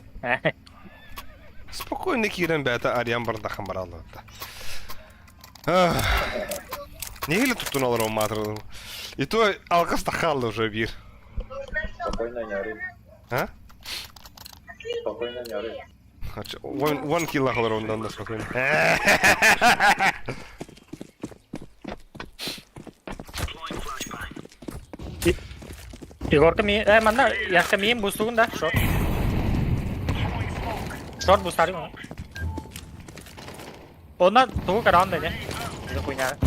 Спокойно киирэн бэйэтэ арыйан баран таххан бараллыбыта. Неһили туттун олорон маатырдым. И то алгыс да хаалла уже биир. Спокойно не ори. А? Спокойно не ори. One, one kill олорон да спокойно. Егорка ми... Э, манна, яхта миим бустугун да, шорт. Шорт бустарым оны. Онна тугу караун да не. Это хуйня.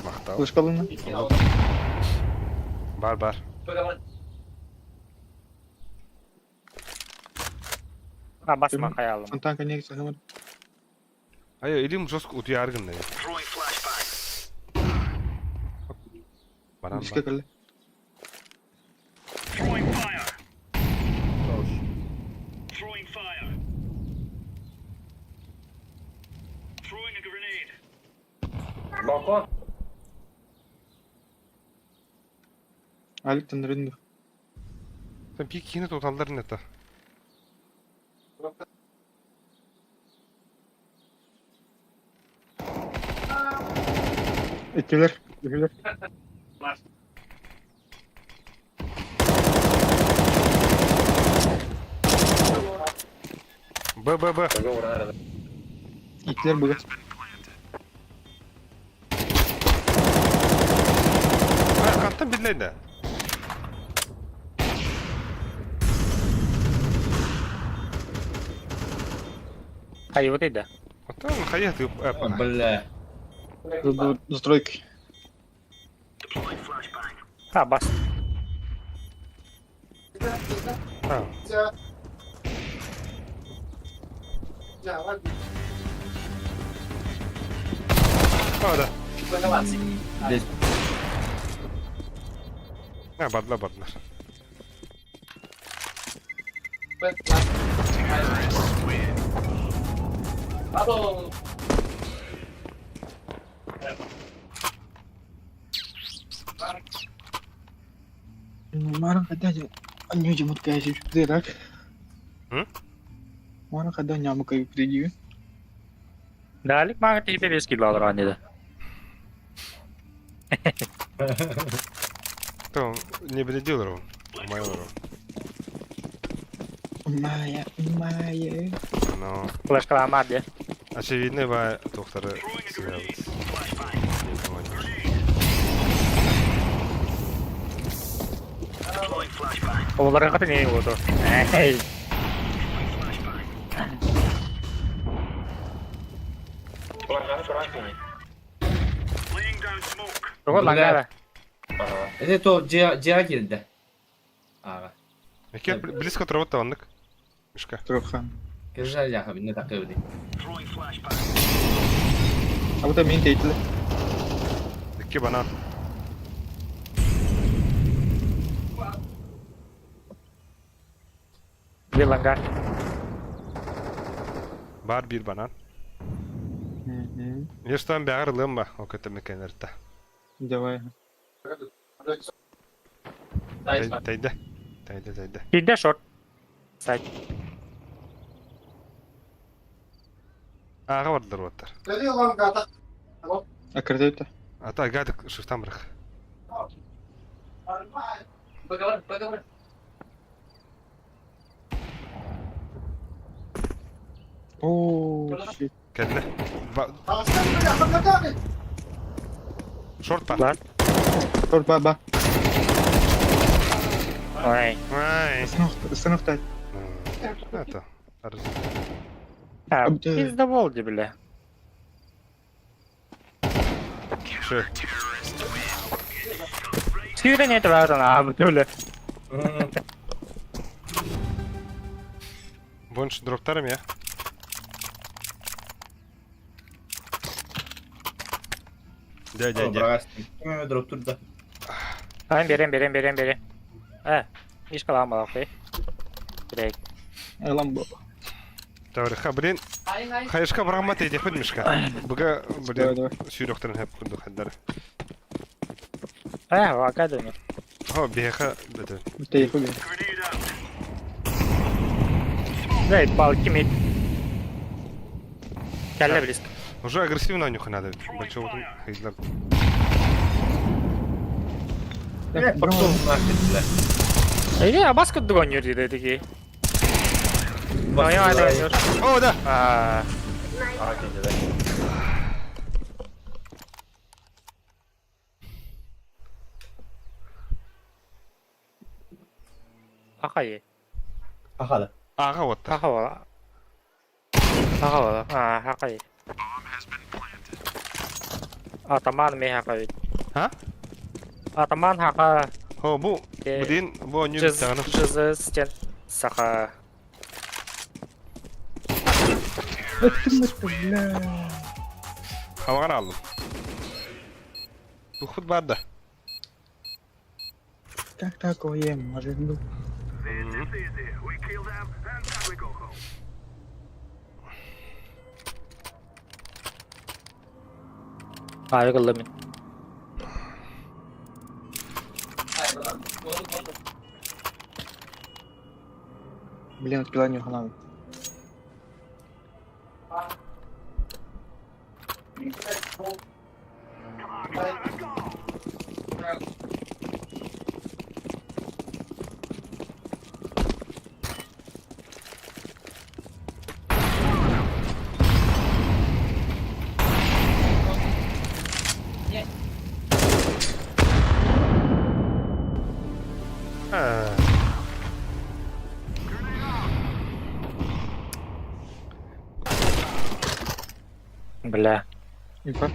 Махтал. Слышкалына? Бар бар. А, басма хаялым. Фонтанка не сахамар. Ай, илим жестко утуяр гынна. Баран Бишке бар. кэллэ. Балкон. Алик тандырын. Sen пик кийини туталларын это. Иккилер. Үһүлэр. Б Б Б. Иккилер буга. Хантан биллей да. Хай, вот это. Оттон хайа ты. Бля. Застройки. А, бас. А. А, да. Здесь. А, бардылар, бардылар. Маран хадда анню жамут кайсы так. М? Маран хадда няму кай приди. Далик мага тебе без кидал ранее. То не бредил ру. Майору. Майя, майя. Но Флешка ламад, очевидно, ба докторы сыграл. Оларға қаты не болды? Эй. Тоғы лаңғара. Это то Джиа кирде. Ага. Эке близко тұрып табандык. Мишка. Турхан. Киржа яха бинне такы А вот мен тейтли. Эке банан. Bir лаңғар. Бар бир банан. Ештан бәрі лымба, о көтө мекенерте. Давай. Тайда. Тайда, тайда. Пинде шорт. Сайт. Аға бардылар баттар. Аккредита. Ата гадык шифтан бирок. О, shit. Кәлле. Шорт бар. Бар. Шорт ба ба. Ой. Ай. Остановка. Это. А, пиздобол, бля. Ше. Сүүрэн это баар аабыт өлө. Больше дроптарым я. Дя, дя, дя. Ким дроп турда. Айн берем берем берем берем. Э, Мишка лам балакты. Брейк. Ылам бу. Тавриха, блин. Хайышка барамат эдихпит Мишка. Быга, Давай, блин, давай. сүйрөктөрүн хэп курдук хаддар. Э, вакадыми. Хо, беха, бөтө. Тейху бе. Зай палки мид. Кэллэ близко. Уже агрессивно нюха надо. Большого хайдлар. Бля, пошел нахер, бля. Или абаска догонюр диде тики. О, да. А, А, киди, ахай. Ахада. Ага, вот так. Аха Аха А, хакай. Атаман ме хакай. А? Атаман хака. Хо, бу, блин, бу нюх Жыз тагына. жыз стен саха. Өттүм өттүм, бля. Хаваган алдым. Тухут бар да. Как такое может быть? This is easy. We kill them and then we go home. Ай кылды мин. Блин, отпила нюха надо. А. Бля. Инфа.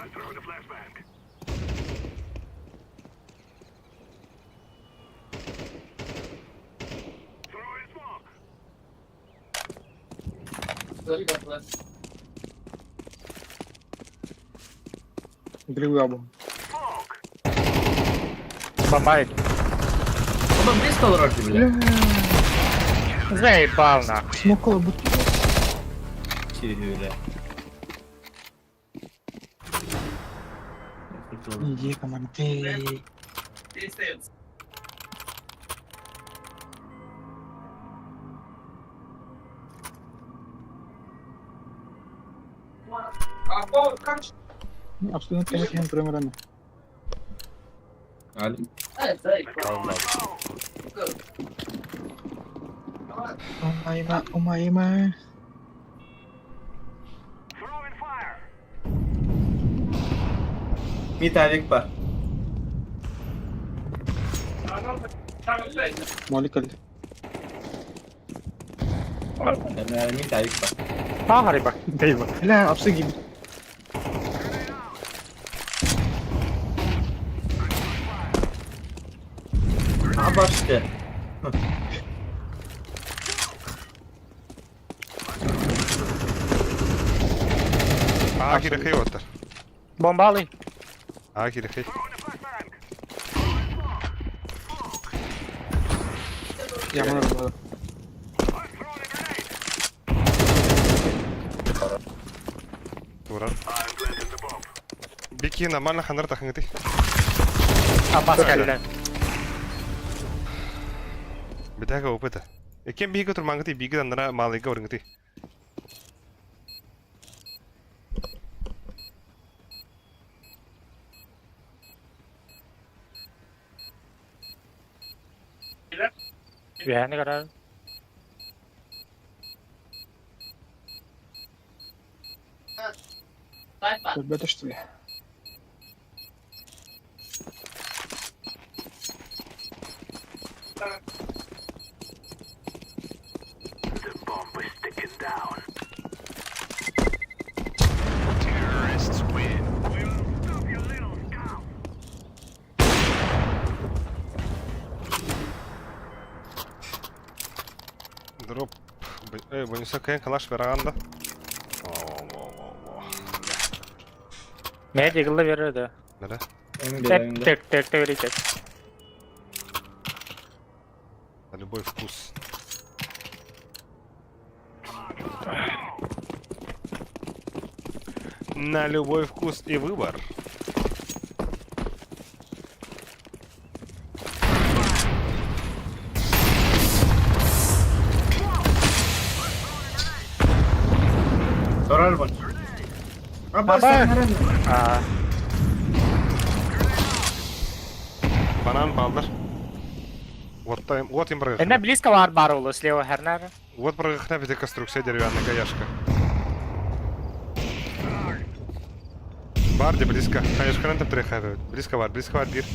I'm throwing a flashbang. Throwing smoke. Гривы абу. Smoke. Бомбай. Оба близко вроде, бля. Бля. Заебал нахуй. Смокола будто. Чири, бля. Иди, команды. Абсолютно конечно, примерно. Али. Умайма, умайма. Throwing fire. Митавик па. Моликал. Митавик па. Ахари бак. Дейба. Бля, абсолютно. Абашты. А, кирехей оттар. Бомбалы. А, кирехей. Я могу. Турар. Бики нормально хандар тахыңыты. Абас кэллэ. Битага опыта. Экен биги турмаңыты, биги андара малыга орыңыты. Үһэни көрөр. Көрбөтө что ли? Дроп. Эй, бонуса кайын калаш бераганда. Мэ дигылла берер да. Нere? Тек тек тек тек тек. На любой вкус. На любой вкус и выбор. Турар бу. Аба! Аа. Банан балдар. Вот там, вот им Энэ близко бар бар олу слева хернер. Вот прыгахна бите конструкция деревянная каяшка. Бар где близко. Каяшка там трехает. Близко бар, близко бар бир.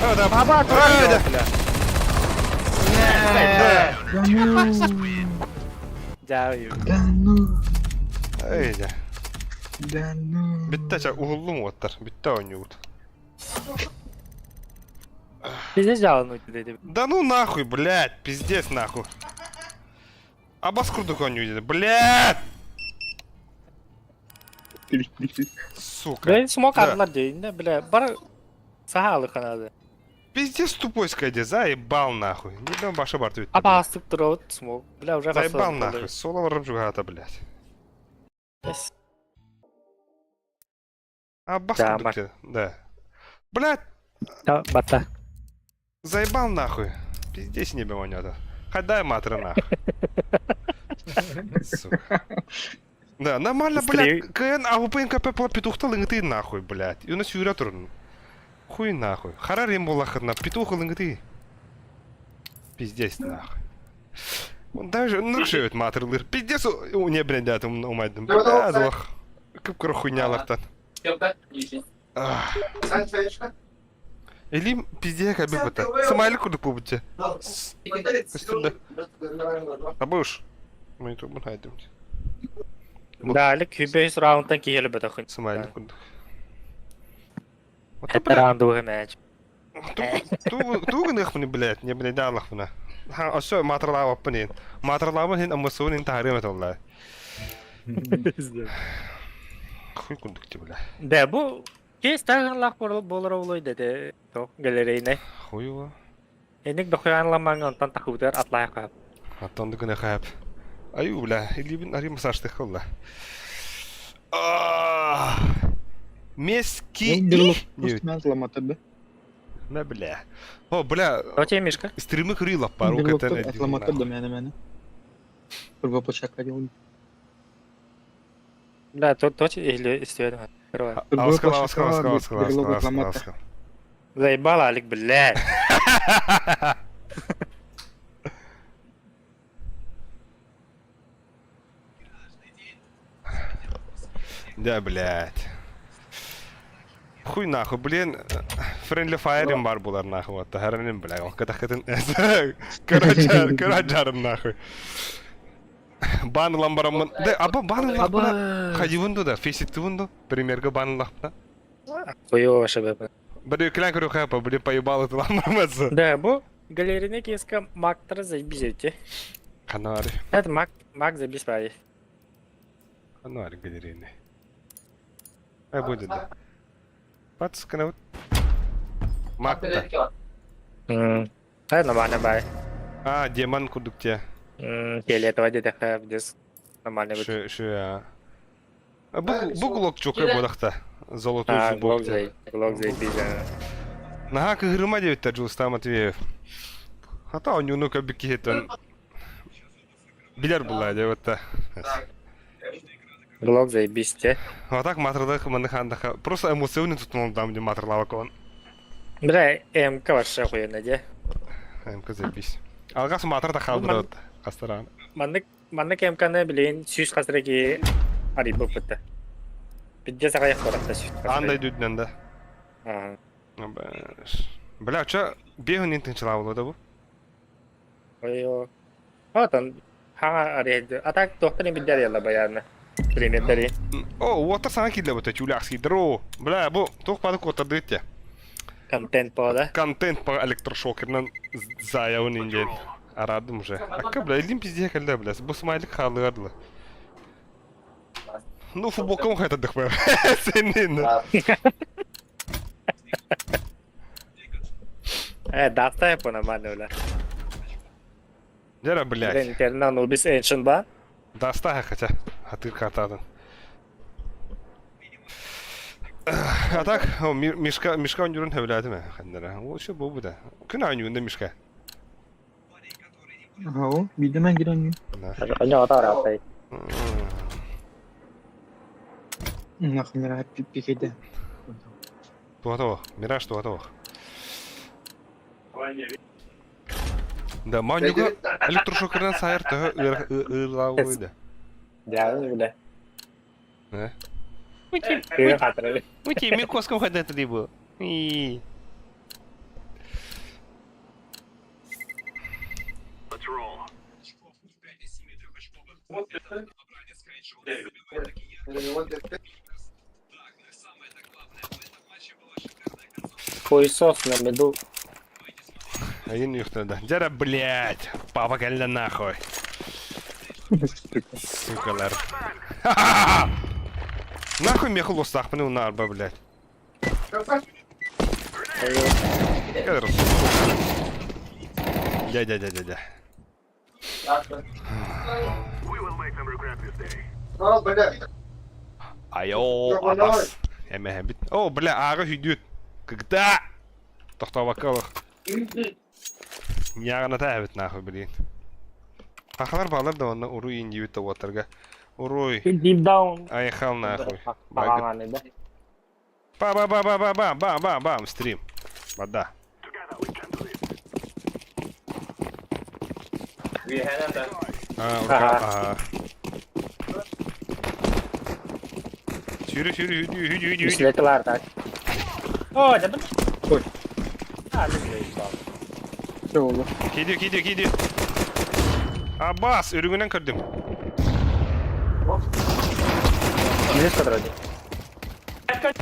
А, да. Аба, А, да. Да ну! Дяю. Да ну! Эй, да. Да ну! Битте ча уһуллум уоттар. Битте ойнуут. Пиздец жалынуть деди. Да ну нахуй, блядь, пиздец нахуй. Абас курдук ойнуу блядь! Сука. Бля, смок Да. арлар дейин да, бля, бар сахалы канады. Пиздец тупойская де, заебал нахуй. Не дам баша бар твит. Аба астык туруп смок. Бля, уже Заебал нахуй. Соло барып жугата, блядь. Абас Да, курдук де, да. Блядь, Да, бата. заебал нахуй. Пиздец не бемонята. Хадай матры нахуй. Сука. Да, нормально, блядь, КН, АВП, НКП, петухта лынгты нахуй, блядь. И у нас юра турн. Хуй нахуй. Харар им была хрна, петух лынгты. Пиздец нахуй. Он даже ныршивет матрлыр. Пиздец, у не блядь, у умайдым. Блядь, лох. Кып хуйня лахтан. Элим пиздец как бы это. Самайлик курдук бу бутте. Үстүндө. Абыш. Мы тут хайдым. Да, элек күбөйс раундтан киһеле бөтө хын. Самайлик курдук. Это раунд матч. Тугун ихмни, блядь, не блядь, аллахмна. Ха, осо матрлава пнин. Матрлава хин амасун ин тахрима толла. Хуй курдук ти, бля. Да, бу кес тагынлах болор олой деди. То галерейне. Хуйва. Эник дохуянламаң онтан тахудер атлай кап. Аттанды күнә хәп. Аю, бля, илибин ари массаж тыхылла. Мески. Просто мен ломаты бе. На, бля. О, бля, Оте мишка. стримы крыла пару Берлоктор отломаты до мене мене. Турбо площадка делал. Да, то то или истерим. Аскал, аскал, аскал, аскал, аскал, аскал, аскал. Заебал Алик, блядь. Да, блядь. Хуй нахуй, блин, Friendly Fire бар булар нахуй, вот, хәрәнем, бля, катахатын, короче, короче, нахуй. Бан ламбарамын, да, аба бан лахпына, хадивунду да, фейситивунду, примерга бан лахпына. Хуёво шебе. Бри клан көрү хапа, блин, поебал это ламбарамасы. Да, бу галерейне кеска мактар заебизете. Канари, Это мак мак заебись бай. канари галерейный. Ай будет, да. Пацкана вот. Макта. М. Это нормально бай. А, демон кудукте. М, фиолетово где-то здесь нормально будет. Шы, шы, а. Бу глок чокы бодахта. Золотой А, зубок. глок заебись, глок заебись. Наха кыгырма девитта Джулстан Матвеев. Хата он юну кабики хетен. Билер була девитта. Глок заебись те. А так матрада маны хандаха. Просто эмоционально тут он там где матрлава кон. Бля, МК вообще охуенно дии. МК заебись. Алгас матыр да хаалбыт хастараан. Маннык маннык МКны билигин сүүс хас эрэ киһи арыйбыппыт да. Пиздец аҕыйах куоракта сүүс хас Аан эрэ. дойду үрдүнэн да. Аа. Бля, ча биэһүн тынчылаабыла да бу? Ой, Отон хаҥа арыйды. А так туохтан билдэ арыйалла баянна. Примердэри. О, уоттар саҥа киирдэ бу түүлээхсийдэр оо. Бля, бу туох баады куоттардыгыт те. Контент по да? Контент по электрошокерынан заявын инден. Арадым уже. Акка, бля, илим пиздее кэллэ, бля. Бу смайлик хаалыгар дылы. Ну, футболкам хайтадых бэр. Сенин. Э, дата по нормально, бля. Дера, блядь. Интерна Anubis Ancient ба? Даста хотя. Хатыр картадан. А так, Мишка, Мишка оңдюрун хөбүлээтим ээ, ханнара. Ол еще бу да. Күн оонньуунда Мишка. Ау, биирдэ мен киирэн оонньуу. Да. Онньоҕото арааптай. Нахуй пикейде. Туата Мираж туата Да, манньуга электрошокерынан сайар төһө ыылаабый да. Дьаабы бля. Э? Кыы хатыры. Ути, мен коском ходят дии бу. И. Let's roll. Хуесос на меду. Один юхта да. Дьэ блядь. Папа кэллэ нахуй. Сукалар. Нахуй меху лостахпын унарба, блядь. Кадр. Дядя, дядя, дядя. We will make them regret this day. Айо, абас. Эмэһэ бит. О, бля, ааҕа хүдүүт. Когда? Тохтообакка олох. Ньааҕыната эбит нахуй, блин. Хахалар баалар да онно уруй индиют да уоттарга. Уруй. Deep down. Айхал нахуй. Багаманы да. Ба ба ба ба ба ба ба ба бам стрим. Вода. Together we can do it. А, ура, ага. Сүүрэ сүүрэ хүдүү хүдүү хүдүү. Үслэт бар так. О, дьэ Ой. А, ну Все oldu. Киди киди киди. Абас, үрүҥүнэн көрдүм. Минус подроди. Ха,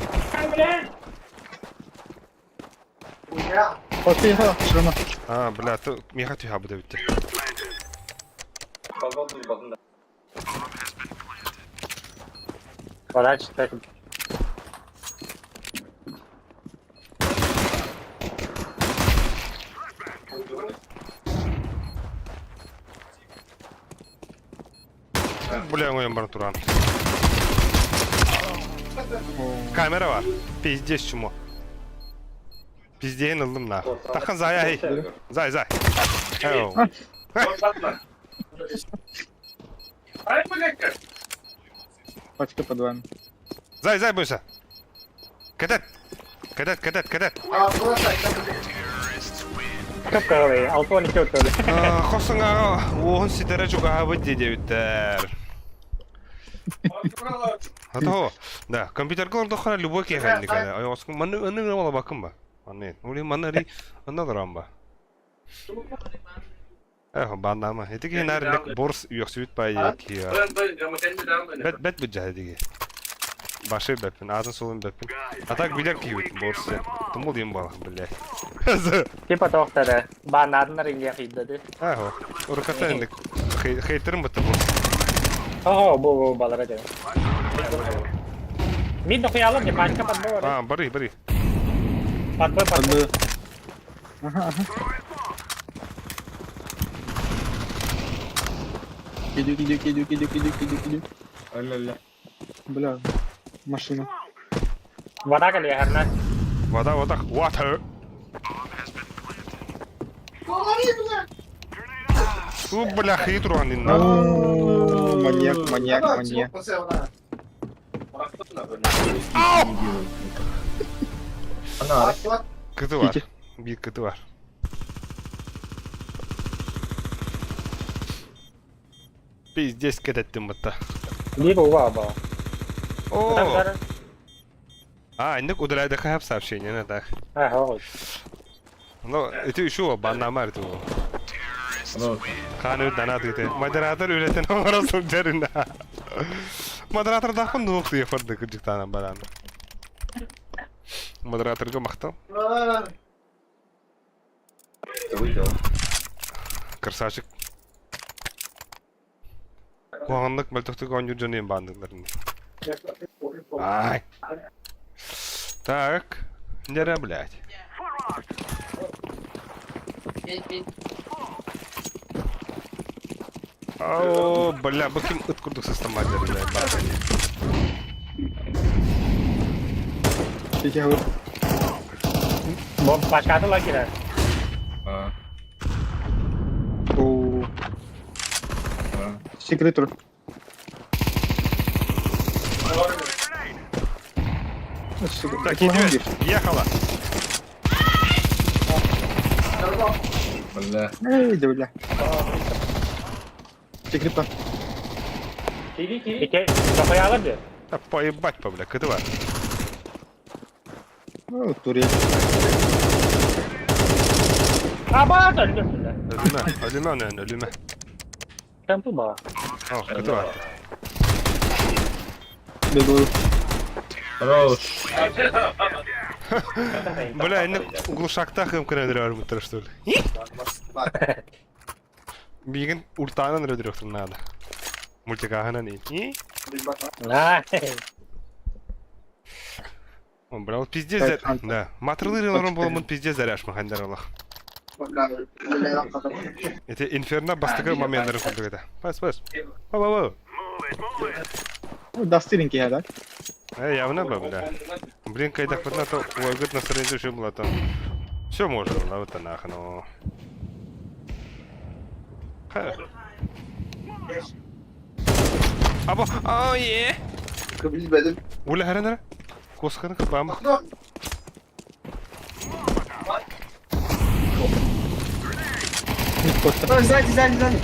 шырма. А, бля, то миэхэ түһэ бу бүттэ. Подальше так. Бля, оҥойон баран туран. Камера бар. Пиздец чмо. Пиздейин ыллым нахуй. Тахан зая эй. Зай, зай. Эу. Пачка под вами. Зай, зай бойся. Кадет. Кадет, кадет, кадет. Кап-калай, алтон iki өтөлü. Хосуңаға уоһун ситэрэ чугаһабыт диэбиттэр. Ато, да, компьютерга олордоххуна любой киэхэнник элэ. Ой, оскун манны аны гына бакын ба. Манны. Ули манны ри анна дуран ба. Эх, баннама. Ити киһи наар борс үөхсүбүт баайы киһи. Бэт бэт бүджаһа диги. Башы бэппин, аатын суолун бэппин. А так билэр киһибит борс. Тумул диэн буолах, блядь. Типа тоқтары. Банадынар инге қидды. Ах, уруката инник хейтерин бутта борс. Ого, бу бу балара деді. Мид дохуялым не пачка подбор. А, бары, бары. Подбой, подбой. Подбой. Ага, ага. Иду, иду, иду, иду, иду, иду, иду. Өлө-өлө. Бля, машина. Вода кали харна. Вода, вода, water. У, бля, хитру на. О, Маньяк, маньяк, маньяк. Ау! Ана ары. Кыты бар. Сити. Биир кыты бар. Пиздец кэтэттим бытта. Либо уба. О! А, инник удаляй хап сообщение, на так. А, Ну, это еще баннамар ту. Хааны данат ите. Модератор үлэтин оҥоро сылдьар Модератордаахпын дуох тыйыфарды кырдьыктаанан баран. Модераторга махтал. Красавчик. Куһаҕаннык мөлтөхтүк оонньуур дьону баандыылларын. Ай. Так. Нерэ, блядь. О, бля, бу ким ыт курдук сыстаммат бля, баҕайы. Сити хабыр. Бомб пачкаты лагеря. А, О, а. секрет тур. Так, идешь. Ехала. Бля. Эй, да бля. Секрет бар. Ики, капаялар би. Да поебать по, бля, кыты бар. О, турель. Аба, өлдүм бля. Өлүмэ, өлүмэ онон, өлүмэ. Темпл ба. О, кыты бар. Бегаю. Хорош. Бля, инник глушактах им кырын буттар, что ли? Бигин уртаанан өрөдүрөхтүн надо. Мультикаһынан и. На. Он, бля, ол пиздец Так, зар... Да. Матрлыр болмун пиздец заряж махандар Аллах. Это инферно бастыкы моменттары курдук это. Пас, пас. Ба-ба-ба. Дастырин киһи да. Э, явно бы, бля. Блин, когда хоть то ой, настроение души было там. Все можно, да, вот нахуй, ну. Ха. Або, а, е. Уля, харанара. Косханы, бам. Сзади, сзади, сзади.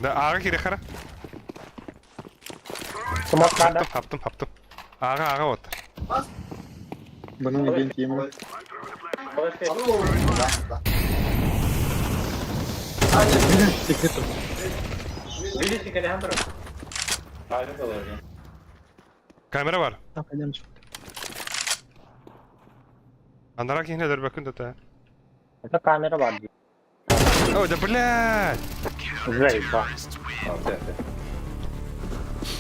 Да, ага, кире хара. Смок надо. Хаптым, хаптым, хаптым. Ага, ага, вот. Бұның деген киімі. Секрет тур. Камера бар. Так, пойдем. Анара кихне дөрбөкүн да. Это камера бар. Ой, да блядь. Заеба.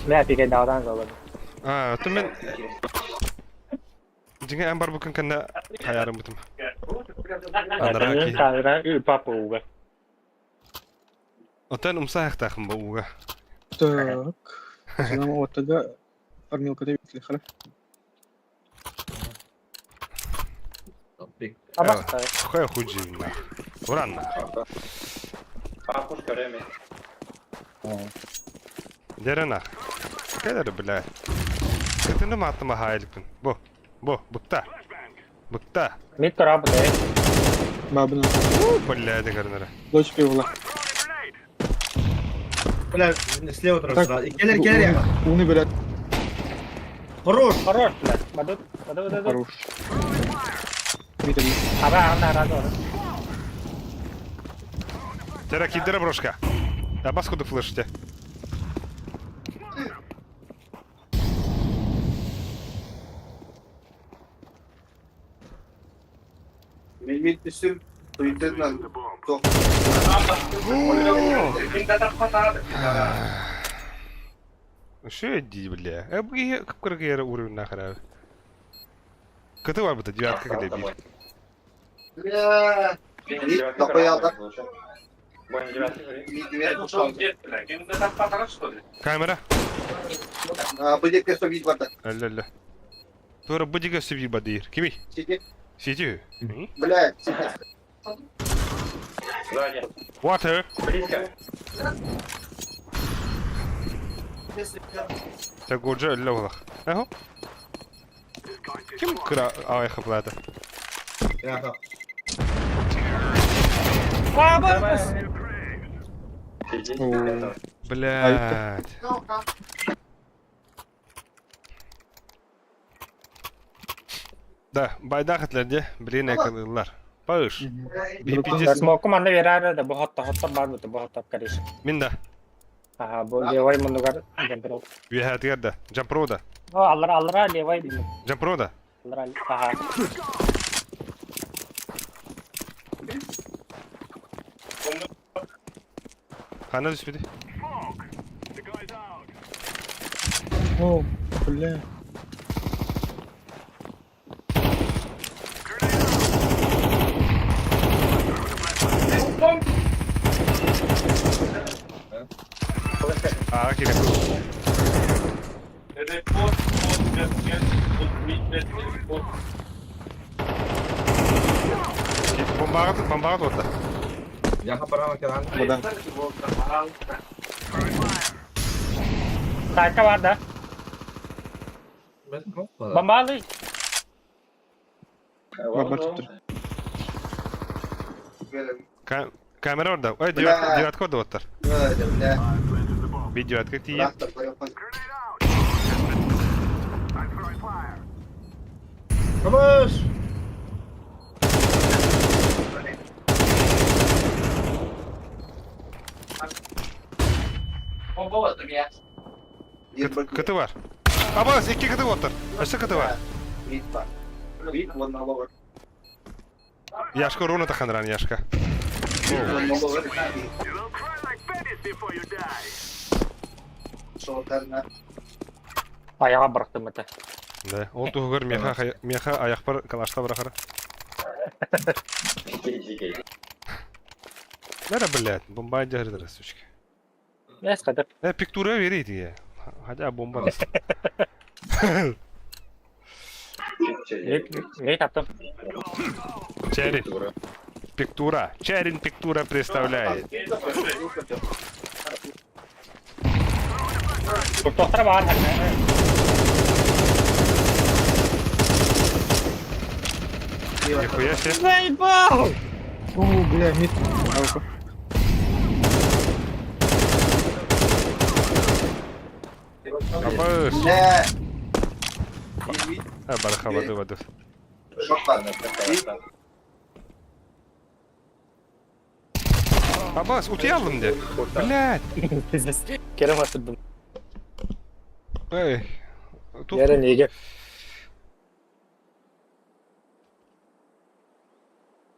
Мә, пике дадан жолы. А, то мен Динге әм бар бүкін кәнді хаярым бутым. Анара ки. Камера үй папа уга. Отан умса хактахым ба уга. Так. Нам вот тогда фармилка да бит хара. Аба. Хай худжи на. Уран на. Дерена. Кайда бля. Кытыны матыма хайлыкпын. Бу. Бу, букта. Букта. Мид турабы да. Бабына. У, бля, дегернere. Дочь пивла. Бля, слева Так. тоже. Келер, келер я. Уны берет. Хорош. Хорош, бля. Бадут, бадут, бадут. Хорош. Мид Аба, ана разор. Тера кидера брошка. А баскуду флеште. Что иди, бля? А б как я уровень нахер. а? Кыты бар бұта, девятка когда бир. Камера. Алла, алла. Тура будига сүби бадыр. Кими? Сити. Water. Та годжа алла олах. Ахо. Ким кыра аҕай хыплаата? Яха. Блядь. Да, байдах этлэр дьэ, блин экалыыллар. Паыш. Пиздец. Смоку манна биэрээр да бу хотто хотто баар бу бу хотто короче. Мин да. Аха бу левой муннугар джампер. Үөһээтигэр да. Джампро да. О, аллара аллара левой муннук. Джампро да. Аллара аха. Ханна түспүтүй? О, бля. Аа, кире. Бомбаҕа бомбаҕа туотта. Яха парама кэлэн. Вода. Тайка бар да. Бомбалый. Бабар туттар. Камера орда. Ой, девятка орда оттар. Би девятка тиийэн. Камыш! Кыты бар. Абаас, икки кыты оттар. Өссө кыты бар. Яшка руна таханран, Яшка. Аяға бырақтым это. Да, ол туһугар меха меха аяқпар калашта бырахара. Бәрі, блядь, бомба дярдыр, сучка. Эс қадыр. Пиктура верите. Хотя бомба. Не таптым. Черин. Пиктура. Черин Пиктура представляет. Тоқтар бар. Нихуя себе. Заебал! О, бля, мид. Алка. Абыс. А, бараха, воды, воды. Абас, утуялым де. Блядь. Керем атырдым. Эй. Тут Яры неге?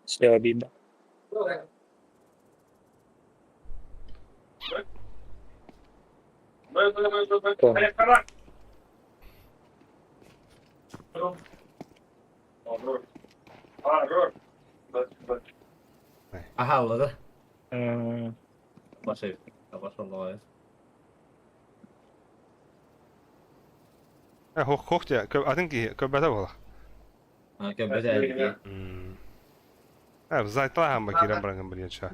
Слева биба. Аха, олады. Башы. Башы олды. Хох хох те, атын ки көбәтә була. А, көбәтә. А, зайтла хам кирәм барган бер яча.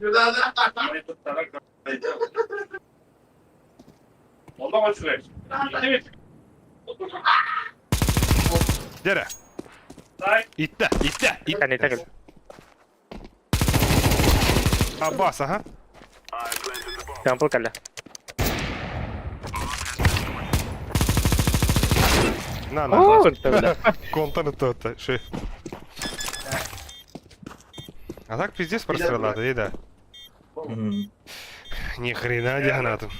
Дәрә. Итте, итте, итте. Аббас, ага. Ямпыл кәллә. На, на. Контан это, ши. А так пиздец прострела, да, да. Ни хрена дианатом.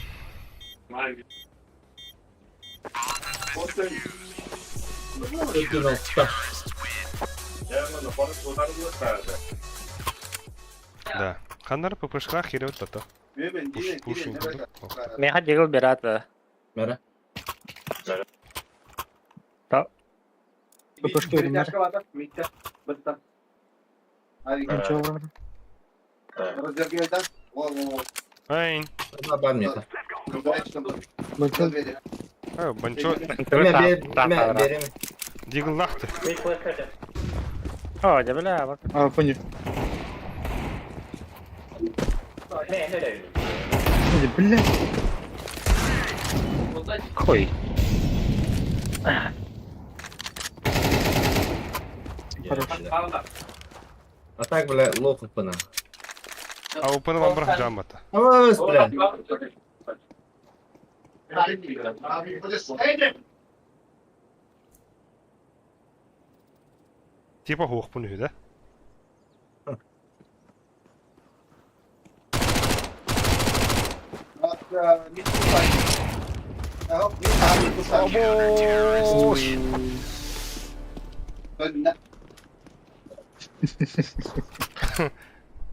Да. Ханнар ППшка херет тата. Пушин. Меха дигл берат. Бәрі. Да. ППшка беремнәр. Ничего. Айн. Бар меха. Банчо. Банчо. Мә, берем. Дигл лахты. О, да бля. А, понял. Бля. Хуй. Хорош. А так, бля, лох опына. А опыны вам брах жамбата. Авас, бля. Типа хуохпун үһү да?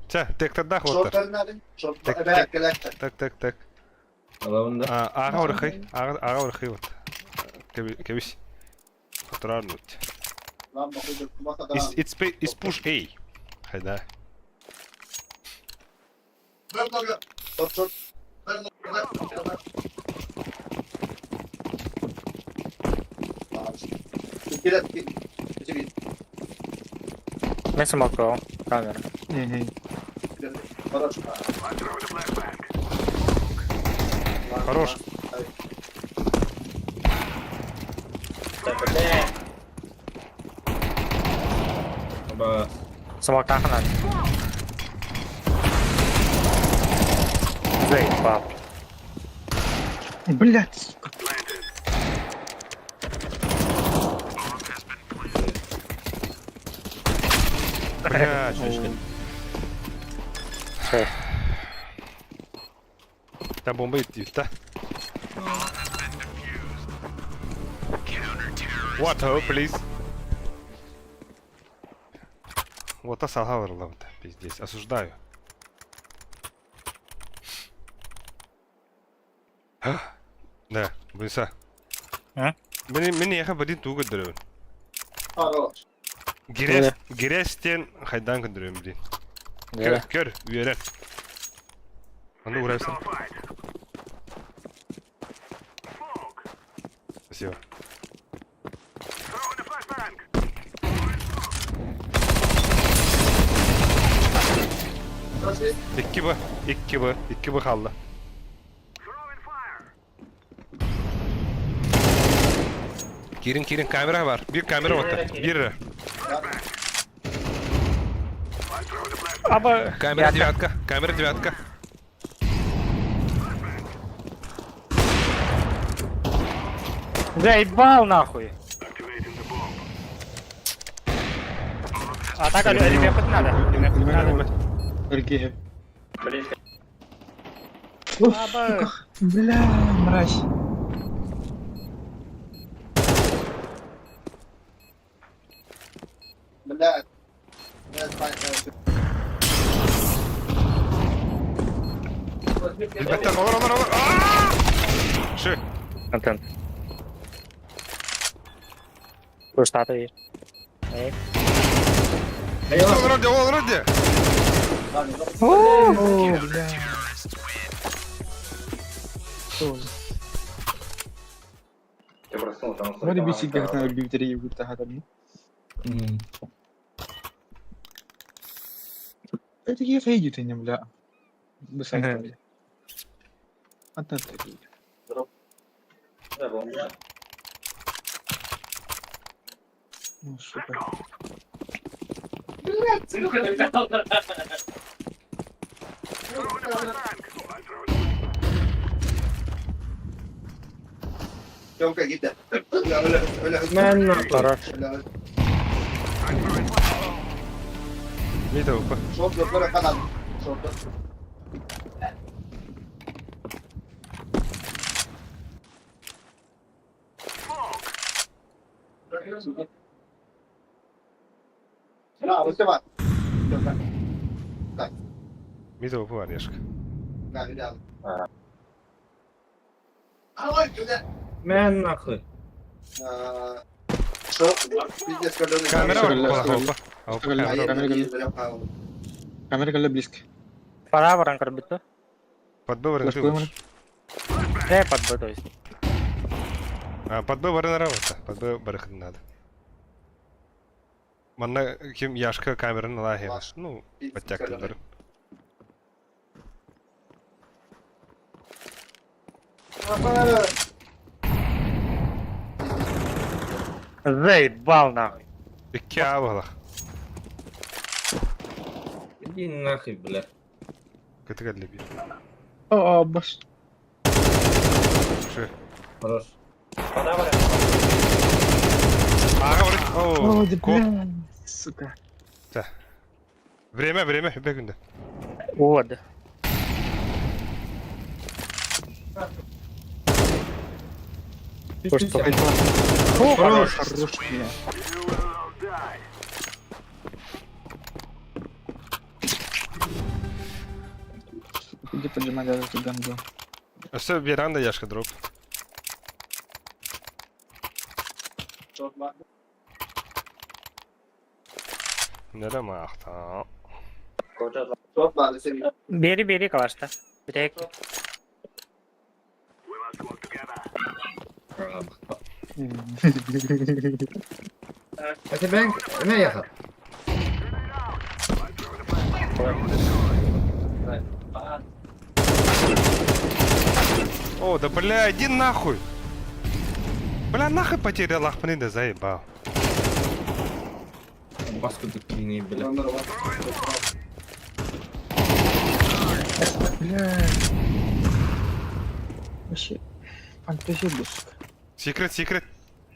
Чэ, тектердаах уоттар. Так, так, так, так. Алабын да. Ааҕа орхай, ааҕа орхай вот. Кэбис. Которар нуть. It's, it's push A. Хайда. Мен смокал. Камера. Хорош. Аба. Смоктаах надо. Заебал. Блять, сука. Блядь. Чэ. Там бомба идти, да? What, please? Вот та салгавырла, пиздец. Осуждаю. Да, бұйса. А? Мені мені яха бадин тугы көдөрөбүн. Гирес, гирестен хайдан көдөрөбүн блин. Көр, көр, үөрэн. Аны урайсың. Спасибо. Икки Б, икки Б, икки Б қалды. Кирин, кирин, камера бар. Bir камера отты. Bir. Аба. Камера девятка, камера девятка. Заебал нахуй. А так, ребят, надо. Ребят, надо. Эргиһэ. Близко. Аба. Бля, мразь. Ребята, олар, олар, олар. Ааа! Шы. Антон. Пуштаты. Эй. Олар, олар, олар. О, бля. Что? Я проснулся, там Вроде бы всегда на бибтере ебут, Это такие фейги не, бля. Бысайт, бля. Одна такие. Да, бомба. Ну, сука. Мен нахуй. Хорош. Мита упа. Мита упа бар, Яшка. Мен нахуй. Камера бар, Камера, опа, опа. камера, камера, Камера калла близко. Пора баран битті. Под Б Флешку ему. Да, под Б, то есть. А, под Б барына работа. Под Б барыхын надо. Манна ким Яшка камераны лахи. Ну, подтяктылар. Заебал нахуй. Икки А балах. Иди нахуй, бля. Кытык леби. О, бас. Ши. Хорош. Ага, вроде. О, О, да кол. бля, сука. Время, время, хүбэ күндэ. Вот. Что? Хорош. Хорош, бля. Сука, иди поджимай даже эту ганду. Өссө веранда яшка дроп. Нere махта. Бери, бери, калашта. Бирек. Это бэнк, не ехал. О, да бля, иди нахуй. Бля, нахуй потерял ахпаны да заебал. Баску кини, бля. Бля. Вообще, фантазия, бля, сука. Секрет, секрет.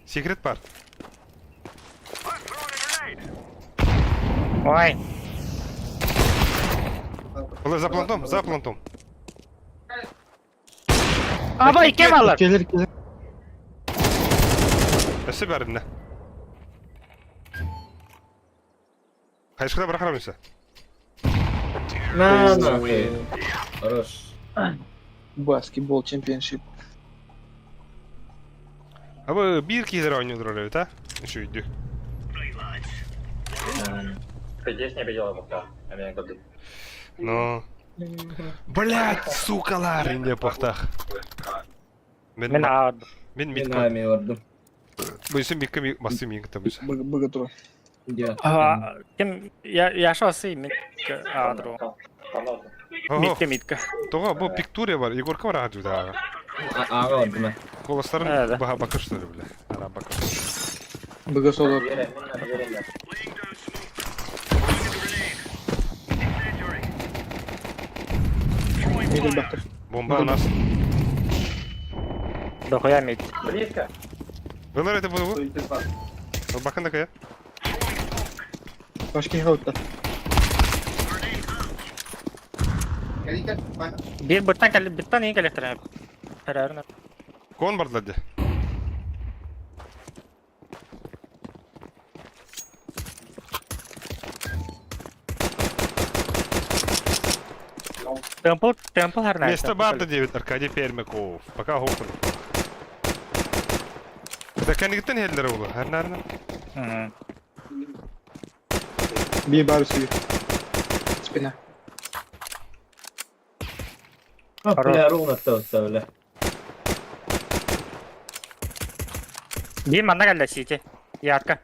Секрет бар. Ой, Бля, за плантом, за плантом. Аба, кем алар? Келер, келер. Өссө бәріне. Хайшқыда бір қарамайса. На, нахуй. Хорош. Баскетбол чемпионшип. Абы бір кездер ойнадыр ойлайды, а? Еще үйді. Ты здесь не обидел его, а меня году. Но... Блять, сукалар, инде похтах. Мен Мен аад. мен Мен митка. ами ордум. Бұйсы митка масы митка бұйсы. Богатура. Я. А, кем я я шо сы митка аадру. Митка митка. Тоға, бұл пиктурия бар, Егорка бар ағады да. Ага ордум. Колостарын Да. баға бақыр что ли, бля. Ара бақыр. Богосоло. Мидл бахтыр. Бомба у нас. Дохуя мит. Близко. Бұлар это бұл бұл. Бақында кая? Башки хаутта. Бир буттан кал буттан ең коллектор. Харарна. Кон бардылар де. Темпл темпл харна. Место барда 9, Аркадий Пермяков. Пока гохын. Да кәнігіттен хелдер олы. Әрнәрні. Би бар сүй. Спина. Бля, ровно то, бля. Бир манна калла сити. Ярко.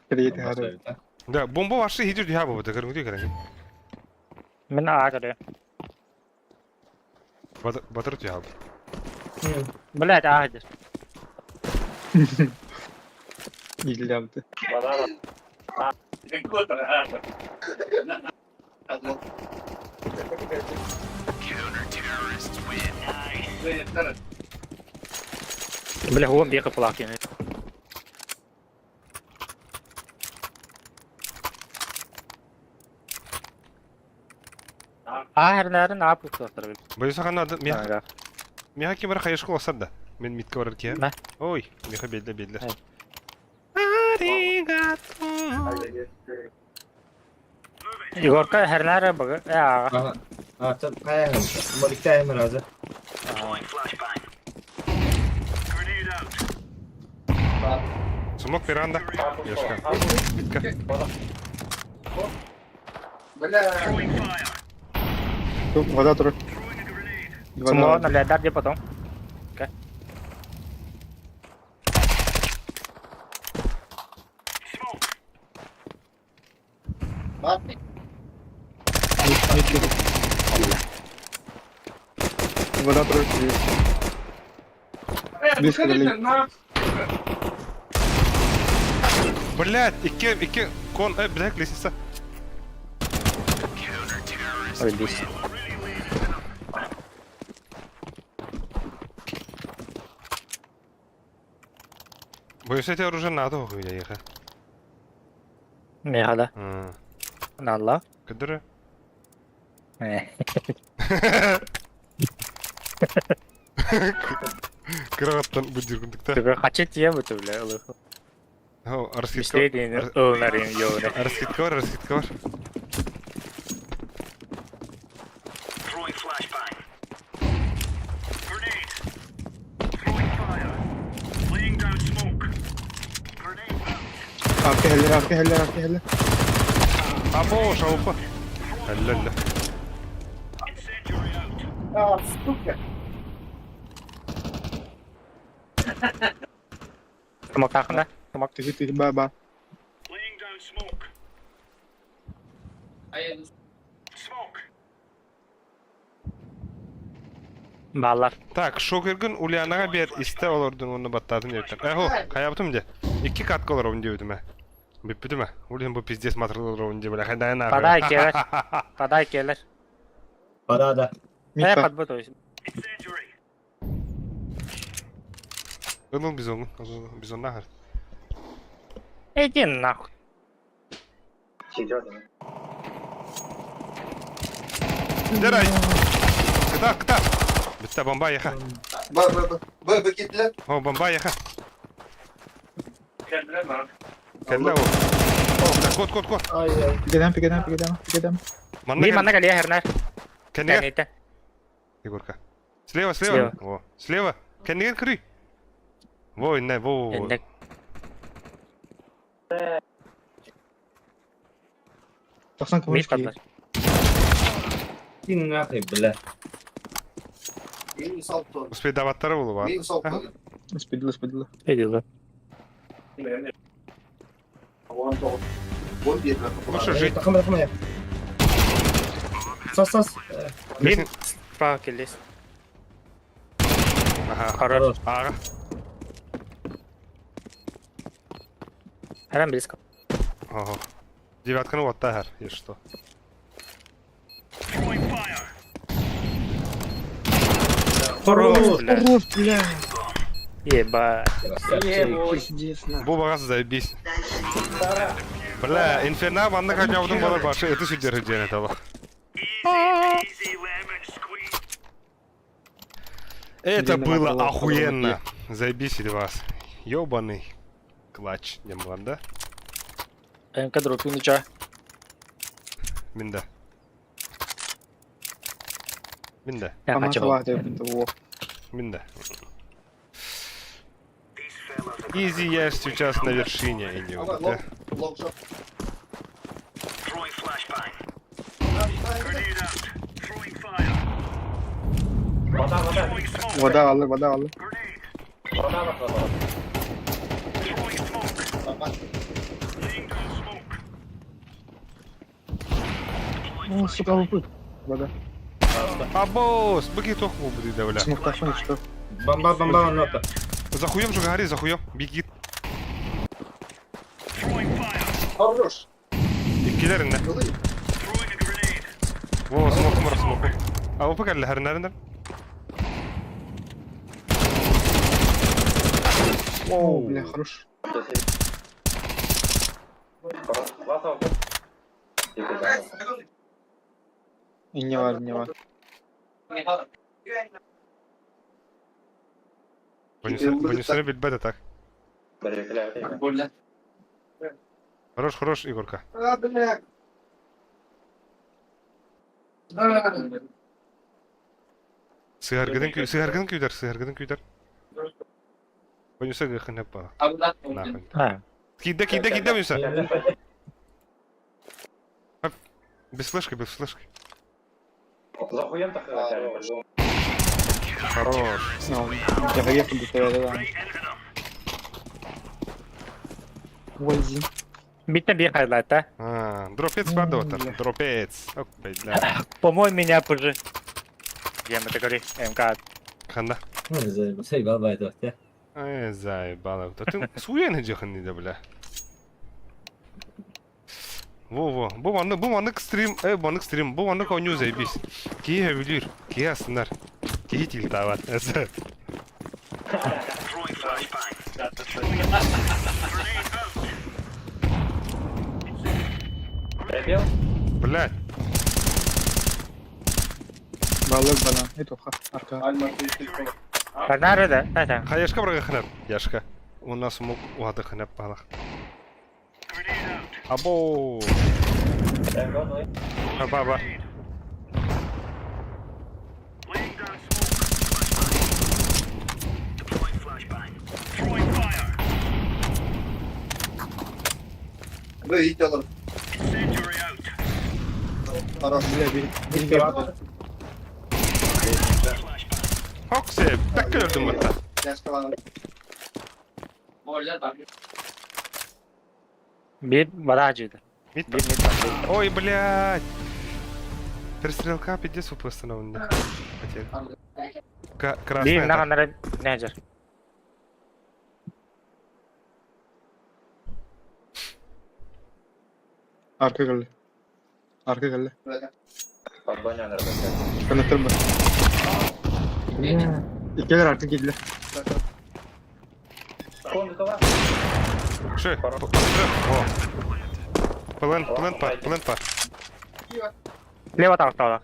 Кредит хары. Да, бомба вашы хидер дүйә бу, да көрүнгү көрәң. Мен аа көрө. Батыр дүйә бу. Блять, аа дер. Гиллямды. Бля, хуам бир кыплак яны. Аа харнарын аа пуктар. Бойса хана меха меха кем бар хайышкы осар да. Мен митка барар ке. Мә. Ой, меха белде белде. Ай. Аригато. Егорка харнары бага. Аа. Ага. А, там кая. Моликта разы. Смок веранда. Яшка. Митка. Вода тур. Сумо налядар де потом. Ничего. Вода тур. Близко дали. Блядь, икки, икки, кон, блядь, лестница. Ой, Боюсь, эти оружие надо, хуй, я ехал. Меха да. Налла. Кыдыры. Кырағаттан бұдыргіндікті. Түгі қачы тие бұты біле, ұлы. Бістейді ылнарын йоуны. Раскидка бар, раскидка бар. Throwing flashbang. Grenade. Throwing fire. Laying down smoke. Grenade out. Арка хеллер, арка хеллер, арка хеллер. Або, шалупа. Алла-ля. Incendiary out. А, сука. Тымақ тақында. Тымақ. Тихи, тихи, ба, ба. Laying down smoke. Smoke. Баллар. Так, шокергін Ульянаға бер, исте олордун оны баттадым дептен. Эхо, каябытым де. Икки катка олар дептім, ә. Бүппүтүм, ә. Ульян бу пиздец матырлар олар деп, бля, хайдайын ары. Подай келер. Подай келер. Пода, да. Э, Мид подбы, то есть. Incendiary. Ылыл бизон, бизон нахар. Иди нахуй. Дерай. Кыта, кыта. Бітті, бомба еха. Б, Б, Б. Б, Б, китлер. О, бомба еха. Кәллә о. О, кот, кот, кот. Ай-ай. Пикедем, пикедем, пикедем, пикедем. Би манна калия хернер. Кәнегер. Кәнете. Егорка. Слева, слева. О, слева. Кәнегер кырый. Во, инне, во, во, во. Эндек. Тоқсан Мид көмөш подбы. Ты нахуй, бля. Минус алты. Успей даваттары болу бар. Минус алты. Спидла, спидла. Иди 11. Ну что, жить? Тахам, тахам, я. Сос, сос. Мид. Справа келес. Ага. Хорош. Ага. Харам близко. Ого. Девятканы отта хар, если что. Throwing fire. Хорош. Бля. Хорош, бля. Ебать. Красавчик. Пиздец, на. Бу бағасы заебись. Бля, инферно манна качабдың болар башы эти сүддер жene тала. Easy lemon squeeze. Это Блин, было надо было охуенно. Заебись или вас. Ёбаный клатч, дем да? МК дропил ничего. Минда. Минда, Я Ама хочу. сабах деп, во. минда. These fellas are Изи я сейчас на вершине, идиот. да? Long shot. throwing flashbang. Grenade out. Throwing fire. Throwing smoke. Вода алды, вода алды. Grenade. Throwing smoke. Laying down smoke. Ну, сука, выпыт. Вода. Абос, быки тоху буду давля. Смог тахнуть, что? Бомба, бомба, нота. За хуем же гори, за хуем. Беги. Throwing fire. Хорош. Иккилеринне. Throwing a grenade. Во, смок, смок, смок. А вы пока хернеринер. О, бля, хорош. И не var, не var. Бонусını bilбеді так. Хорош, хорош, Игорка. А, бля. Сыгаргыдын күй, сыгаргыдын күйдер, сыгаргыдын күйдер. Бонуса гыхын хеп Нахуй. А. Киде, киде, киде, Бонуса. Без флешки, без флешки. Хорош. Ну, я поехал до тебя, да. Right into them. Вользи. Мидтен би хайлайт, а? А, дропец бар да Бля. Дропец. Ок, бля. Помой меня позже. Я мы такой, МК. Ханда. Заебал, бай, да. Ай, заебало. Ты суен жахын да, бля. Во-во. Бу маннык, бу маннык стрим, э, маннык стрим, бу маннык оонньуу заебись. Киһи сөбүлүүр, киһи астынар, киһи тилтаабат. Throwing flashbang. Grenade out. Пробел? Блядь. Балык банан. Это арка. Нары да, да. Хаешка бырага хынап, Яшка. У нас мук уаты хынап балах. Grenade out. Або. Аба-ба. Laying down smoke. Flashbang. Deploying flashbang. Throwing fire. Incendiary out. Бля, бери. Бери. Хоксе, так көрдүм бутта. Бир баражыды. Мид Бир мид бар. Ой, блядь. Перестрелка пиздец восстановлена. Потеря. Бир Красная. наганара нежер. Арка келди. Арка келди. Подбоня работает. Коннектор бар. Иккилер арка киирдилэр. Кон готова? Ши, О. Плен, плен пар, плен пар. Лево тахтала.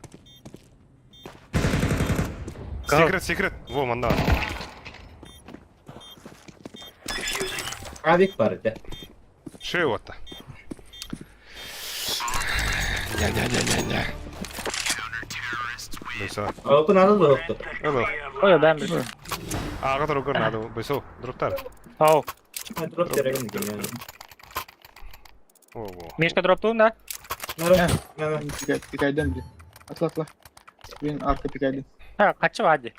Секрет, секрет. Во, манда. Авик бар ити. Ши вот. Не-не-не-не-не. Бысо. Опын аны да Алло. Ой, ben bir. Ага, другор надо. Бысо, дроптар. Оу. Дроп тереген экен. Во, во. Мишка дроптун да? Нары. Нары. Пикайден били. Атла атла. Мен арка пикайден. Ha, kaçı vardı.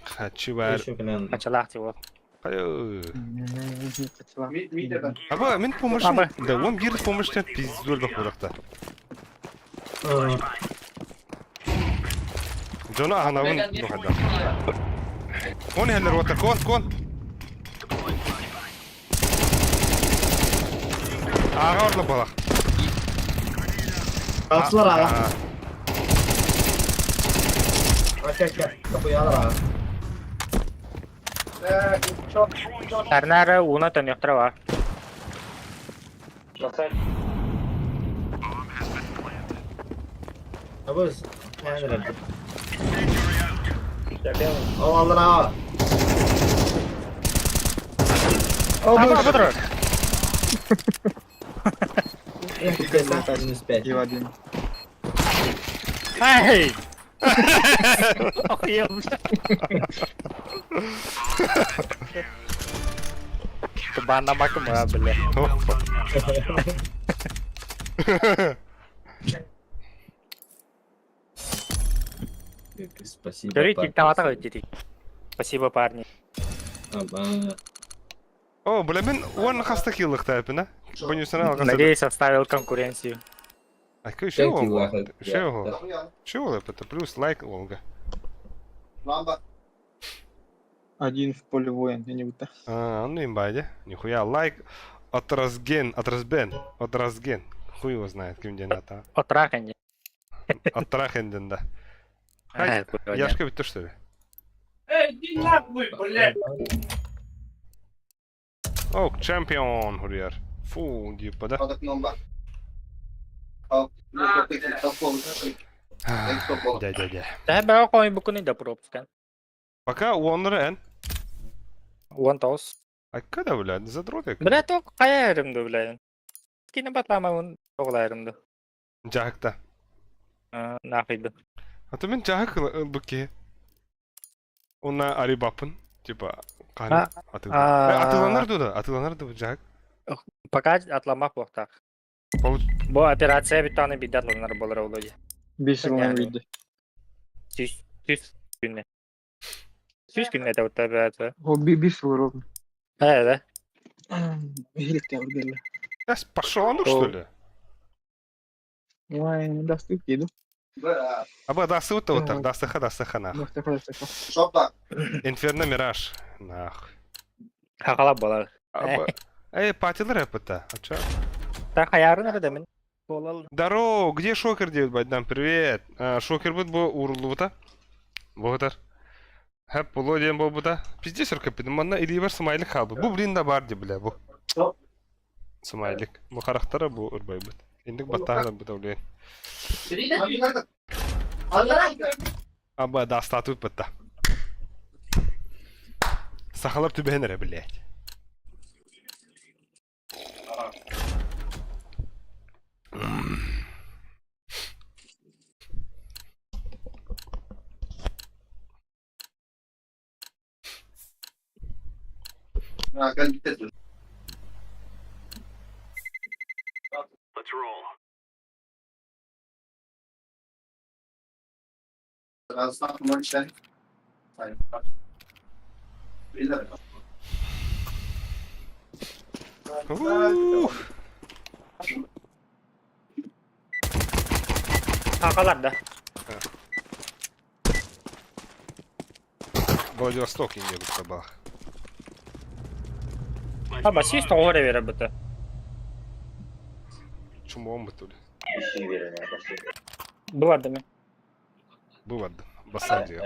Хачи бар. Еще кынан. Kaçalak вот. Хайы. Атла. Аба, мен помощь. Аба. Да, он бир помощьтен пиздец бак Джона анавын духада. Кон хеллер ватер, кон, кон. Ага орла балах. Алсылар ага. Ака ака. Капыялар ага. Тарнары уна төнөктөр бар. На сайт. Абыз. Кайнырады. Я белый. Ол алар ага. Аба, бұдыр. Минус 5. Ева один. Эй! Охуел, бля. Бана макма, бля. Опа. Спасибо. Көрүй парни. тиктавата өттетик. Спасибо, парни. Аба. О, бля, мен он хаста киллых тайпына. Бонусына алган. Надеюсь, оставил конкуренцию. А кой еще Thank you, его? Лаха. Еще его? Чего это? Плюс лайк Олга. Один в поле воин, я не буду. А, ну имба, иди. Нихуя, лайк от разген, от разбен, от разген. Хуй его знает, ким день это. Отраханье. От трахенден, да. Хай, Яшка ведь то что ли? Эй, иди нахуй, блядь! О, чемпион, хурьер. Фу, типа, да? Дя-дя-дя. Да, бә кой букуны да пропускан. Пока он эн. One тоус. А когда, блядь, задротик? Бля, то кая айрымды, бля. Кине батлама он тоғыл айрымды. Жахта. Нахуйды. А то мен жахак буки. Онна арибапын, типа, каны. А, Атыланар да, атыланар да жахак. Пока атламак боқтақ. Бу операция бүттаны биддатланар болар олоди. Бес жыл Понятно. видно. Сүз сүз күнне. Сүз күнне да вот операция. О, бес жыл ровно. Э, да. Геликте алып Эс, пошел ну что ли? Ой, дасты киду. Аба дасы вот вот дасыха дасыха нах. Дасты дасты. Инферно Мираж. Нах. Хақалап болар. Аба. Эй, патилар это. А чё? Та хайаарын эрэ да мин. Здорово, где шокер диэбит Байдам, привет. А, шокербыт бу ууруллубута. Буһутар. Хэп булуо диэн буолбута. Пиздец өркөппүтүм. Манна илиибэр смайлик хаалбыт. Бу блин да баар дии бля бу. Смайлик. Бу харахтара бу ырбайбыт. Инник баттааһын ырбыта блин. Аба да статут бытта. Сахалар түбэһэн эрэ блядь. Let's roll. Ух! Хакалар да. Владивосток инде кутта А басист оҕор эбэрэ быта. Чумоон бутули. Бывардым. Быварды. Басадио.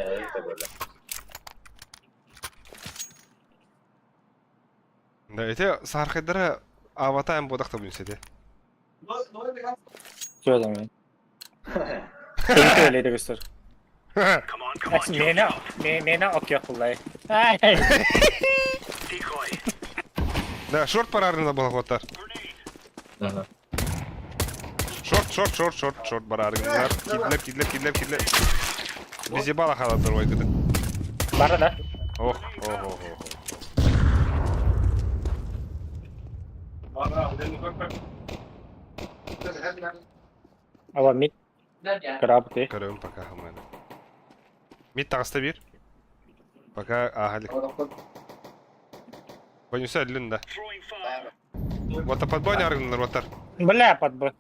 Да, эти саархайдара аватаем бодахта бүнседе. Сөдем. Эти өлейді көстөр. Come on, come on. Мені, мені окей кулай. Decoy. Да, шорт барарына балахоттар. Grenade. Ага. Шорт, шорт, шорт, шорт, шорт барарыннар. Кидлер, кидлер, кидлер, кидлер. Бизи балахалар ойгыды. Бара да. Ох, ох, ох, ох. Ала мид. Краб ты. Көрөм пока хаман. Мид таҕыста биир. Пока ааһалик. Понюса өллүн да. Throwing fire. Вот подбой аргыннар оттар. Бля, под Б.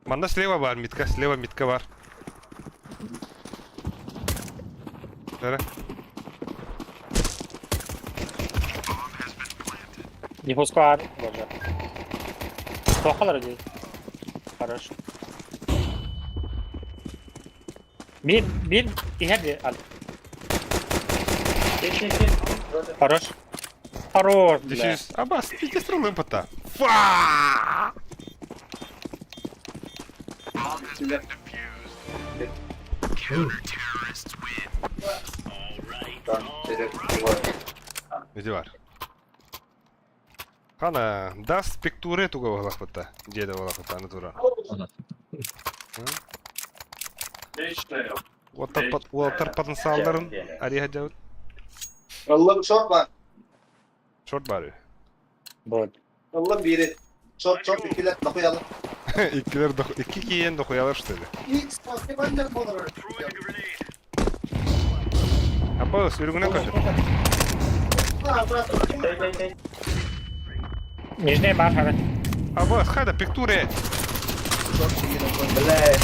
Манна слева бар митка, слева митка бар. Бері. Не пускай. Боже. Плохо людей. Хорош. Бир, бир, иһэр ал. Хорош. Хорош, бля. Дефьюз. Абас, пиздец стрелым пота. Фа! Иди бар. Хана, даст пектуре туга балахпата. Деда балахпата, натура. Уоттар потенциалдарын ариха жабыт. Аллам шорт бар. Шорт бар. Вот. Аллам бири. Шорт, шорт, иккилер, дохуялар. Иккилер дох... Икки киен дохуялар, что ли? Икс, пастыбандар болар. Throwing a grenade. Абас, үрүгүнэн көтөр. Нижний бар, хара. Абас, хайда, пектуре! Бля.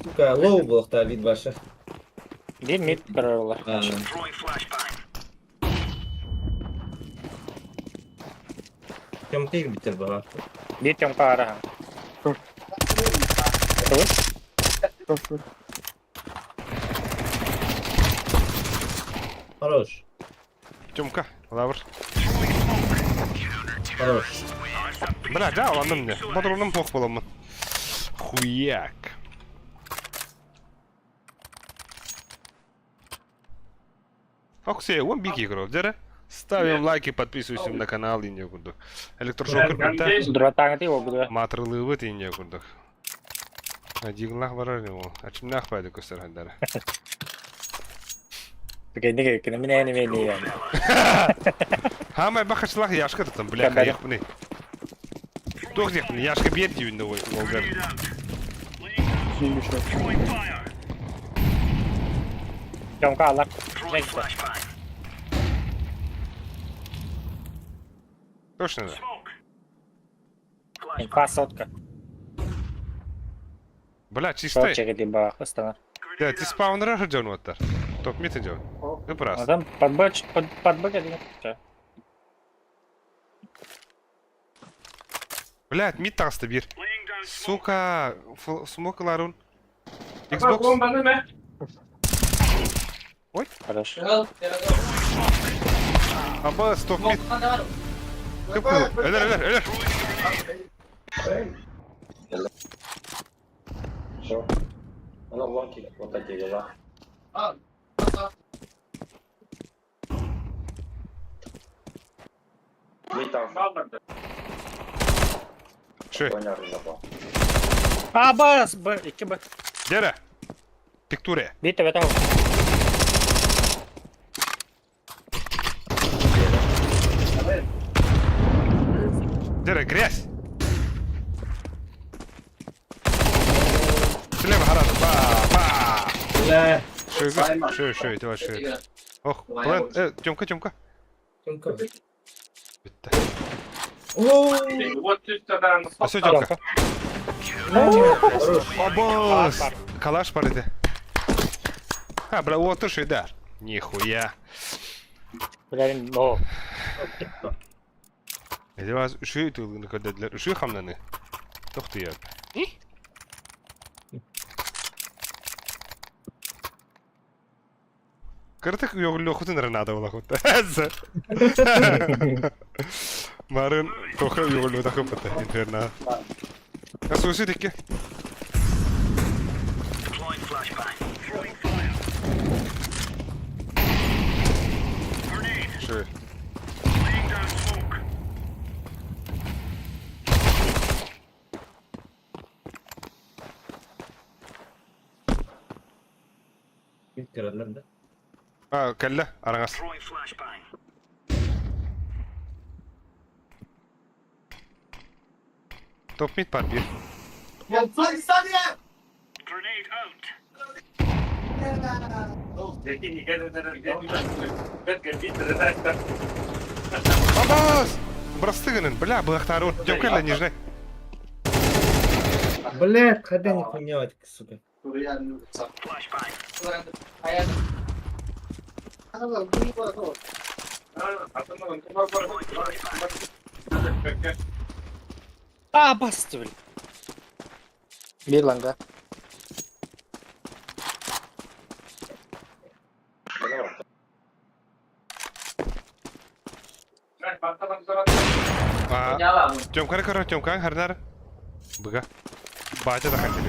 Сука, лоу был та вид ваша. Бир мид көрөр А, Throwing flashbang. Чем ты битер была? Бир тёмка ара. Шорт, шорт. Хорош. Тёмка, лавр. Хорош. Бля, да, ладно мне. Патроном плохо поломан. Хуяк. Оксей, он биг игрок, дere. Ставим лайки, подписываемся на канал и не курдук. Электрошокер битта. Дуратаңы ти обуду. Матрылыбыт и не курдук. Дигнлах барар его. Ачымнах байды көстөр хандары. Кенеге кене мине не не. Хамай бахачлах яшка там, бля, Кабаре. хаяхпны. Тох дехпны, яшка бер дивинде ой, волгар. Grenade out. Laying down smoke. Throwing fire. Тёмка алар. Throwing flashbang. Точно да. Smoke. Инфа сотка. Бля, чистый. Шот чеги ба хыстана. Да, ти спаунера ждён оттар. Топ мид идёт. Ну просто. Адам под Б, под, под Б один. Блядь, мид таҕыста биир. Сука, смок ыларун. Xbox. Ой. Хорошо. Аба, стоп мид. Кып-кызыл. Өлөр, өлөр, өлөр. Все. Оно лонки вот такие дела. Мид Шö. А, Б, Б, 2 Б. Дere. Тектуре. Bir төбөтө Дere, грязь. Слева харада. Ба, ба. Бля. Шö, шö, шö, давай шö. Ох, план, Тёмка, Тёмка. Тёмка. Бүттэ. О, Все, Тёмка. Хорош. Абас! Калаш бар иде. А, бля, вот уж и да. Нихуя. Бля, но. Эти вас үшүй тылгыны көрдөдүлөр. Үшүй хамнаны. Тохтуйор. Кыртык йогуллуохутун эрэ наада буолахут. Марын тоха йогуллуотахыппыта инферно. Асуси тикки. Deploying flashbang. Throwing fire. Grenade. Шö. Laying down smoke. Кирэллэр да. А, кэллэ, араҥас. Throwing flashbang. Топ мид бар биир. Grenade out. Абас! Бырастыы гынын, бля, быахтаары Тёмка кэллэ нижний. Блядь, хода нихуя, сука. Flashbang. А, басты, бля. Биир лонга. А, Тёмка көрө, Тёмка харнар. Быга. Батя да хотели.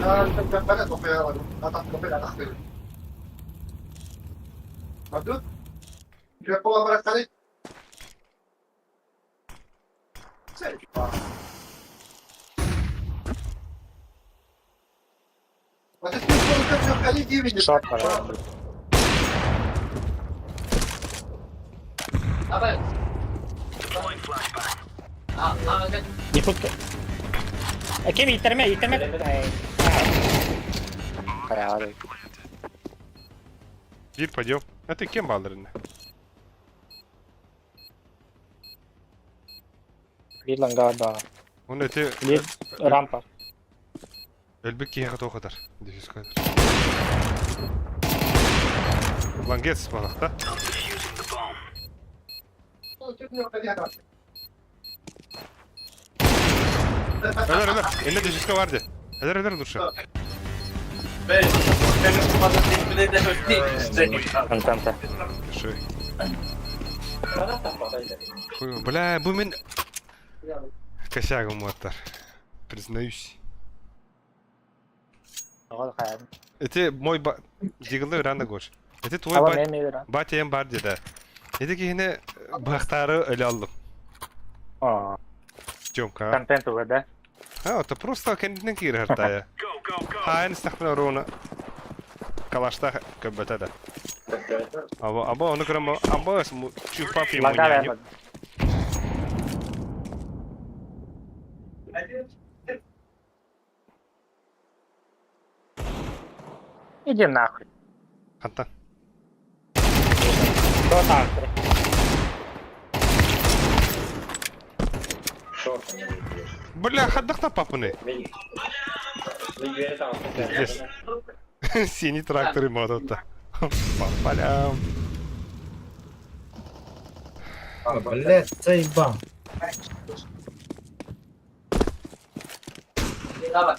Шорт, пожалуйста. Deploying flashbang. Не тут. А кем итерме, итерме. Хайа, Биир пойдем. А ты кем балдырын? Биир лонга, да. Он эти Биир рампа. Өлбүт киһиэхэ туох ытар? Дефьюзка ытар. Лангет балахта. I'm defusing the bomb. Өлөр, өлөр. Эле дефьюзка бар де. Өлөр, өлөр лучше. Антанта. Шой. Хуй, бля, бу мин косягым оттар. Признаюсь. Это мой ба... Диглы рано гош. Это твой ба... Батя эм бар да. Это кихине бахтары өлө алдым. А. Тёмка. Контент уже, да? А, это просто кендинен киир хартая. Go, go, go. Хаан стахна руна. Калашта көбөтө да. Аба, аба, оны көрөм, аба, чупа пи Лонга, Иди нахуй. Хантан. Кто там? Бля, хаддахна папыны. Пиздец. Синий трактор и мотота. По полям. Блядь, заебал.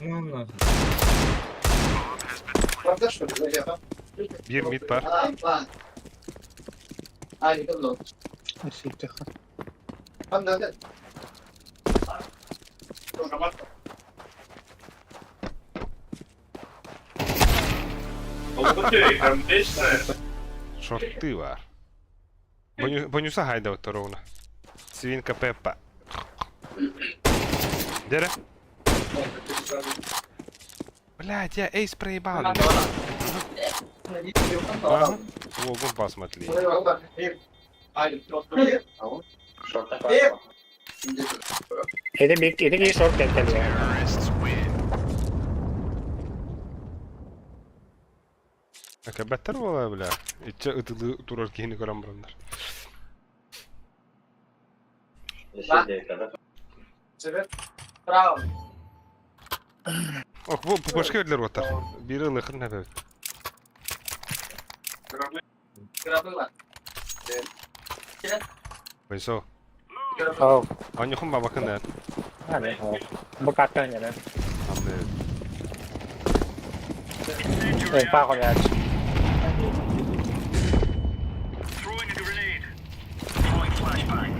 Ну, нахуй. Биир мид бар. Арсиптеха. Шорты бар. Бонюса хайда ровно. Свинка Пеппа. Дере? Блядь, я эйс проебал. Ага. Вогон посмотри. Эти бик, эти киһи шорт кэллэ. Акабаттар буола, бля. Иччэ ытылыы турар киһини көрөн бараннар. Ох, бу башка өрлер отар. Бири ылыхын нәбәбит. Бойсо. Оо, Анюхун бабакын да. аны. Бу каттан яна. Амны. Эй, пахояч. Throwing a grenade. Throwing flashbang.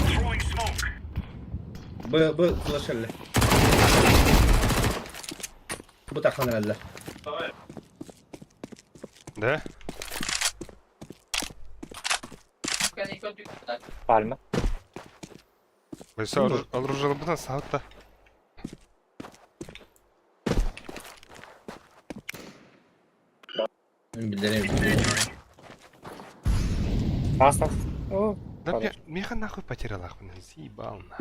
Throwing smoke. Б, Б, флешелли. Бу тахан эрэллэр. Да? Пальма. Бойсо, оружие саутта. Билдерем. Астас. Оо. Да меха, меха нахуй потеряла, блин, заебал на.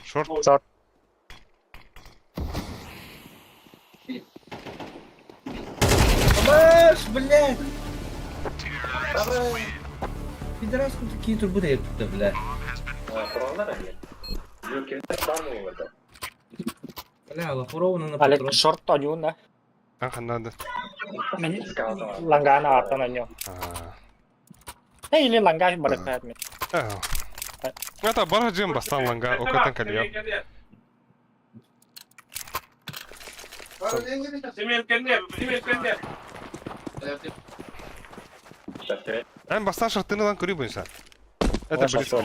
Шорт. Шорт. Маш, блядь! Пидорас, такие трубы дают тут, бля. Бля, лохуровна на Алек патрон. шорт онюна. Ах, надо. Лангана артан оню. А. Эй, или ланга барыхат мен. Это бара джем бастан ланга, окатан калья. Эн бастан шартыны лан көрі бойынса. Это близко.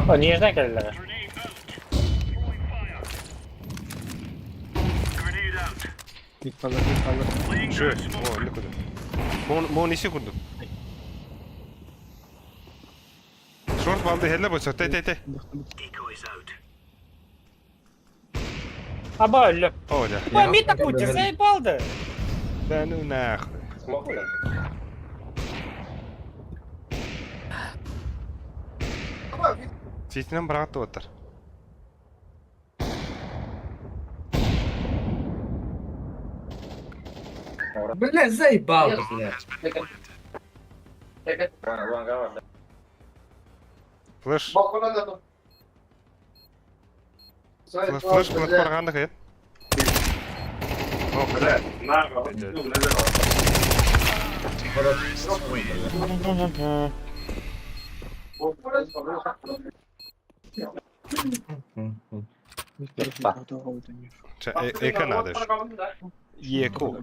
О, не знаю, кэллэ. Grenade out. Throwing fire. Grenade out. Мид kalır, mid kalır. Laying Шö, down smoke. о, не куда. Мон, мон иси курду. Шорт балды хелле бойса, тей, тей, тей. Decoys out. Аба өллө. О, да. Ой, мид такой, заебал да. Да ну нахуй. Ситинен бараҕат туоттар. Бля, заебал, бля. Флеш. Флеш, флеш кылат бараҕаанда кайын. О, бля. Mid kalır. Чэ, эка надо ж. Еку.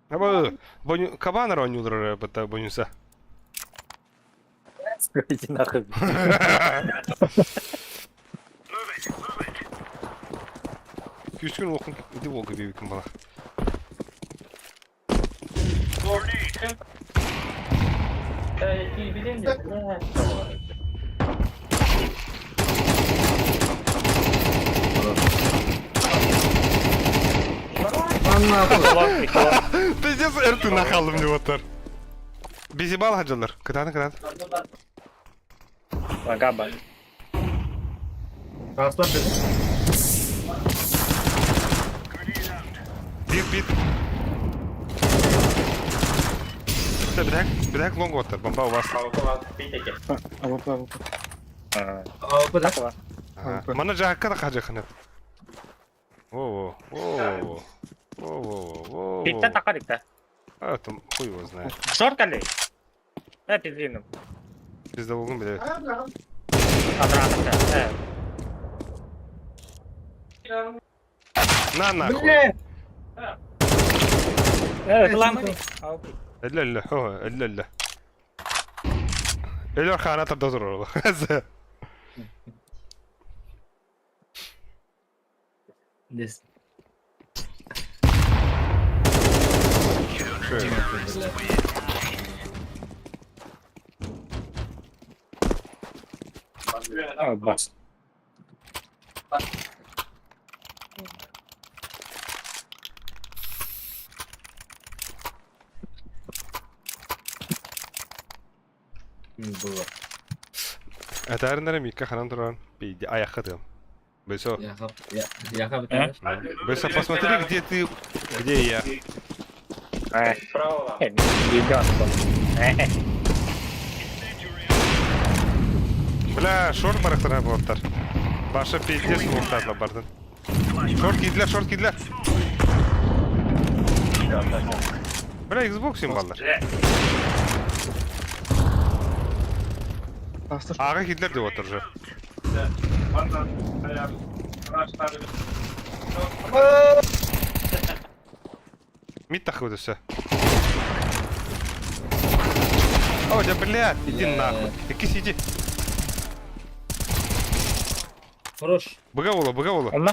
Аба, боню, кабан ронюлар бата бонюса. Иди нахуй. Move it. Move it. Күскүн оқын иди волга бебекин бала. Grenade. Lan нахуй. Пиздец, эрты нахалым деп отыр. Безебал хаджалар. Кытаны кытаны. Ланга ба. Aslan dedi. Grenade out. Bir bir. Bir bir bir long отыр. Бомба у вас. AWP, AWP. Aa, bu da. Мана жакка да кажы ханат. О, о, о. Во-во-во-во. Биттен такар икте. А, там хуй его знает. Шорт калли. Э, пиздиным. Пиздоволгун, блядь. Атра атра. На нахуй. Бля! Э, кыламы. Өллө өллө, хо, өллө өллө. Өлөр хаана тарда турар. Здесь. Бля. Бас. Было. Этәриннere микка ханан туран пиди аякка тыгым. Бесо. Я хап, я, я хап, Бесо, посмотри, где ты, где я. Э, Справа. Ребят. Э, Бля, шорт барахтана болоттар. Баша пиздец болоттар бардын. Шорт кийдилер, шорт кийдилер. Бля, Xbox им баллар. Астыр. Ага кийдилер деп отыр уже. Мид тахы все. О, да блядь, иди Бля. нахуй. Ики сиди. Хорош. Быга ола, быга ола. Онна.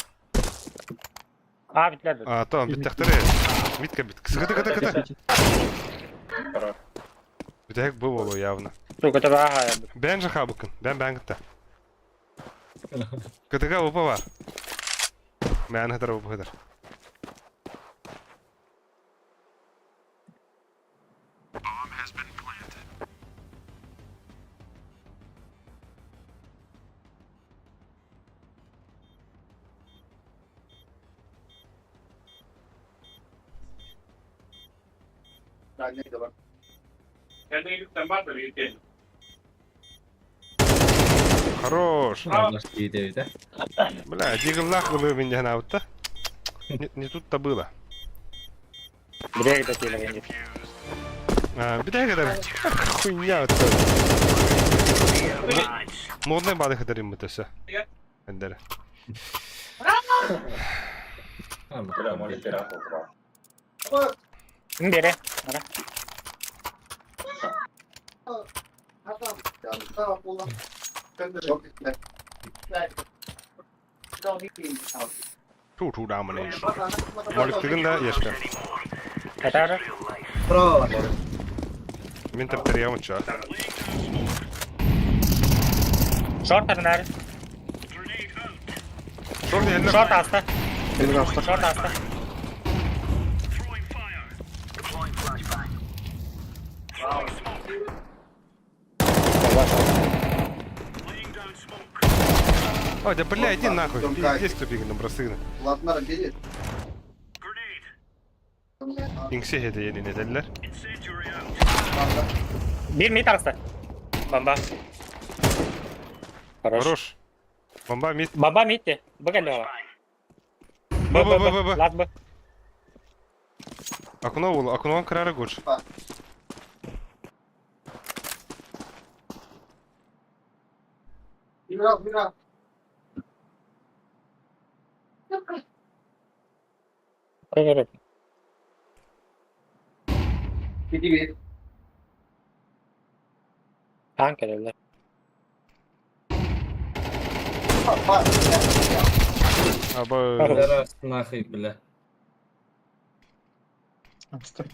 А, битлер. А, там, бит тахтары. Митка бит. Кыты, кыты, кыты. Битек был ола явно. Сука, это ага. Бен же хабыкын. Бен бен кыта. Кытыга упа бар. Мен хатар упа хатар. Хорош. Иди, да? Бля, диглах был меня на вот Не, не тут-то было. Бирек да келген. А, битек это хуйня вот. Модный бады хатарим это все. Эндер. Бля, может, пират убрал. Бере. Ту-ту даманеш. Молик тыгын да ешка. Это Право. Мен таптырьямын ча. Шорт арнар. Шорт еллер. Шорт аста. Эльдар астыр. Шорт аста. Throwing fire. Deploying flashbang. Throwing smoke. Laying down smoke. Ой, да бля, иди нахуй. Пиздец тупик на бросыгна. Grenade. Иңсе хеде елин этеллер. Incendiary out. Бир мид аста. Бомба. Хорош. Хорош. Бомба мид. Бомба мидте. Б келди. Б, Б, Б, Б, Б. Лаз Б. Окно ол, окно крары гуч. Керек. Танк келди. Аба. Раз нахуй, бля. Астыр.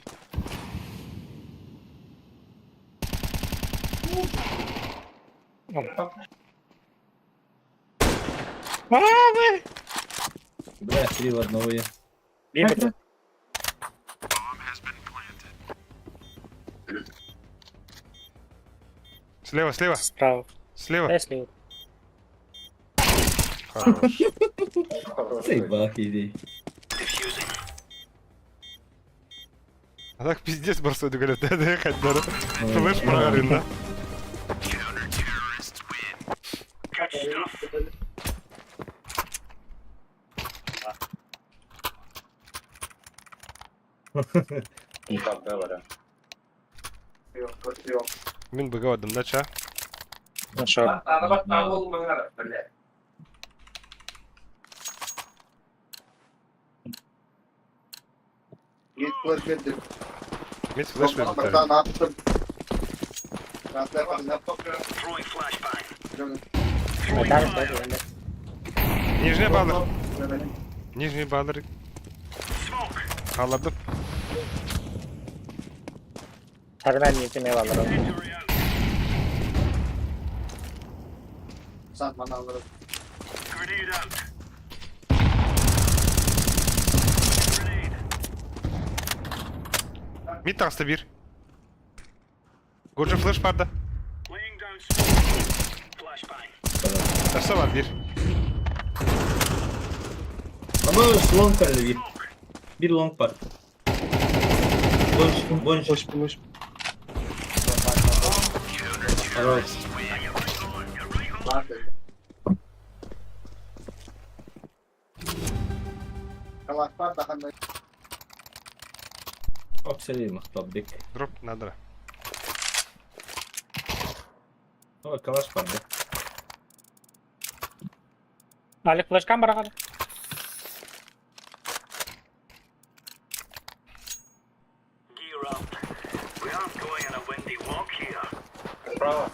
Бля, три в одного я. Бир. Слева, слева, Справа. слева. Э, слева. Хорош. Хорош. Заебал, иди. А так пиздец бросать говорят, да, да, хоть да. Флеш прогорын, да. Good stuff. Мин быга бардым да ча. Шор. Мид флеш бердилэр. Throwing flashbang. Нижний баллар. Нижний баллар. Smoke. Хааллардым. Харна нитиме балар. Injury out. Grenade out. Grenade. Мид таҕыста биир. Годжо флеш баар да. Laying down smoke. Flashbang. Өссө баар биир. Ама long кэллэ биир. Биир long баар. Бонч, бонч. Push, push. Хорош. You're right on. Оксали махтабдик. Дроп надо. О, калаш баар да. Алик флешкам барахар. Gear up. We aren't going on a windy walk here. Справа.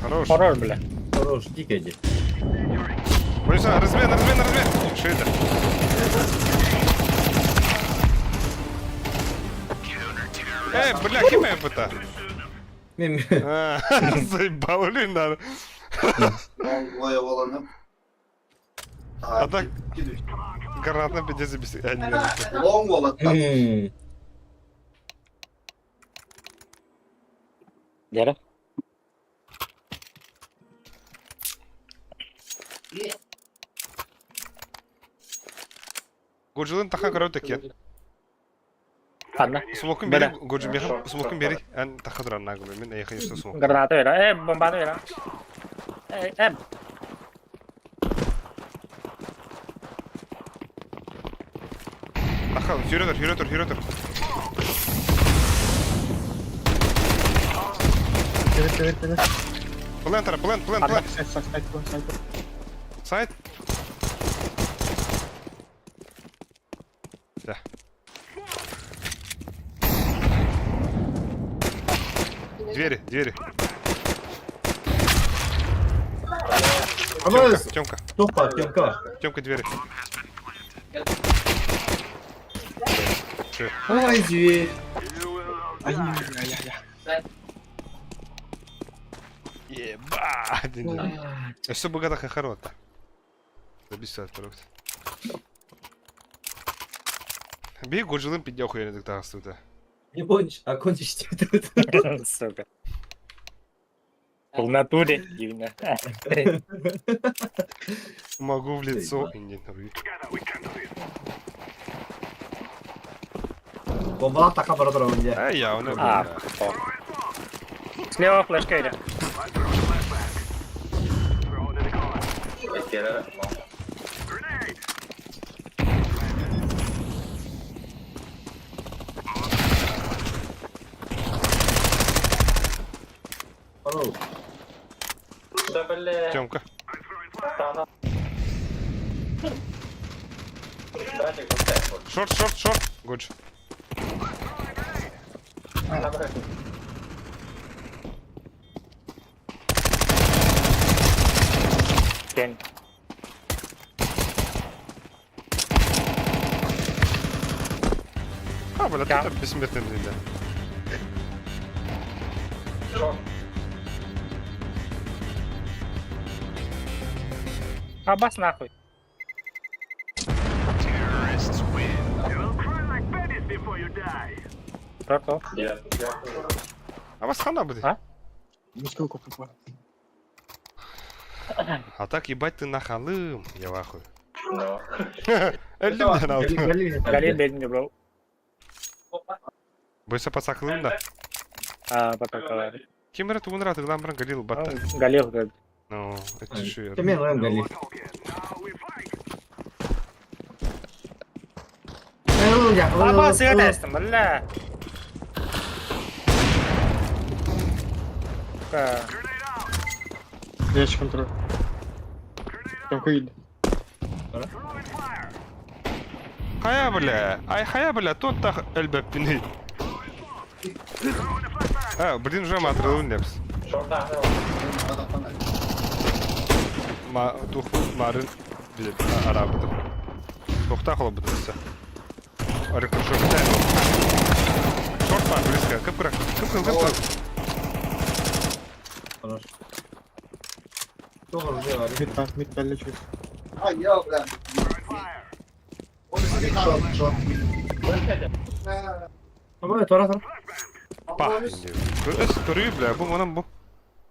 Хорош. Хорош, бля. Хорош, дико иди. Боюсь, размен, размен, размен. Что это? Эй, бля, кем это? Мен А, Заебал, блин, надо. А так, гранатно пиздец А, не, не, М. Дера. Гожилын тахан көрөт экен. Ханна. Смокун бери, Годжи меха, смокун бери. Эн таха турар нагы мен эйхэ юста смок. Граната бера. Э, бомбаны бера. Э, э. Таха, сүйрөтөр, сүйрөтөр, сүйрөтөр. Кэлэр, кэлэр, кэлэр. Плентер, плент, плент, плент. Сайт, сайт, сайт, сайт. Сайт. Да. Двери, двери. Ама Тёмка, Тёмка, топа, Тёмка. Тёмка, двери. Ай, дверь. Ай, ай, ай, ай. Ебать. Өссө быгада хахарота. Забисат продукт. Би гожилым пидя охуенно так тагыстыта. Не кончишь, а кончишь тут. Сука. В натуре, дивно. Могу в лицо и не нарви. Together we can do it. Бомбалар така бара тұра онда. Ай, я, он А, Слева флешка идет. I'm throwing a flashbang. Throwing a decoy. Эскелер. Grenade. Хорош. Да бля. Тёмка. I'm throwing flashbang. Да на. Дайте густай. Шорт, шорт, шорт. Годж. Тень. А, бля, Да. тут бессмертный, блин, да. Шорт. Абас нахуй. You will cry like babies before you die. Шорт, Девятый. А вас хана будет? А? Мускулку попал. А так, ебать ты нахалым. Я в ахуе. Ну. Эллим да на Галил бедный, бро. Бойся пацаклым да. А, потом говорит. Ким это умрат, глам бран Галил батта. Галил, говорит. Ну, это шо Мен лайм Галил. Talking. Now we fight. Аба сыа тэстим, бля. Ящик контроль. Там хуй. Хайа бля, ай хайа бля, тот так элбэппиний. А, блин, уже матрылын депс. Ма тух марын билеп арабытым. Тохта холобутым өссө. Электрошок. Шорт бар близко. Кып-кыра. Кып-кыл, кып-кыл. Хорош. Тоже уже Мид бар, мид бәлле чуй. Абай, тора тора. Пах. Өс көрүү бля, бу манан бу.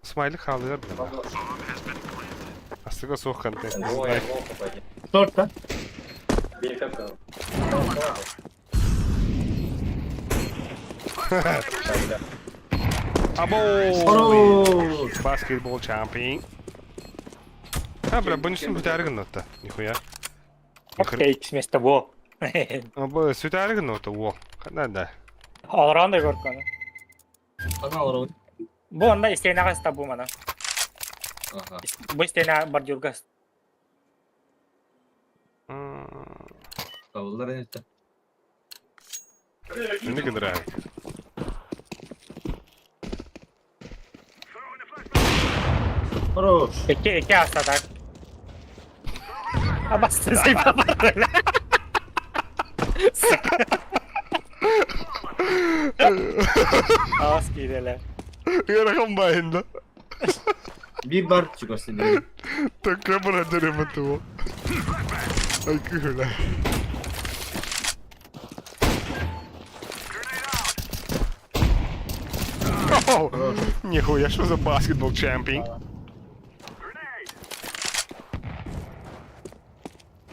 Смайлик хаалыгар бля. Астыга суох контент. Двое, волка пойди. Шорт, да? Бей как Або! Хорош! Баскетбол чемпион. А, бля, бонусун бүтәрі гыннотта. Нихуя. Окей, вместо во. Бу сүтәрі гыннотта, во. Хана да. Алран да көркөн. Ана алар. Бу онда истейнага ста бу мана. Ага. Бу истейна бордюрга. Табылдар энекте. Мені гынра. Хорош. Эки эки аста так. Абасты сыйпа бар. Аас кииреле. Яракан байында. Bir бар чыгасы бир. Такка бара дөрөмөтү во. Ай күлә. Нихуя, что за баскетбол чемпион?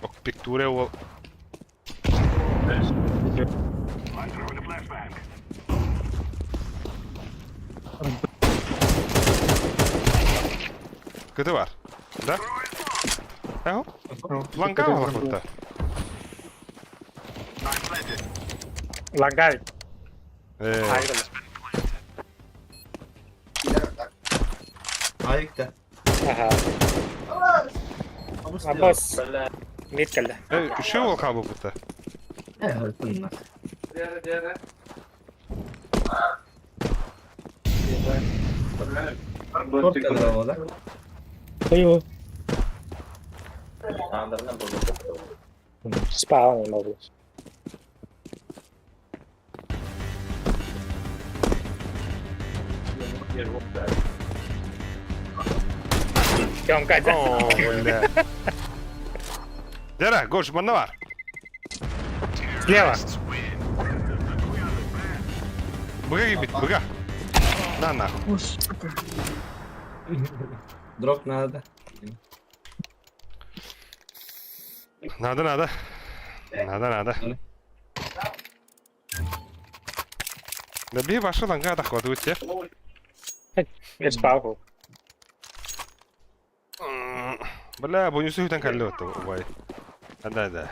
Ок, пиктуре ол. Көтө бар. Да? Ау? Ланга алақытта. Лагай. Э, Айрыл. Айыкта. Аха. Абас. Мид келди. э, үшеу ол қабы бұтта. Э, хартынна. Шорт кадра да? Ой. Андерна был. Спаун болду. Тёмка, О, бля. Дера, Гош, манна бар. слева. Быга кибит, быга. На нахуй. О, сука. Дроп надо. Надо, надо. Надо, надо. Да бей ваши ланга дохватывают те. Спаун. Бля, бонусы үтен кәлі өтті, бай. Да, да.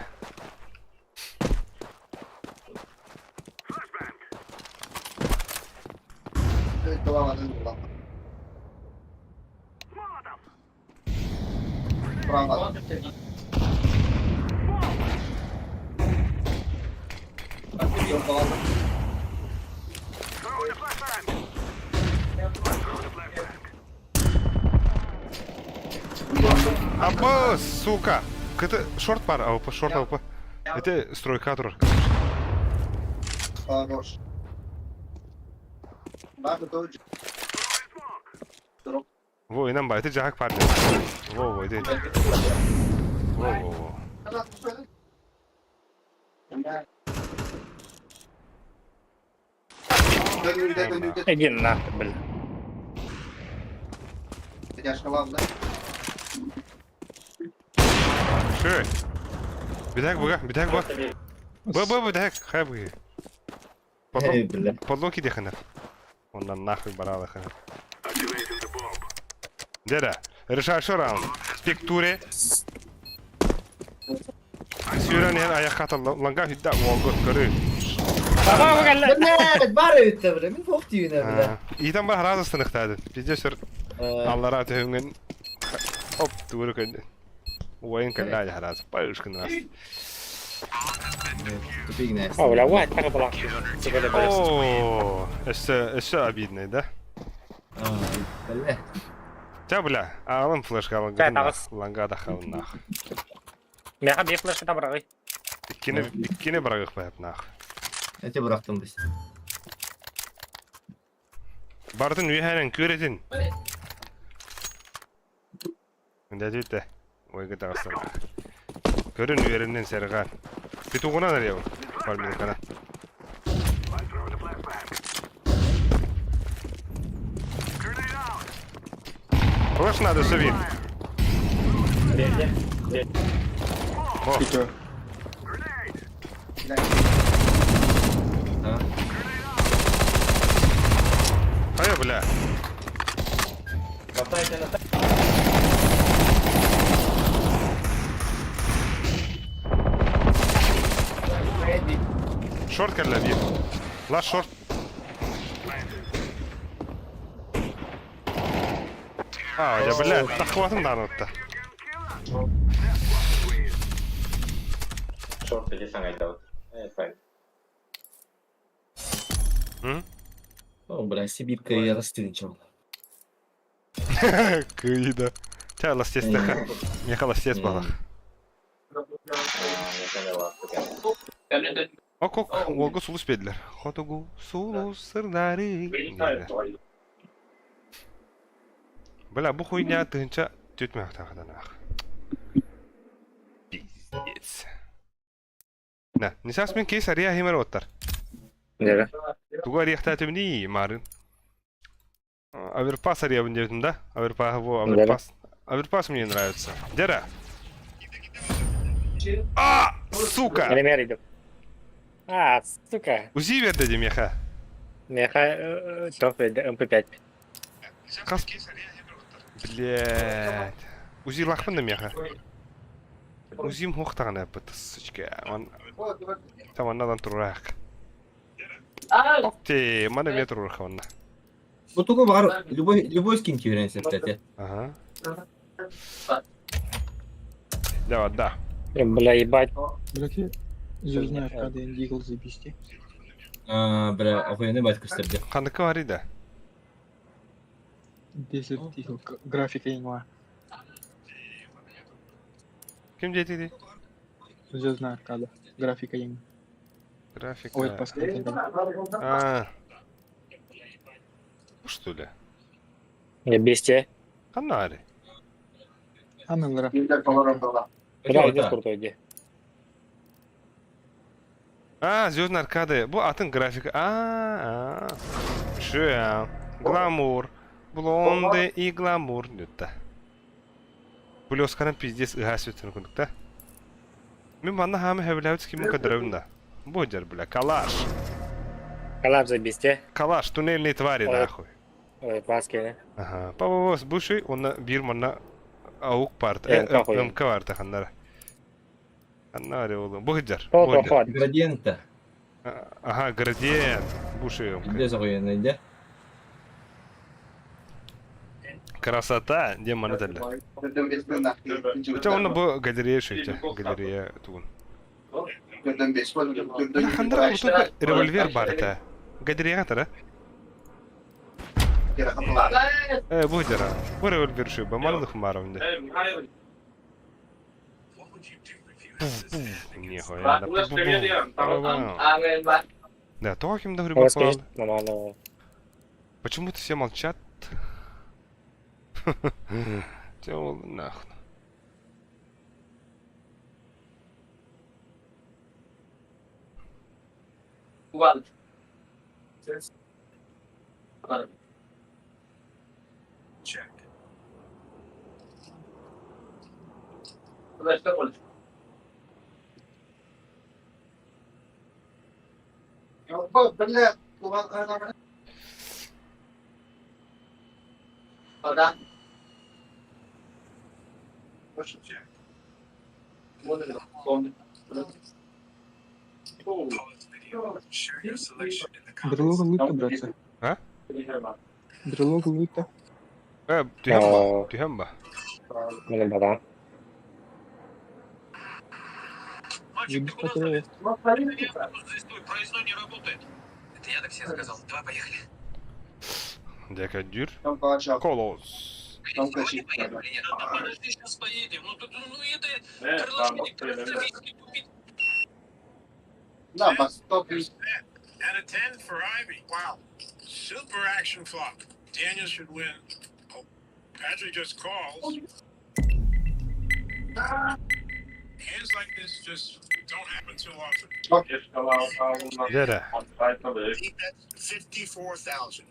Аба, сука! Это шорт бар, АВП, шорт АВП. Это стройка тур. Во, инам ба, это жахак парня. Во, во, иди. Во, во, во. Иди нахуй, бля. Шөй. Бидәк буга, бидәк буга. Бу, бу, бидәк, хай буги. Эй, бля. Подлоки деханов. Он нам нахуй баралы ханов. Деда, решающий раунд. Спектуре. Сүүрэн иһэн айахха аталла. Ланга хүдда уолгут көрүү. Баба кэллэ. Блядь, бар эбиттэ бля, мин туох тиийинэ бля. Иитэн бар хараас станыктаадын. Пиздец сөр аллара түһүнгэн оп тугуру көннү. Уайын кэллэ али хараас. Пайышкын раз. Тупик нес. О, бля, уай, так была. О, өссө өссө обидный, да? Бля. Ча, бля, аҕалым флешка Чэ, ланга да халыннаах. Меха bir флешка бырагый. Иккини иккини бырагыхпаятнаах. Эти бырахтым бис. Бардын үөһэнэн күөрэтин. Дәдүтэ. Ойга таҕыстан. Көрүн үөрэннин сэрҕаан. Петугунан арыйабын. Бармилкана. Флеш надо сувин. О, Петя. А? а бля. Шорт кэллэ биир. Лас шорт. А, я, бля, тахватым даанытта. Шорт иди саңайдабыт. Э, файн. М? О, бля, Сибирка я растынчал. Кыйда. Ча ластестаха. Меха ластес балах. Ок ок, уолга сулус бедилер. Хотугу сулус сырдары. дииллэр. Бля, бу хуйня тыһынча түтмэхтаахтанаах. Пиздец. На, нисас мин кейс ария химер оттар. Неге? Тугу арияхтаатым марын. Оверпас ария диэбитим да? Оверпас, во, оверпас. Оверпас мне нравится. Дера. А, сука! Элемер идет. А, сука. УЗИ берди меха. Меха топ МП5. Хас... Блядь. УЗИ лахпын да меха. УЗИм хуохтаҕына эппит, сучка. Он... Там оннадан тураах. Ок те, мана метр ураха онна. Бу тугу бар любой любой скин киирэн сөптөтө. Ага. Давай, да. Бля, ебать. Бляки, звездная аркада Индигл заебись. А, бля, охуенный батька көстөрдө. Ханныка бар да. Desert Eagle, графика иңа. Ким диэтиди? Звездная аркада, графика иңа. Графика. Ой, паскал. А. Что ли? Не бесте. Ханнари. Аналара. Бля, идет крутой, иди. А, звездная аркада. Бу атын графика. А, а. Шы, гламур. Блонды и гламур. Нүтта. Блескаран пиздец ыха сүтін күндік та. Мен манна хамы хэвләвит ким кадырабын да. Бодер, бля, калаш. Калаш заебись, Калаш, туннельные твари, Ой. нахуй. Ой, класс, Ага. Папа, буши, он бир манна аук парт. МК хуй. МК барта ханнара. Ханнари олу. Бухджар. О, проход. Градиента. Ага, градиент. Буши МК. Где охуенный, де? Красота, где манаталля. Хотя он бу галерея шейте, галерея тугун. Хандра кутука револьвер барта. Галерея тара. Э, бу дера. Бу револьвер шуба, мало хумаров да. Нихуя, да. Да, то ким да гриба Нормально. Почему-то все молчат. Тёл нахуй. Брелок лыта, братцы. А? Брелок лыта. Э, түһэн ба, түһэн ба. Мин бадан. Заебись потерял. Декадюр. Колос. And a 10 for Ivy. Wow. Super action flop. Daniel should win. Oh, Patrick just calls. Hands like this just don't happen too often. Дьэ He bets 54,000.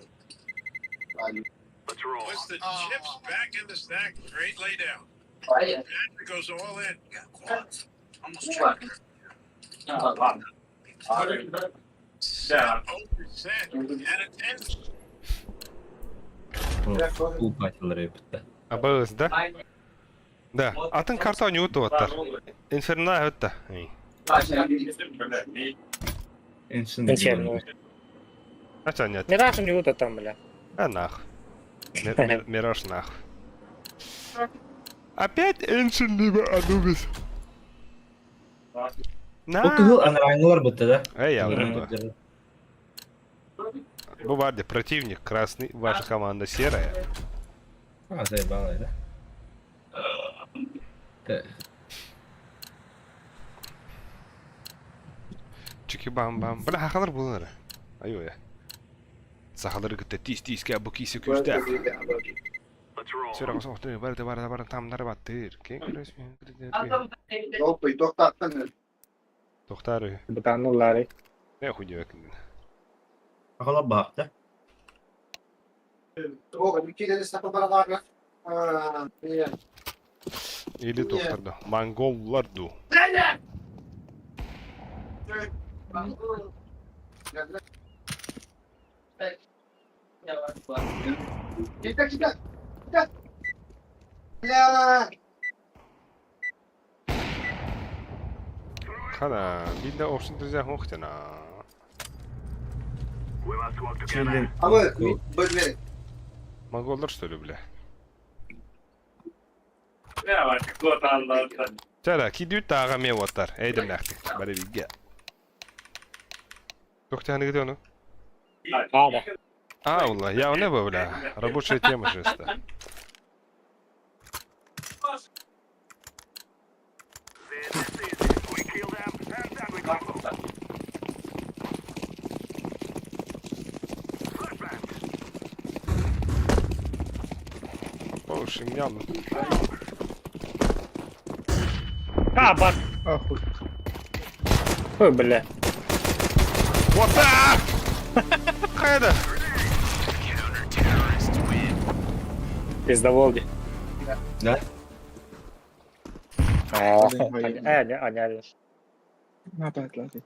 Puts the chips back in the stack. Great laydown. Patrick goes all in. Got quads. 0% and a 10 Full патилары бүттэ. Абыз, да? Да. Атын карта не утуаттар. Инферно өттө. Инферно. А нет. Мираж не вот там, бля. А нах. Мираж нах. Опять Эншин либо Анубис. На. Ол кыһыл анарааҥҥылар бытта да? Эй, я Бу барды противник красный, ваша команда серая. А, заебало, да? Так. Чики бам бам. Бля, хахалар булар. Айо я. Сахалары кытта тис тиске бу кисе күстә. Сүрә соқты барды барды барды тамнар баттыр. Кен Тоқтар. Бытануллары. Не хуй кин. Ахала баахта. Или доктор Монголлар ду. Хана, бидде опшын друзья хохтена. Чилдин. Монголлар что ли, бля? Чара, кидют тага ме ваттар. Эйдем нахты. Бары бигге. Тоқтяны где оно? А, да. А, ула, я не был, бля. Рабочая тема же это. О, шимнян. А, бар. Ахуй. Ой, бля. Вот так! Хайда! Пиздоволди. Да? А, а, не, На, так, ладно.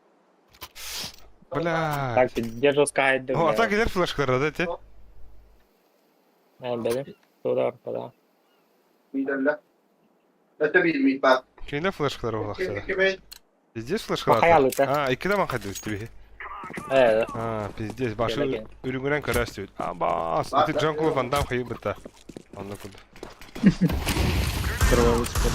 Бля. Так, держу скайд. О, а так идет флешка, да, те? А, бля. Туда, туда. Кине флешка улахса. Здесь флешка? Махаялы-то. А, и куда махадыл тебе? Э, А, пиздец, башы Келеген. үрүңүнэн көрөстүбүт. Абас, ити Джан-Клод Ван Дам хайы бытта. Онно куд. Кровавый спорт.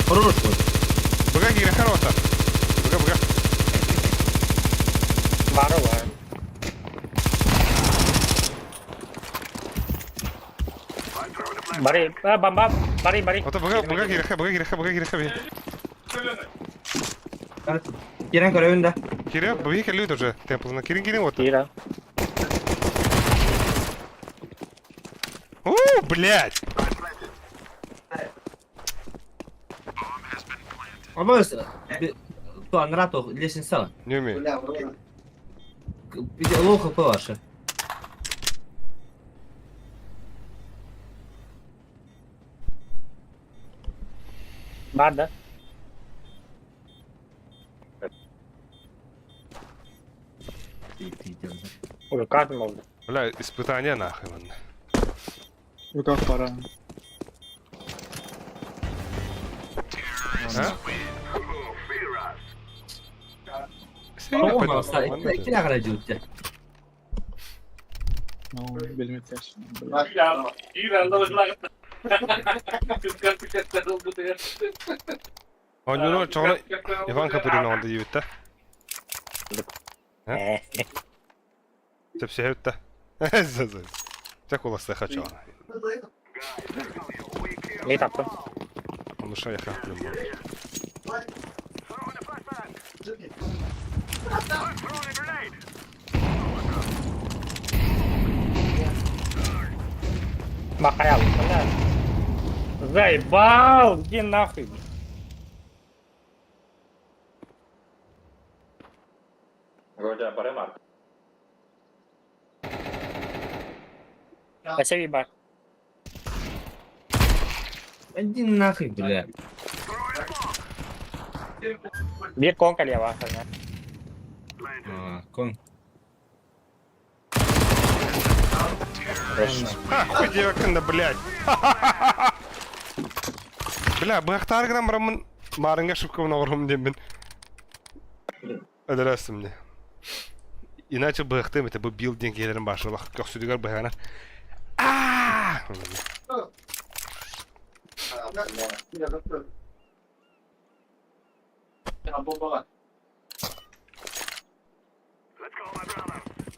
Хорош вот. Быга кире хороша. Быга быга. бары бар. Бари, а, бамба, бари, бари. Ото быга быга кире быга кире быга кире Кирен көрөбүн да. Кире, быга кире уже. Темплна кирин кирин вот. Кира. У, блядь. Абас, Анрату лестница. Не умею. Лоу хп ваша. Бар, да? Урукаат буолла. Бля, испытание нахуй манна. Рукав пора. А? Ну, билметтер. Оонньууну чоҕуна Иван Капырин оҥордо диэбит да? Сөпсөһөбүт да? Дьэ куоластыахха чоҕуна. Мин таптым. Онуша яха Махаял, бля. Заебал! Иди нахуй. Годя, бары Марк. Спасибо, ебать. Иди нахуй, бля. Биир кон калева. А, кон. Ха, хуй девакында, блядь. Бля, быһахтаары гынан бараммын маарыҥҥа ошибкабын оҥоруом диэммин. Өлөрөөссүм дии. Иначе быһахтыам этэ бу билд диэн киһилэрин баашалах көхсүтүгэр быһаҕынан аа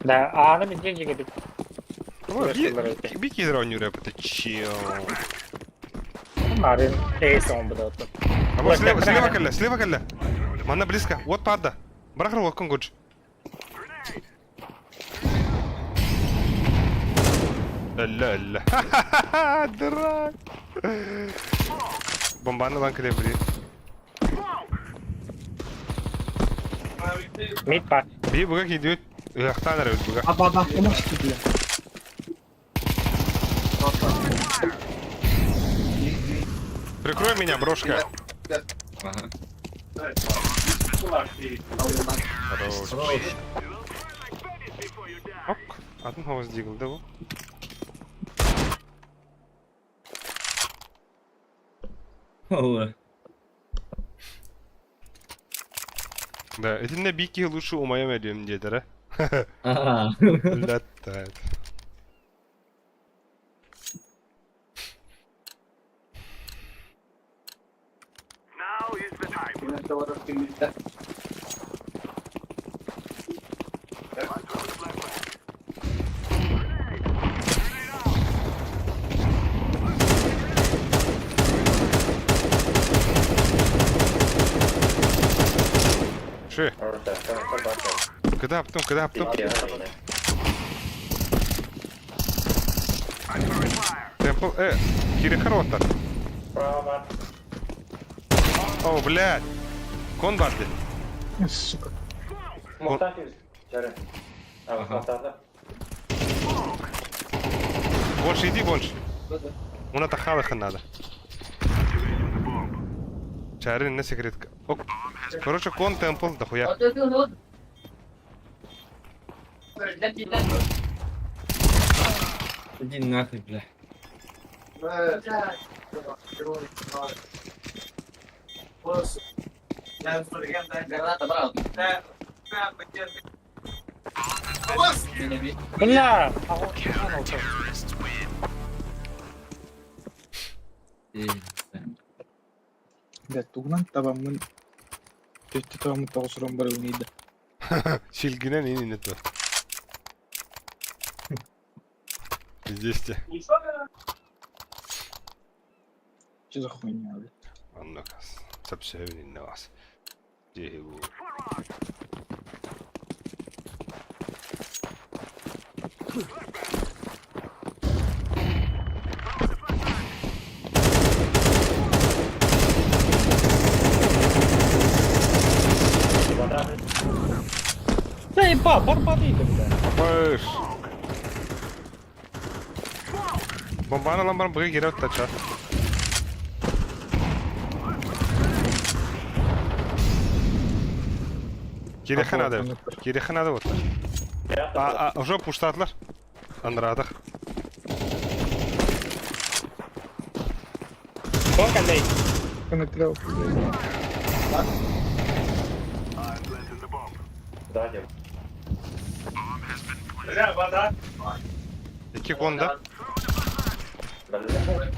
Да, ааны билген жигит. Би киһилэр оонньуур эбит чио. Марын эйс он будет. А вот слева, слева кэллэ, слева кэллэ. Манна близко. Вот падда. Бырахыр уоккун гудж. Өллө, өллө. Дурак. Бомбаны ылан кэлэ Мид бар. Бии буга киирдибит. Ыһыахтаан эрэбит буга. Аба, аба, помощь бля. Прикрой меня, брошка. Ага. Хорош. Ок. Атын хавас дигл, да бу? О, Да, итиннэ биир киһи лучше умайам эдиэм диэтэрэ. А. Летает. Ши, кыда аптым, кыда аптым. Темпл, Кири хорош О, блядь. Кон барды. Сука. Ага. Больше иди, больше. У нас халаха надо. Чарин на секретка. Ок. Короче, кон темпл, дохуя. Иди нахуй, бля. Бля! Бля, тугунан табаммын. Төттө табаммын тоҕус бар унида. Силгинен ини не то. Здесь те. Что за хуйня, бля? Аннакас. Сапсевин на вас. Дегу. Заебал, барбарида, бля. Пыш. Бомбаны ылан баран быга киирэ тача. Киириэххэ надо. Киириэххэ надо вот. А, а, уже пуштаатылар. Андраатах. Кто кэллэй? Коннектировал. Сзади. Икки конда. Бля.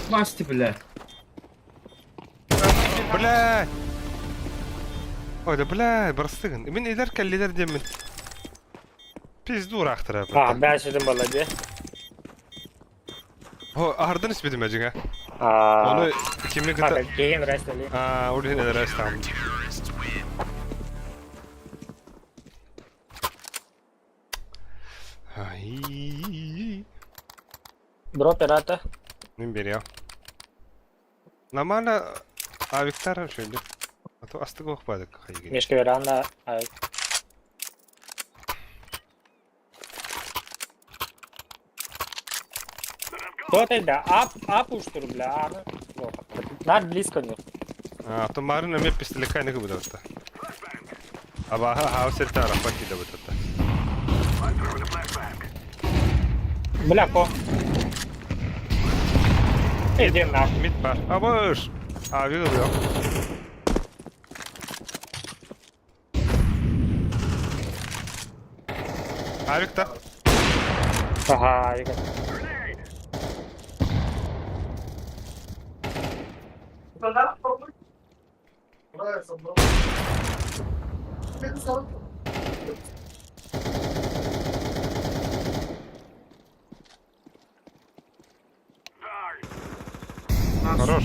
Масти, бля. Бля! Ой, да бля, барыстыгын. Мин илэр кэллилэр диэммин. Пизду ыраахтара. А, бэшидин балла дии. О, аһардан испитим эдьиҥэ. А, Ону кими кытта... Киһин растали. А, ол иһин элэрэ Ай. Бро пирата. Мин бериэ. Нормально авиктар шөйлө. А то астык охпадык хайгы. Мишка веранда. Кто тогда? Ап, ап уж бля. А, ну, Нар близко не. А, то марын эме пистолетка не кыбыдабыта. Абаха хаус эрте арахпат кидабытата. Бля, по. Иди нахуй. Мид бар. Абыш! Авиг ылыам. Авикта. Ага, авик. Хорош.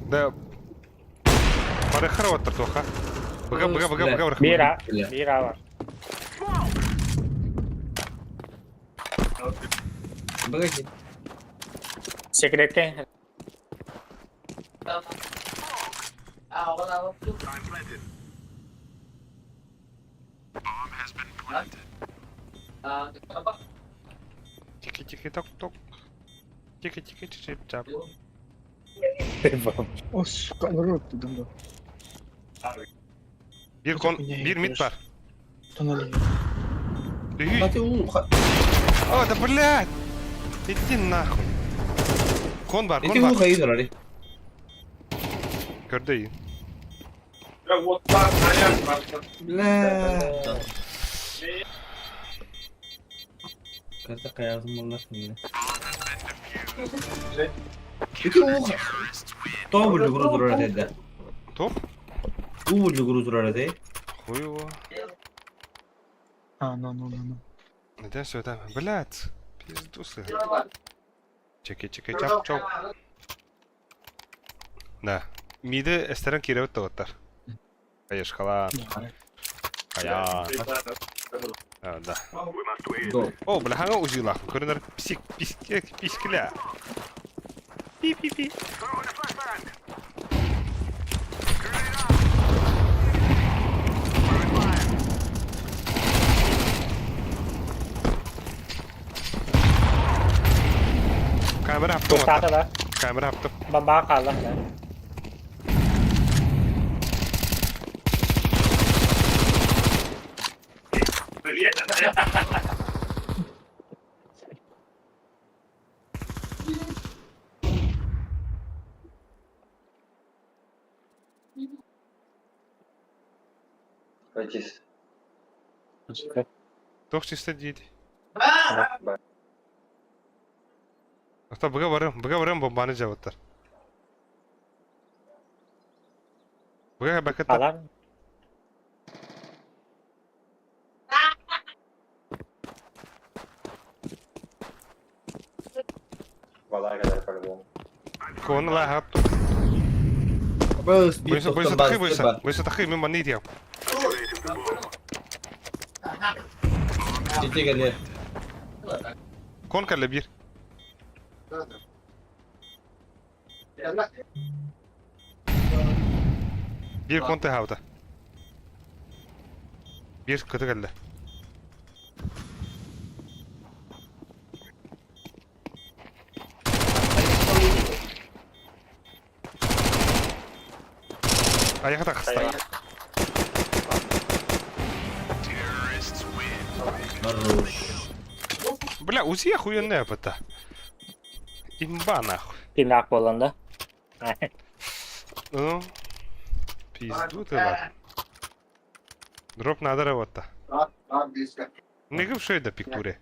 Да. Барыхар оттар тоха. Быга быга быга быга быга. Бира, бира бар. Быга Секретке. Тики-тики ток-ток. Тики-тики чип-чап. О, сука, народ ты дам. Биир кон биир мид бар. Тоннели. Үһүй. О, да блядь! Иди нахуй. Кон бар, кон бар. Көрдө Бля. Карта каязым боллар мени. Ити уу. То бу люгру турар деди. Топ? Уу люгру турар деди. Хуево. А, ну, ну, ну, ну. Neden söyleme? Блядь. Пизду сыграл. Чеки чеки чап чоп. Да. Миди эстерен киребит тоғыттар. Кайышкала. Кая. А, да. О, бля, хаңа узилах. Көрінер псик, писке, пискля. Пи-пи-пи. Камера хаптым. Тустаата да. Камера хаптым. Баба хаалла. Пойти. Туох чисто диит. Ота быга барым, быга барым бомбаны жабыттар. Быга бакыта. Алар. Вода, когда по-любому. Кон ла хап. Бойса бойса тахы бойса. Бойса тахы мен маны диям. Кон калле бир. Биир кон тыһаабыта. Биир кыты кэллэ. Айаха тахыста. Хорош. Бля, УЗИ охуенная ПТ. Имба нахуй. Пинак буолан да. Ну, пизду ты ладно. Дроп надо работа. Не что это пиктуре.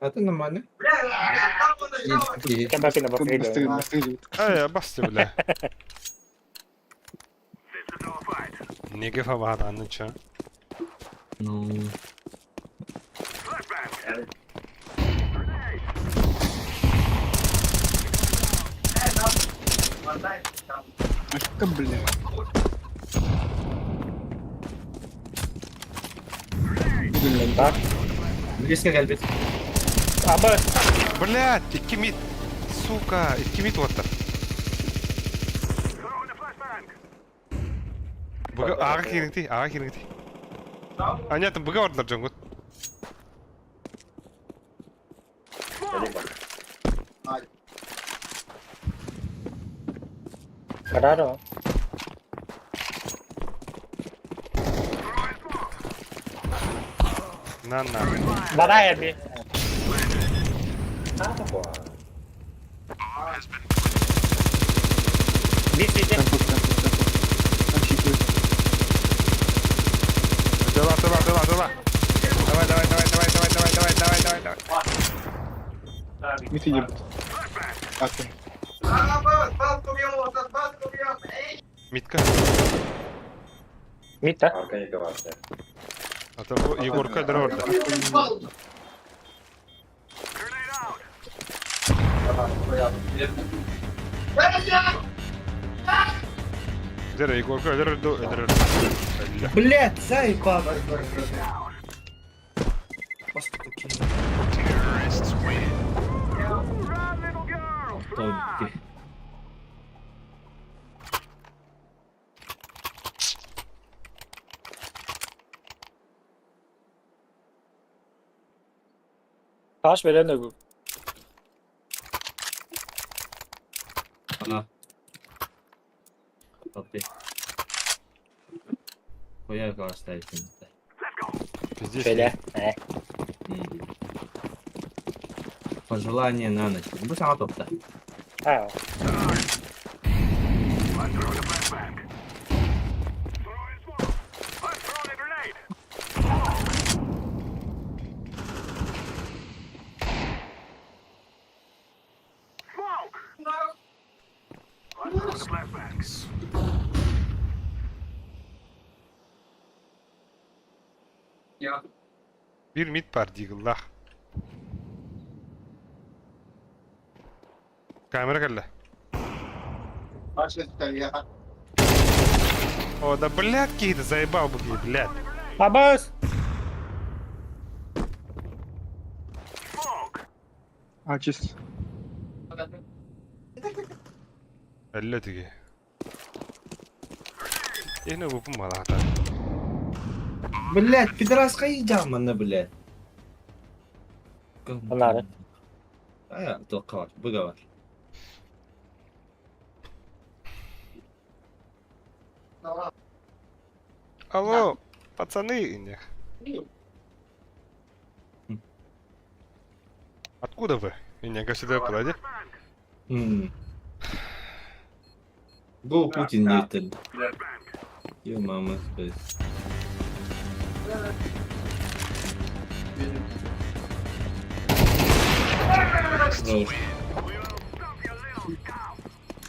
Это нормально. Кэбэкин Быстрее, бахрыга. быстрее. Ай, басты, бля. Неге фабадан, ну чё? Ну. Ашка, бля. Так. Близко кэлбит. Аба Блядь, икки мид. Сука, икки мид уоттар. Быга аға кириңти, аға кириңти. А нет, быга ордылар жоңгут. Рaro. На на. Барая би. Би сиди. Темпо, темпо, темпо. Там щитует. Дела, дела, дела, дела. Давай, давай, давай, давай, давай, давай, давай, давай, давай, давай. Мид идет. Атом. Митка. Мид да? Арка бар. А то Егорка дорорда. Дера, Егорка, дера, дера. Блять, заебал. Просто такие. Только. Таш берен өгү. Ана. Топи. Хуя оставить. Пиздец. Şöyle. Э. Пожелание на ночь. Bu sana topta. Ha. Bir mid бар дигыллах. Камера кэллэ. О, да блядь, какие-то заебал бы, блядь. Абас. А, чист. Әллә теге. Эне бу малата. Блять, пидорас хайдам манна, блять. Анары. А, тоққа бар, бұға бар. Алло, пацаны. Откуда вы? Ине, сюда пладе. Го Путин не Ё мама, space. Хорош.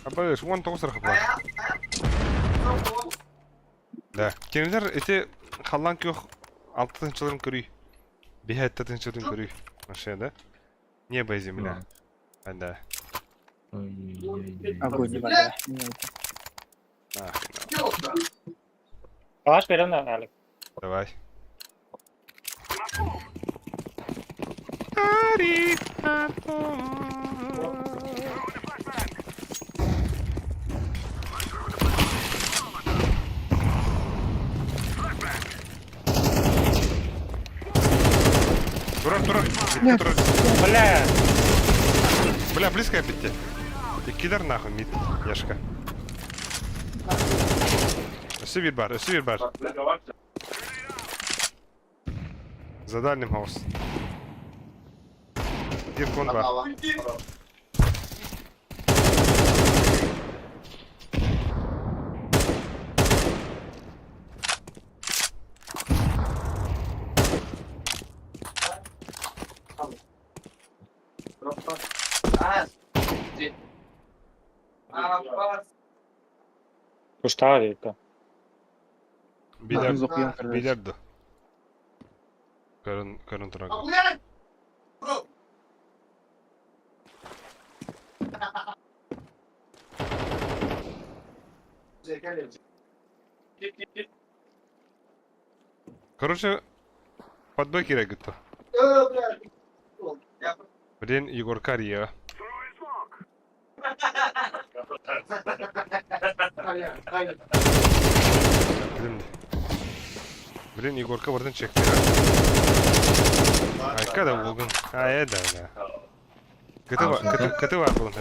Абаш, вон тоғыз бар. Да. Кемлер эти халлан көх алтынчыларын көрүй. Бихәттәтынчыларын көрүй. Машина, да? Небо и земля. А, да. Ой-ой-ой. Огонь, не вода. Нахрен. Таш берен Алик. Давай. Аригато. Дурак, дурак. Нет. Дурак. Бля. Бля, близко опять. Ты кидар нахуй, мид, Яшка. Өссө бір бар, өссө бір бар. За дальним хаус. Диркон бар. Куштаа вика. Билер, Зохуян короче. билерді. Көрін, көрін тұрады. Короче, подбой керек гітті. Блин, Егор Карьера. Блин. Блин, Егорка бардан чекти. Айка да болгун. А, да, да. Кыты кыты бар болгун.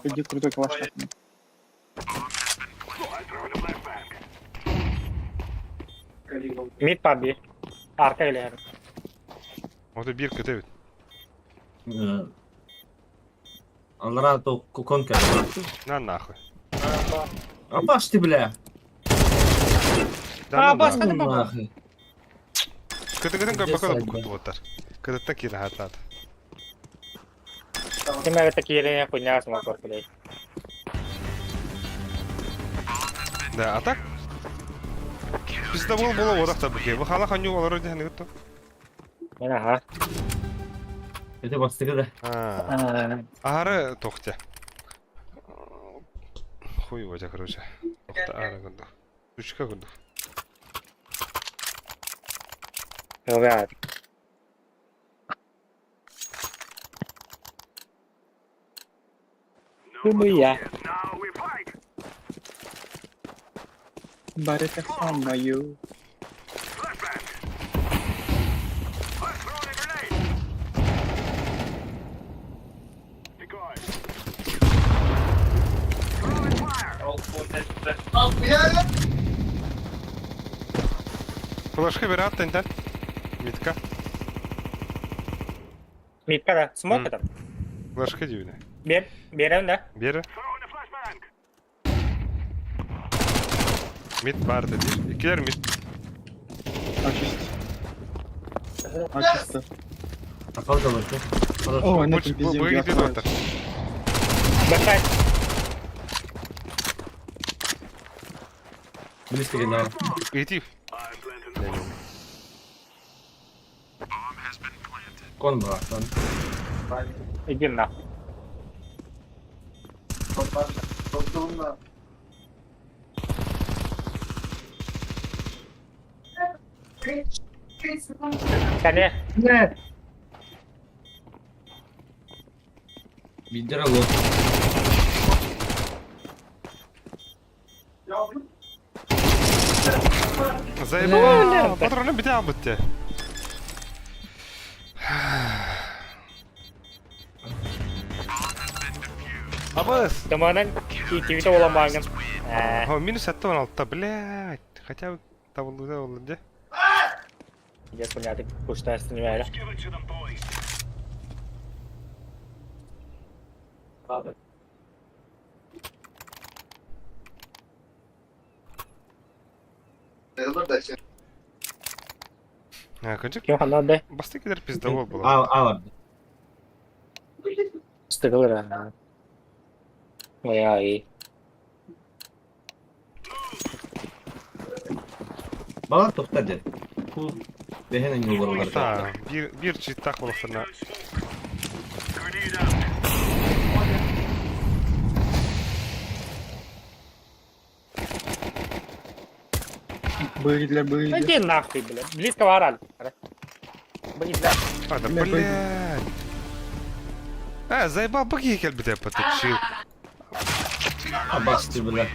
Иди крутой калаш. Мид паби. Арка или Оты бир кыты бит. Аллара то куконка. На нахуй. А баш ты, бля. Да, А, на бас, нахуй. ханы баба. Нахуй. Кыты кытын Где көпөкө сайт, да кыты боттар. Кытыттан кире хатат. Ты меня такие не хуйня смог, блядь. Да, а так? Пизда бол бола одақ та бүке. Бұл хала ханю олар өде ханы күтті. Мен ага. Это бастыгы да. Ары тоқте. Хуй его короче. Тоқта ары күнді. Сучка күнді. Ребят. Бы я. Барыта хамаю. Флешка бері аттан тән. Митка. Мидка да. Смок это. Флешка дейуіне. Бер, берем да. Бері. Мит бар да дейш. Икилер мит. Очисти. Очисти. А қалды бар. О, на этом пизде Бұл кетеді оттар. Бэксайд. Близко да. Иди. Кон бар, кон. Иди нахуй. Кәне. Не. Бидер алып. Заебал. Патроны бите албытты. Абыс. Таманан икивите оламагын. О, минус 16, блядь. Хотя бы табылды ол де. Я понятно, куштарсың бәрі. А, кончик. Ким ханады? Басты кедер пиздовол было. А, а бар. Стыгылыр. Ой, ай. Бала тоқта дед. Кул бехен юлар Та, бир бир читтах болықтырна. Были для были. Иди нахуй, блядь. Близко ворали. Блин, да. А, да, Бля, блядь. А, заебал быки келбите поточил. А басты, бля.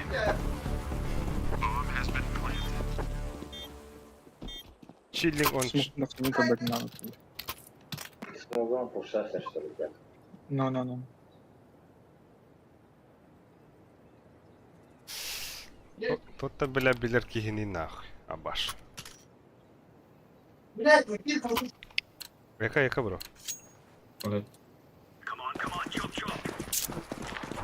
Чиллинг он. Смог на вторую брать надо. Смогу пушаться, что ли, как? No, no, no. Тот-то, бля, билер кихини нахуй. Абаш. Яка, яка, бро?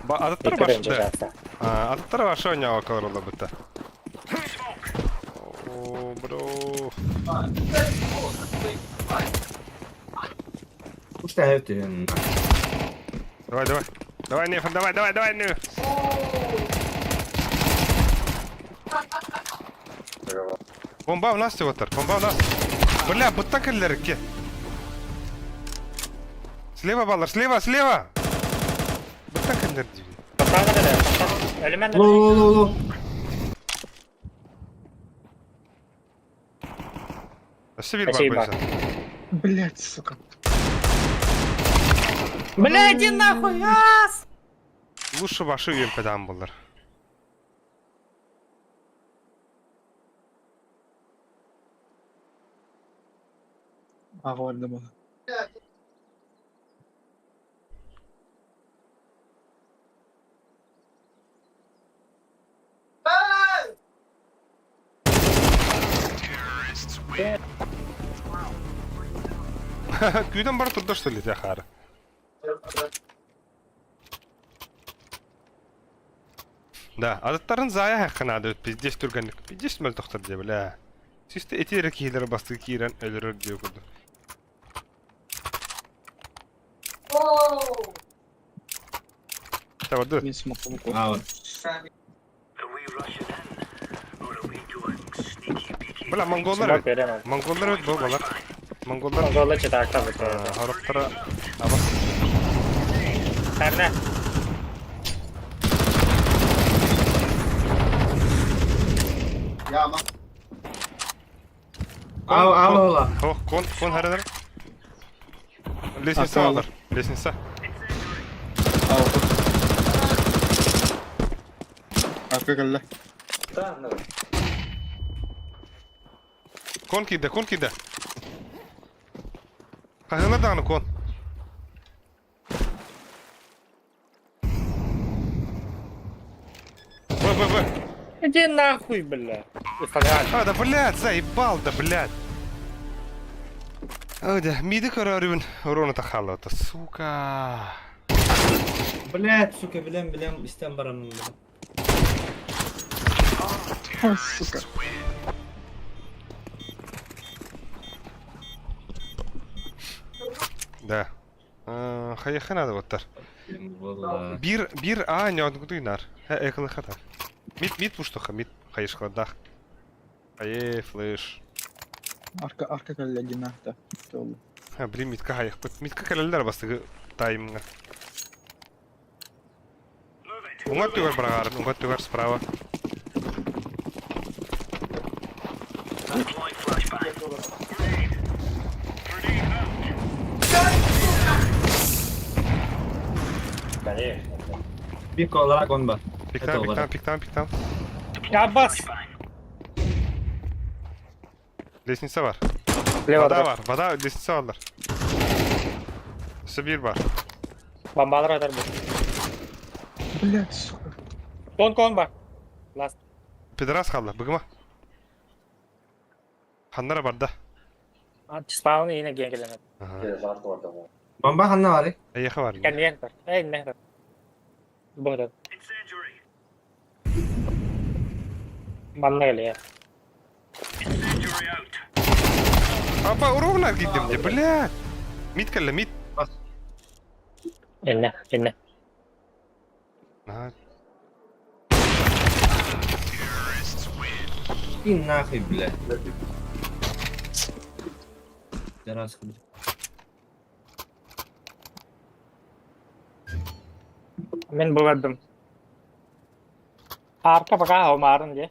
Ба, атыттар Икки баш рейнджер да. жатса. А, атыттар башы ойнауға калырла бітті. О, бро. Пушта хэвтэн. Давай, давай. Давай, Нефан, давай, давай, давай, Неф. Бомба у нас всего-то, бомба у нас. Бля, бытта кэллэрки. Слева баллар, слева, слева! Бытта кэллэр диви. Бастаан эрэ, бастаан. Өлүмэн Ло ло ло ло. Өссө биир бар Спасибо. бойса. Блять, сука. Бля, иди нахуй, ас! Лучше башы UMP-дан болар. Аҕа барда буолла. Күүдэн бар турда что ли хара. Да, адаттарын зая хакканады пиздец түргенлик. Пиздец мөл тоқтар деп, бля. Систе этире кийлер басты киирен өлөрөр диye курду. Табарды. Мин смокум куо. Аа. Бля, монголлар Смок берем. Монголлар өт бу балар. Монголлар Монголлар читакта бит. хороптара абас. Сәрнә. Аа аа ола. Хох, кон кон харанар. Лестница А, алар. Лестница. Аҕа. Арка кэллэ. Кон киирдэ, кон киирдэ. Хаһына даҕаны кон. Б, Б, Б. Иди нахуй, бля. Фонарь. А, да, блядь, заебал, да, блядь. Ой, да, миди көрөрүбүн урона тахаллата, сука. Блять, сука, билем билем истен барам. Ой, сука. Да. Хайыха надо боттар. Болла. Бир, бир, а, не одгудуйнар. Экылы хата. Мид, мид пуштуха, мид, хайышкладах. Ае, флеш. Арка арка кэллэ динахта. Толу. Ха, блин, мидка хайых. Мидка кэлэллэр бастыгы таймга. Уңат түгәр барагарын, уңат түгәр справа. Конечно. Bir kollara konba. Пиктан, пиктан, пиктан, пиктан. Я бас. Лестница бар. Лево Вода дроп. бар, вода, лестница баллар. Өссө бир бар. Бомбалар атар бу. Блять, сука. Кон кон бар. Ласт. Пидорас қалды, бүгіма. Ханнара бар да. Спаун ине ген келен. Ага. Жарты бар да. Бомба ханна бар. Аяғы бар. Кен ген бар. Эй, не бар. Бу да. Манна келе. Апа, ровно кидем де, бля. Мид кәлі, мид. Инне, инне. Ага. И нахуй, блядь. Раз. Мен бу бардым. Арка пока хомарын же.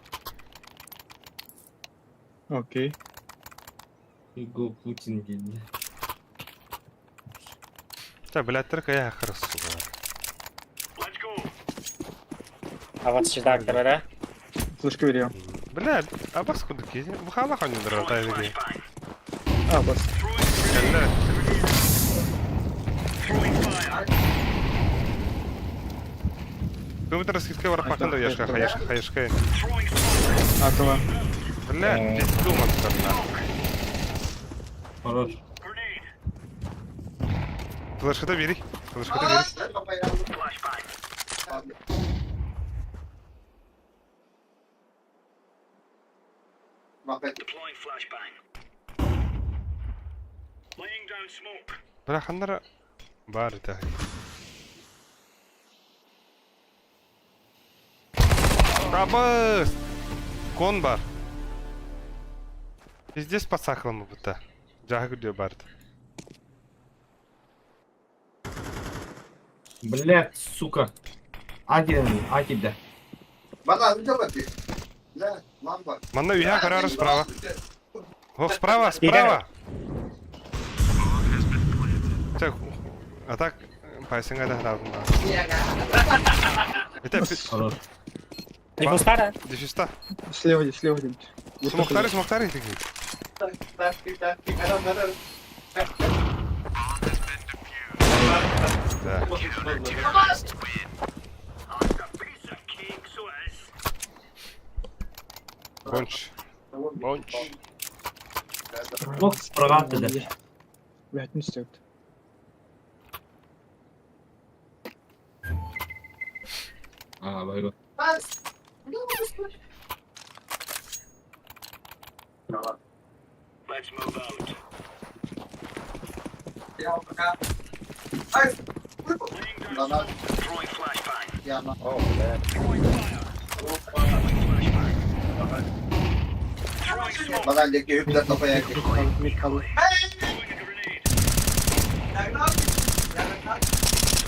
Окей. Го Путин дейді. Та, блядь, только я хорошо. Ават читак да. Флешка берем. Бля, а бас куды киди? Бухала ханю дара, тай деги. А, бас. Кәлі. Көмітір скидка бар пақында яшка, хаяшка, хаяшка. Атова. Бля, Блядь, пизду монстр нахуй. Хорош. Флешката бери. Флешката бери. Бля, ханнара бар это. Табыс! Кон бар. Пиздец подсахалым будто. Жага где бард. Блядь, сука. Один, один, да. Манна үйә қарары справа. Ох, справа, справа! Так, а так, пайсыңа да хадабын ба. Это Хорош. Диффустара? дефиста. Слева здесь, слева здесь. Вот Смохтары, такой. смохтары такие. Да. Бонч. Бонч. Бок справа да. Блядь, не стоит. А, байго. Oh, man. Мид калды.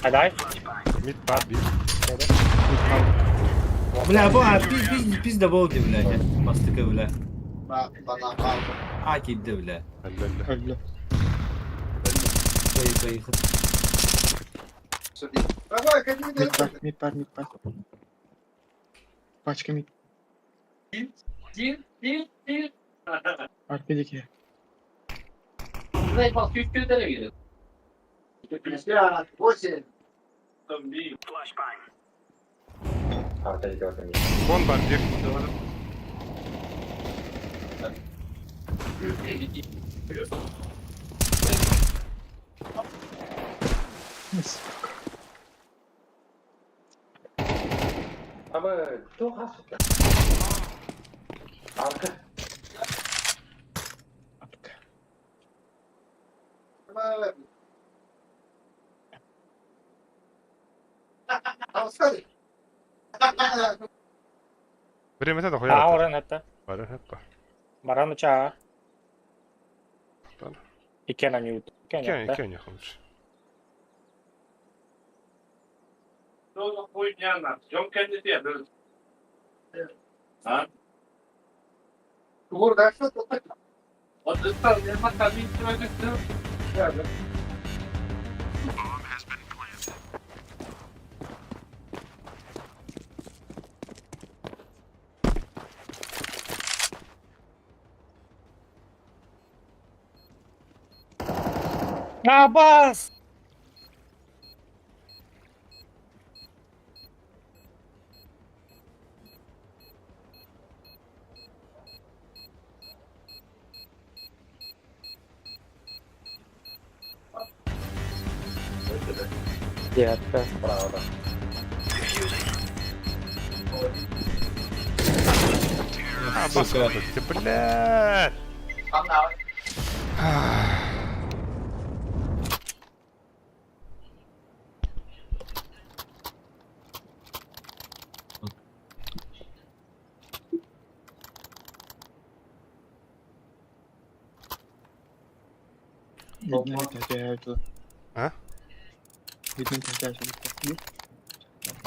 Адай. Мид бар бир. Мид калды. Бля, бу а, пиз пиз пиз да болды, бля. Мастыка, бля. А, кидді, бля. Алла. Өллө. Кой, кой, Мид бар, мид бар, мид бар. Пачка мид. Арпедики. Арка ждет. Кон бар бир. Сука. Ama çok az. Arka. Апка. Время это А, хуя. оран это. Бар хаппа. Баран уча. Тан. Икена мют. Кеня, кеня хомш. Абас! Детка. Bravo. А, баска, ты, блядь. А?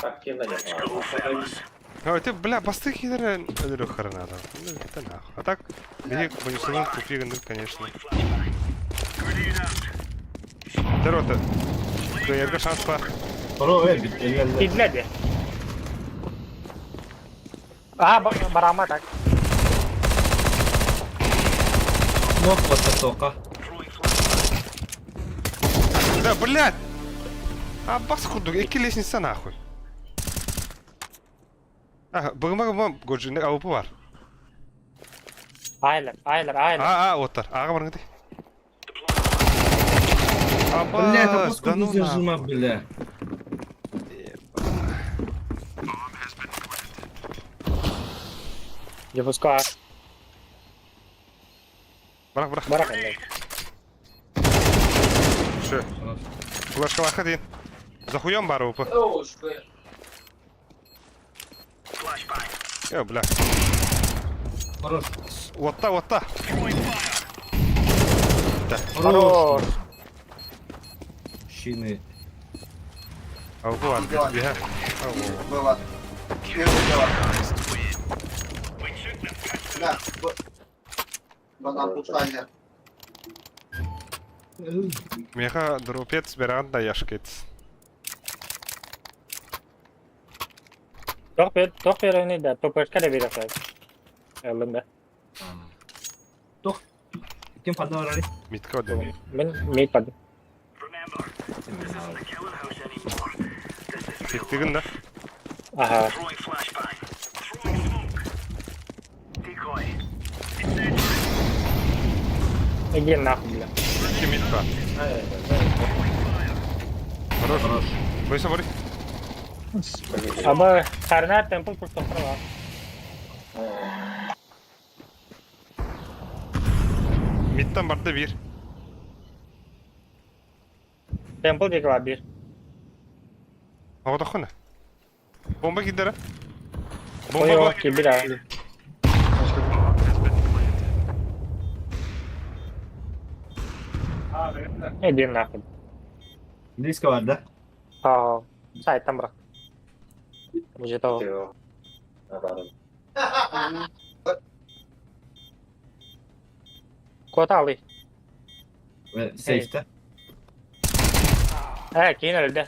Активно не А ты, бля, басты хидра өлөрө надо. Ну, это нахуй. А так, беги, понесу тупик, ну, конечно. Тарота. Кыярга шанс бар. Хоро, э, бит, элле. Идледи. А, барама так. Мок баста тока. Да, блядь! А бас курдук, эки лестница нахуй. А, быгыма быгыма годжин АВП бар. Айлар, айлар, айлар. А, а, оттар. Ааҕа барыҥытый. Бля, это Абас, пуску да ну неудержимо, нахуй. бля. Дьокуускай Бырах, бырах. барах иннэ. Все. Флешкалаха диэн. Захуем бары упы. Э, бля. Хорош. Уотта, уотта. Хорош. Щины. Алгу бар. Биһэ. Было. Первое дело. Да. Банан пустая. Меха дропец беран да яшкец. Тоқ бер, тоқ берени да, топашка да бере Ылым да. Тох. Ким подал рали? Митка да. Мен мейт бардым. Тиктигин да. Аха. Иди нахуй, бля. Икки мит бар. Хорош. Хорош. Бойся, Борис. Аба, харна темпл просто права. Миттан барда бир. Темпл диэки баар биир. Оҕотоххуна. Бомба киирдэрэ. Бомба Ой, бар. киирбит аа. Иди нахуй. Близко бар, да? Аа, сайтан бырах. Уже того. Тихо. Наоборот. Куотаалый. Сейфте. Ээ, киин өлдө.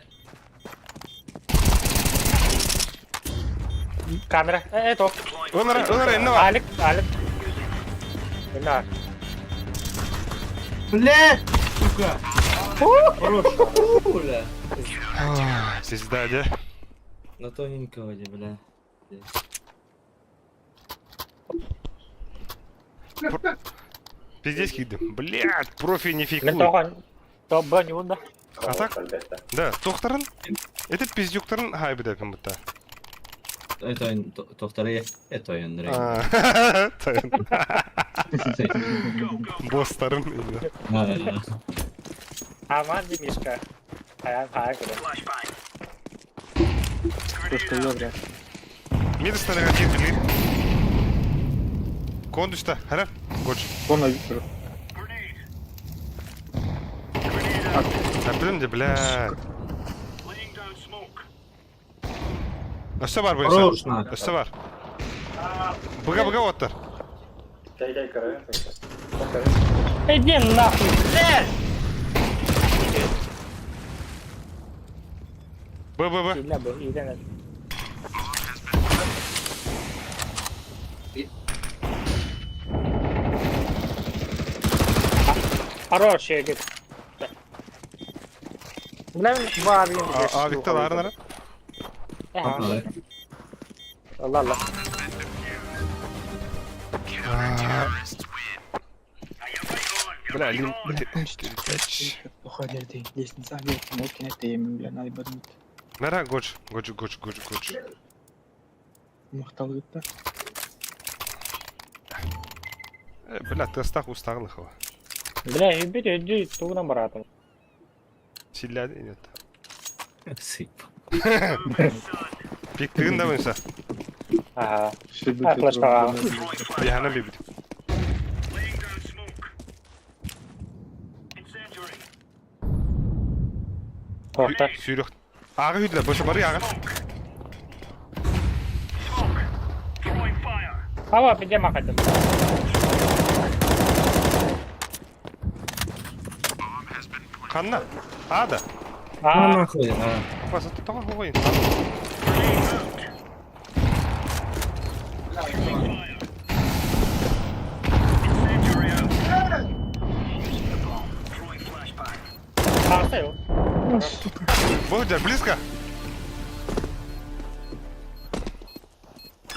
Камера. Ээ, тоқ. Ылара, ылара, инне бар. Алик, алик. Инне бар. Бля, сука. Хорош. Бля. Пизда, дьэ. На тоненького, де, бля. Пиздец киирдим. Блядь, профи не Мен фейкуй. тоҕон. Тоқ бронь да. А так? Да, тохтарын. Это пиздюктарын хайбыда как будто. Это тохтары, это Андрей. Босстарын. Аман Мишка. Хайан, хайан куда. Просто ёбря. Мидостаны киирдилер. Кондуста, хара. Гоч. Вон Виктор. Әпілім де, блядь. Өссө бар бойынша. Хорош, на. Өссө бар. Быга быга оттар. Дай, дай, король. Иди нахуй, блядь! Б, Б, Б. Иди бу, иди нахуй. Хорош, я Бля, бар, А, Виктор Арнера. Allah Allah. Бля, Лин. Плохо дерди. Лестница вверх, ну это бля, надо подумать. Нара, гоч, гоч, гоч, гоч, гоч. Махтал да. Бля, тестах устағылық. Бля, ебить, иди, тугунан баратым. Силляды нет. Сып. Пиктигин да бойынша. Ага. А, флешка. Яхана бибит. Тоқта. Сүйрек. Ағы үйділер, бойынша бар ағы. Ава, піде махати. Қанна? Ада. А, А, нахуй, а. Баса тоға қойын. Қарсы ел. Володя, близко.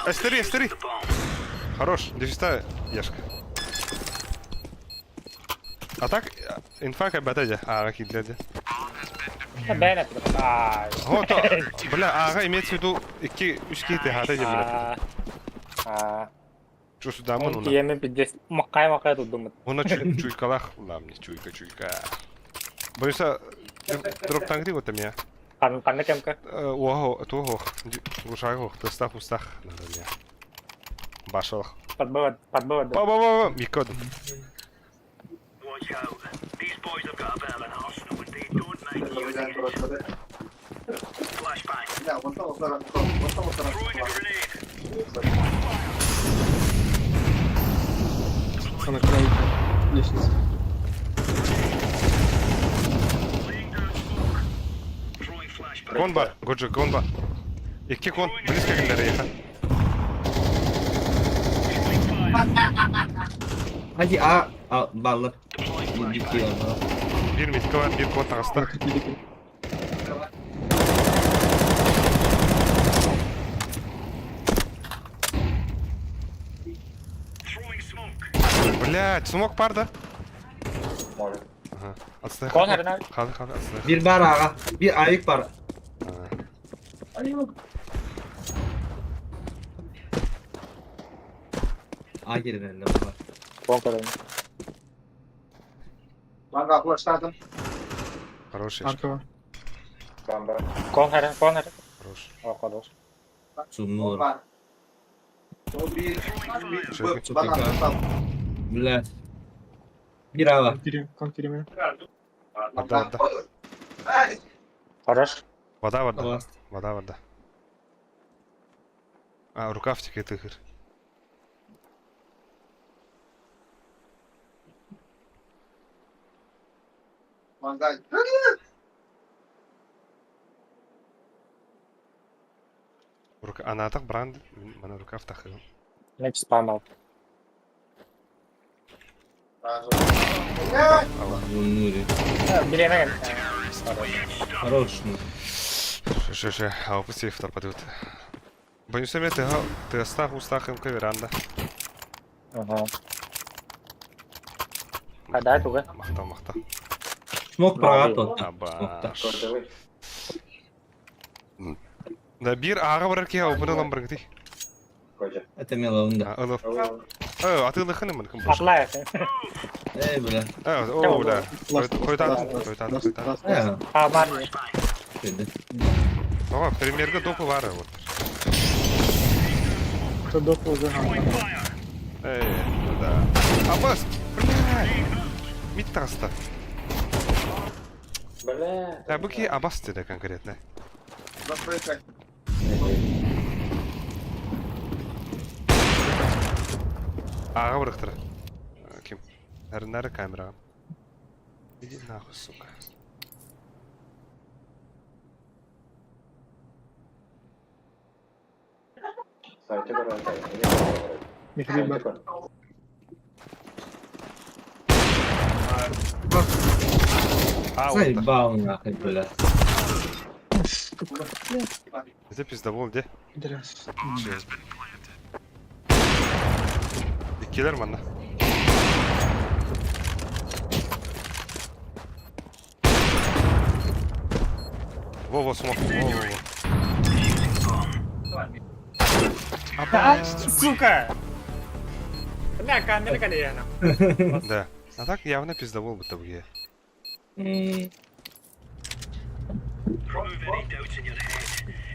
С3, С3. Хорош, дефиста, Яшка. А так, инфа кэбэтэ дьэ, аага киирдэ дьэ. Бэйэн эппит. Ай. Вот, бля, аага имеется в виду икки, үс киһи тыһаата дьэ, бля. Аа. Чу судамын уна. Киэмин пиздец маккай-маккай турдуммут. Уна чуйкалах, ламни, чуйка, чуйка. Боюся, дроптангри вот меня. Ханна кемка? Уохо, туохо, ушайго, тыстах, устах, надо мне. Башалах. Подбыват, подбыват. Ба-ба-ба-ба, Микод. На краю лестницы. Кон бар, Годжи, кон бар. Икки кон, близко кэллэр эйиэхэ. Hadi A, A ballı. Bir var. Биир митка бар, биир кон таҕыста. Блять, смок бар да? Может. Ага. Отстай. Кон эрэ Халы, халы, отстай. Bir bar ağa. Bir ayık var. A girin eline var. Кон көрөн. Манга флештадым. Хороший, Арка бар. Бамба. Кон эрэ, кон эрэ. хорош. О, хорош. Sumlu olur. Банан Бля. Bir A var. Кон кон кириме. Да, да. Хорош. Вода барда. Last. Вода барда. А, рукавчик это хыр. Манга. Рука... Анатах бранд, мана рукав тахыр. Меч спамал. Zumlu. Билемеген. Хорош. Ше, ше, а опусти втор подут. Боюсь, я ты, ты астах устах им веранда. Ага. Кайда туга? Махта, махта. Smoke pragat oldu. Аба. Көрдүгүт. Да бир ага барар ки обына ламбаргы. Кожа. Это меловында. Ылып. Э, атылыхын мын кым. Атлай. Ey бля. Э, о, бля. Койтан, койтан, койтан. Ya. А, бар. Şimdi. Ага, примерге допы бар вот. Доп уже. Эй, да. Абас, бля. Мит таста. Бля. Да, бу ки абас деди конкретно. Закрыто. Ага бырыктыр. Ким? Нәре камера. Иди нахуй, сука. Сайты көрөр. Михаил бар. А, Заебал нахуй, бля. Сука. Где пиздобол, где? Пидорас. Иккилер манна. Во, во, смог. Во, во, во. Аба. Сука! Бля, камера калена. Да. А так явно пиздобол будто бы.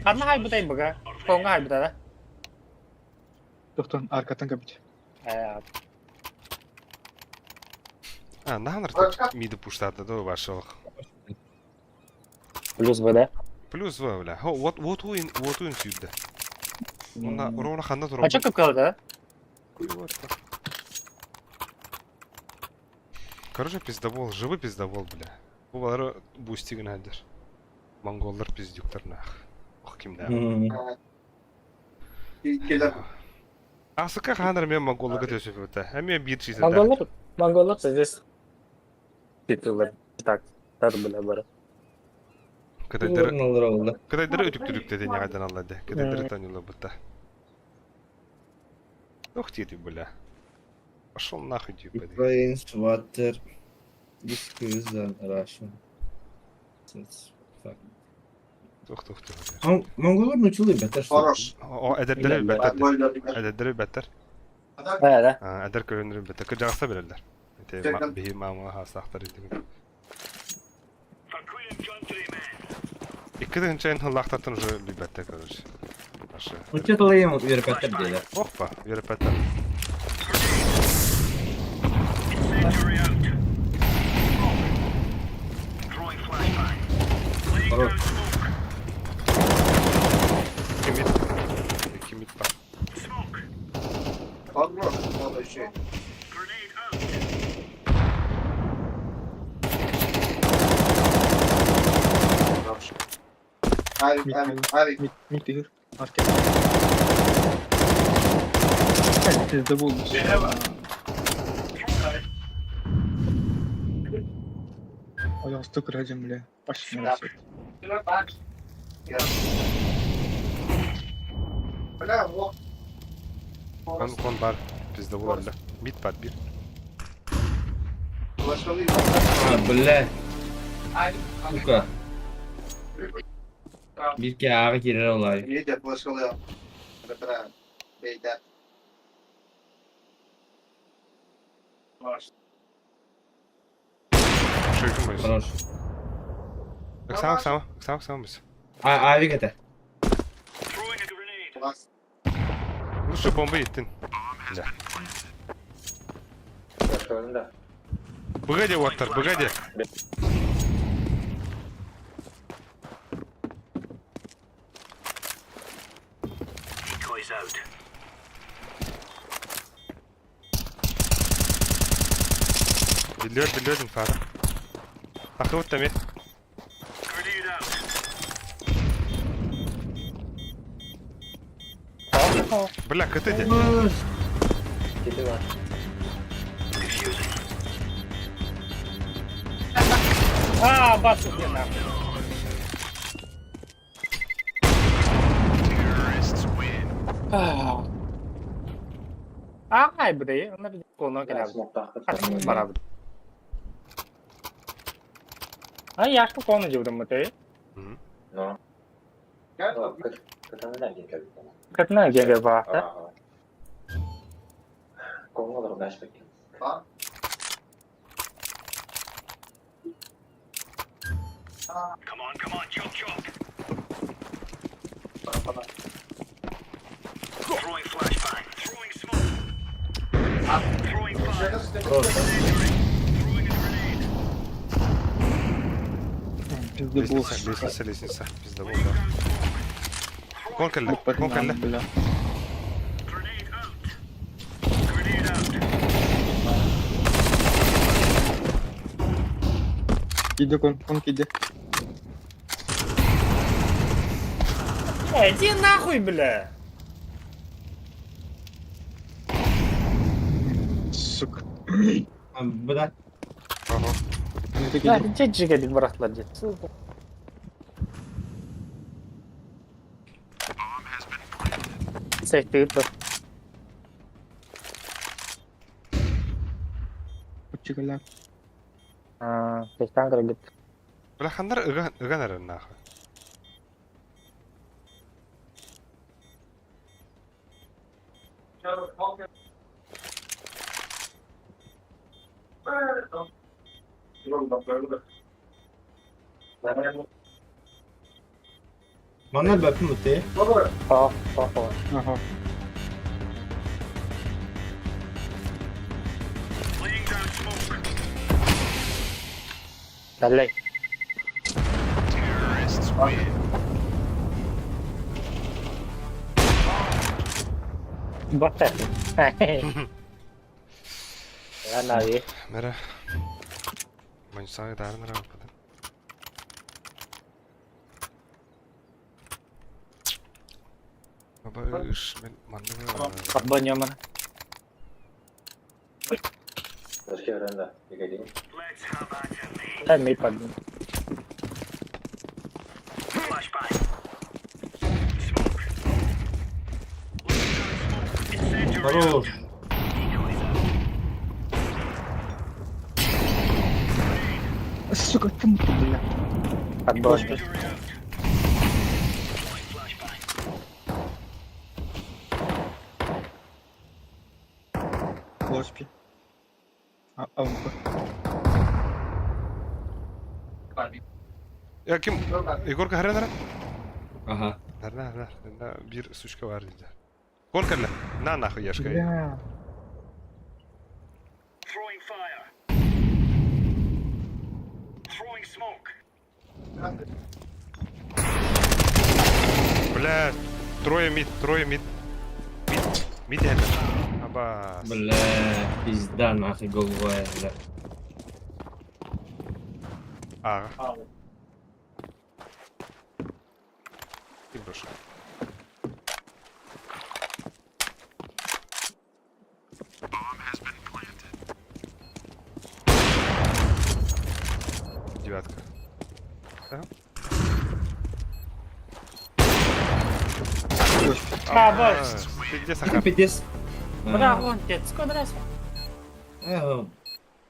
Ханна хайбытай бага. Конга хайбытай да? Тоқтан аркаттан капит. Э, А, наханар так миды пуштады да вашалық. Плюс ВД. Плюс В, бля. Хо, вот, вот уин, вот уин сүйді. Онна, ровно ханда А чё турап. как да? Короче, пиздобол, живы пиздобол, бля. Бу балары бустигін әдір. Монголдар пиздюктар нах. Ох, кимде. Келер. Асыка ханар мен монголлыгы төсөп өтө. Эми бир чизе. Монголлар, монголлар здесь. Титулы. Так, тар бля бара. Кытайдары Olur oldu. Кытайдары өтүктүрүк деди нягайдан аллады. Кытайдары танула бутта. Ух ты, бля. Пошел нахуй, типа. Ukraine water. This is the Russian. It's fuck. Тух тух тух. Монголлар нучулы бэтэр что. Хорош. О, эдэрдэри билбэттэр. Эдэрдэри билбэттэр. Да, Эдэр көлүөннэри билбэттэр. Кырдьаҕастар билэллэр. Ити биһи маама хаастаахтар ити. Икки тыһыынча сыллаахтартан уже билбэттэр, короче. Ашы. Нучча тылы үөрөпөттөр диэлэр. Охпа, үөрэппэттэр. Хорош. Икки мид. Икки мид бар. Хорош. Молодой. Хорош. Авик, авик, авик. Мид, мид игр. Маркет. Пиздобол. Ой, я столько радим, бля. Почти не растет. Бля, вот. Кон, кон бар. Пиздобол өллө. Мид бар бир. Флешалы. А, бля. Сука. Биир кээҕи киирэр олай. Видя флешалы. Бэтэрэ. Бейдэ. Шөйкүн бойус. Хорош. Ыксаама, ыксаама, ыксаама, ыксаама бойус. А, авик этэ. Класс. Ну что, бомба иттин. Да. Да. Быга уоттар, быга Биллиор, биллиор инфара. Тахыбыт тами. Бля, кыты де. Кити бар. А, бас где нахуй. Ай, бля, она бля, колно кэлэр. Смоктаахпыт. Барабыт. А яшка колно жибдым мыты. Но. Кытанынан кел. Кытынан келе ба. да? Конголор дашпек. А? Хорош. Пиздобол. Лестница, лестница, лестница. Пиздобол, да. Кон кэллэ, кон кэллэ. Бля. Киди кон, кон киди. Эй, иди нахуй, бля. Сука. А, бля. Ага. Ну ты Да, киди. где жига барахлар дед. Сейф ты Учигаля. А, сейфтан кыргыт. Бля, хандар ыган, ыган эрэр нахуй. Манна бэппин бутты. О, о, о. Ага. Далей. Бата. Ладно, ви. Мера. Манчсаҥы таарын ыраппытын. Баба ыш, мен манныгы Подбонёмын. Зашки ренда. Егодин. Дай мне подбон. Хорош. Сука, ты бля. Отбой. Лошпи. А, АВП. Я ким? Егорка харенара? Ага. На, на, на, бир сучка бар dedi. Горка На нахуй яшка. Бля. Бля, трое мид, трое мид. Мид, мид это. Абас. Бля, пизда нахуй голубая, бля. Ага. И брошу. Девятка. Да? Абас. Ты где, Сахар? Пиздец. Бля, вон, дед, сколько раз?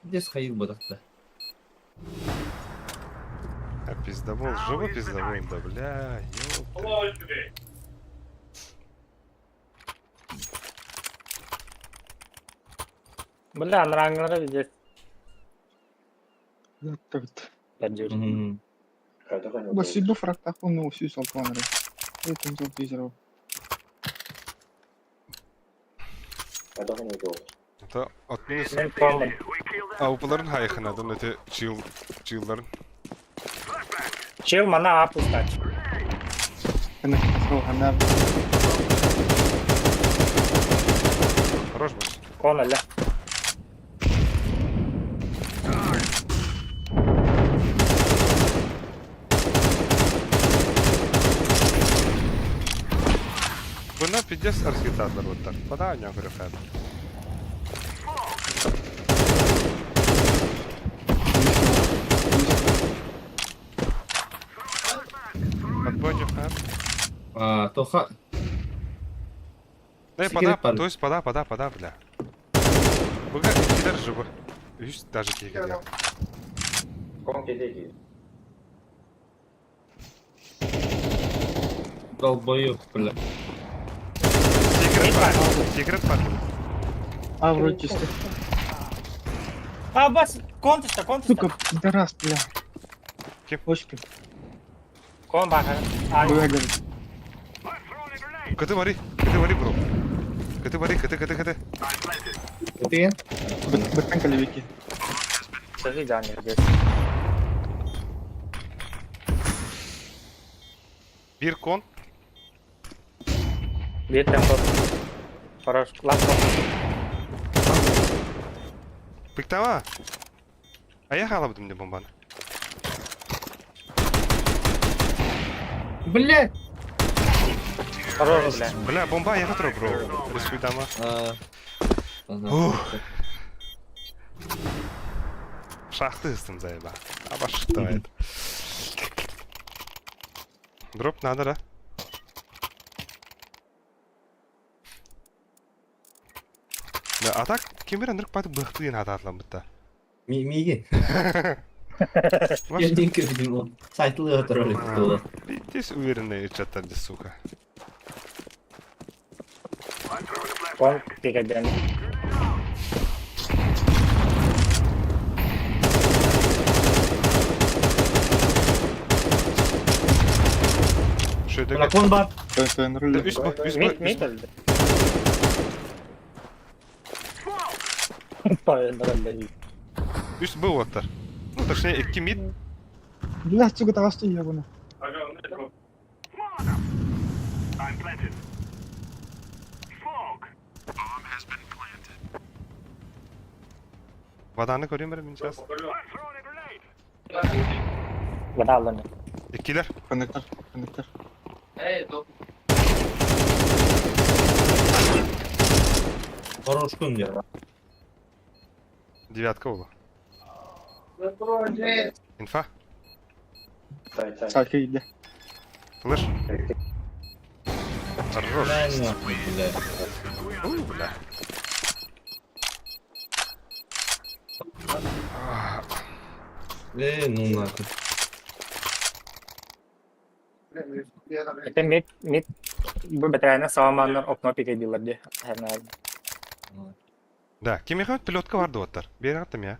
Пиздец хайыр бодакта. А пиздобол, живо пиздобол, да бля, ёпта. Бля, нрангнара везде. Так. Поддержи. Бас сүрбэ фрактах он сүүс алтан эрэ. Это не тизер. Это от минус Мен коммон. Avrupaların hayıkınadan öte çığıl, çığılların. Чел мана апу стать. Она Хорош бос. Кон аля. Buna пиздец архитектор вот так. Пода у него рефер. Подбой хар. А, тоха. Да, Секрет пода, пар. то есть пода, пода, пода, бля. Быга кидар живо. Үс даже кигер. Долбоёб, бля. Секрет пар. Секрет пар. А, вроде чисто. А, бас, контеста, контеста. Сука, пидорас, бля. Кем? Очки. Кон баха. А, Бля, говорит. Кыты вари, кыты вари, бро. Кыты вари, кыты, кыты, кыты. Ты? Бэтмен колевики. скажи, Даня, здесь. Bir кон. Бир темпо. Хорош. Лапа. Пыктама. А я халабдым деп бомбаны. Бля! Хорош, бля. Бля, бомба я хатро, бро. Респектама. А, ага. Ух. Шахты ыстым заеба. Абаштает. Дроп надо, да? Да, а так, кем бир андырк паты быхты ен хататлан бітті. Миги. Я не видимо. Сайтлы оторвали кто. Здесь уверенные чаттар, сука. Кон пикаден. Что это? Дракон бар. Это Үс б, үс б, Мид, мид әлде. Ой, үс б оттар. Ну, точнее, икки мид. Бля, сука, таҕасты ебана. Воданы көрем бір мен сейчас. Вода алын. Иккилер. Коннектор, коннектор. Хорош күн я. Девятка ола. Инфа. Салька иди. Флэш. Хорош. Бля, нахуй, бля. У, бля. Э, ну нахуй. Это мид, мид, бу бэтэрээнэ саламааннар окно пикэйдииллэр дии. Да, кимиэхэ пилотка бар дуоттар. Биэрэҕиттим я.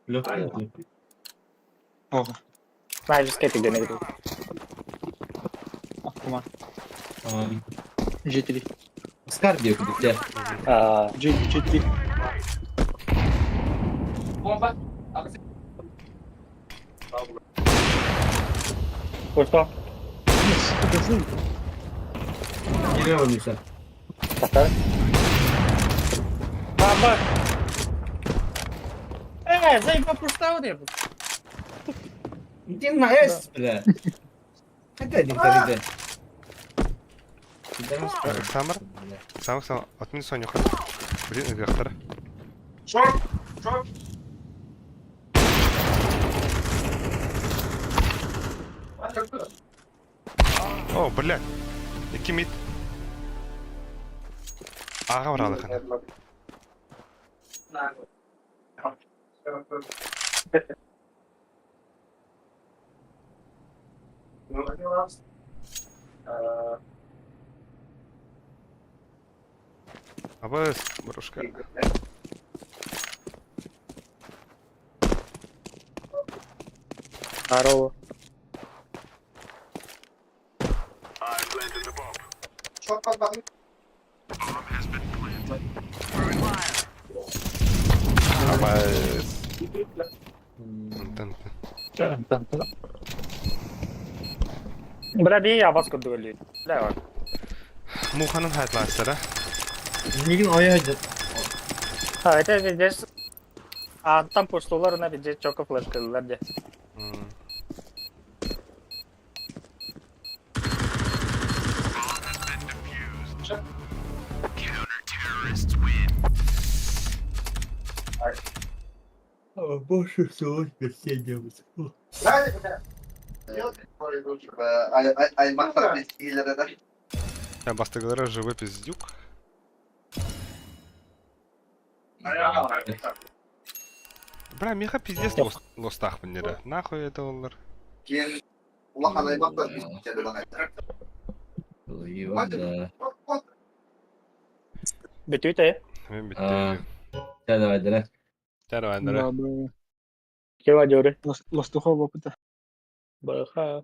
Пилотка Ого. Снайперская пигденэ Автомат. G3. Скар диэки дэ. G, G3. Что? Кире олуса. Баба! Э, заебал пустау Иди на С, бля. Хотя не ходи, Самар? Самар, самар. Отмени Соню. Блин, ыгахтара. Шорт! Шорт! О, блядь. Икки мид. Ага баралыхан. Абыс, брошка. Здорово. Шорт под Абыс. Антон. Бля, бей, я вас кудули. Бля, Муханын хайтластара. Мигин оя А, это здесь... А там пустулар на везде чока флешка где. Больше всего все делают. Аймақтар бескилері да. Бастыгылара живой пиздюк. Бра, меха пиздец лостах мені. Нахуй это олар. Кейін улахан аймақтар бескилері Да. Бүтүтэ. Мен А. бітті. Давай, давай. Давай, давай. Да, бля. Кева дёры. Лостухов опыта. Баха.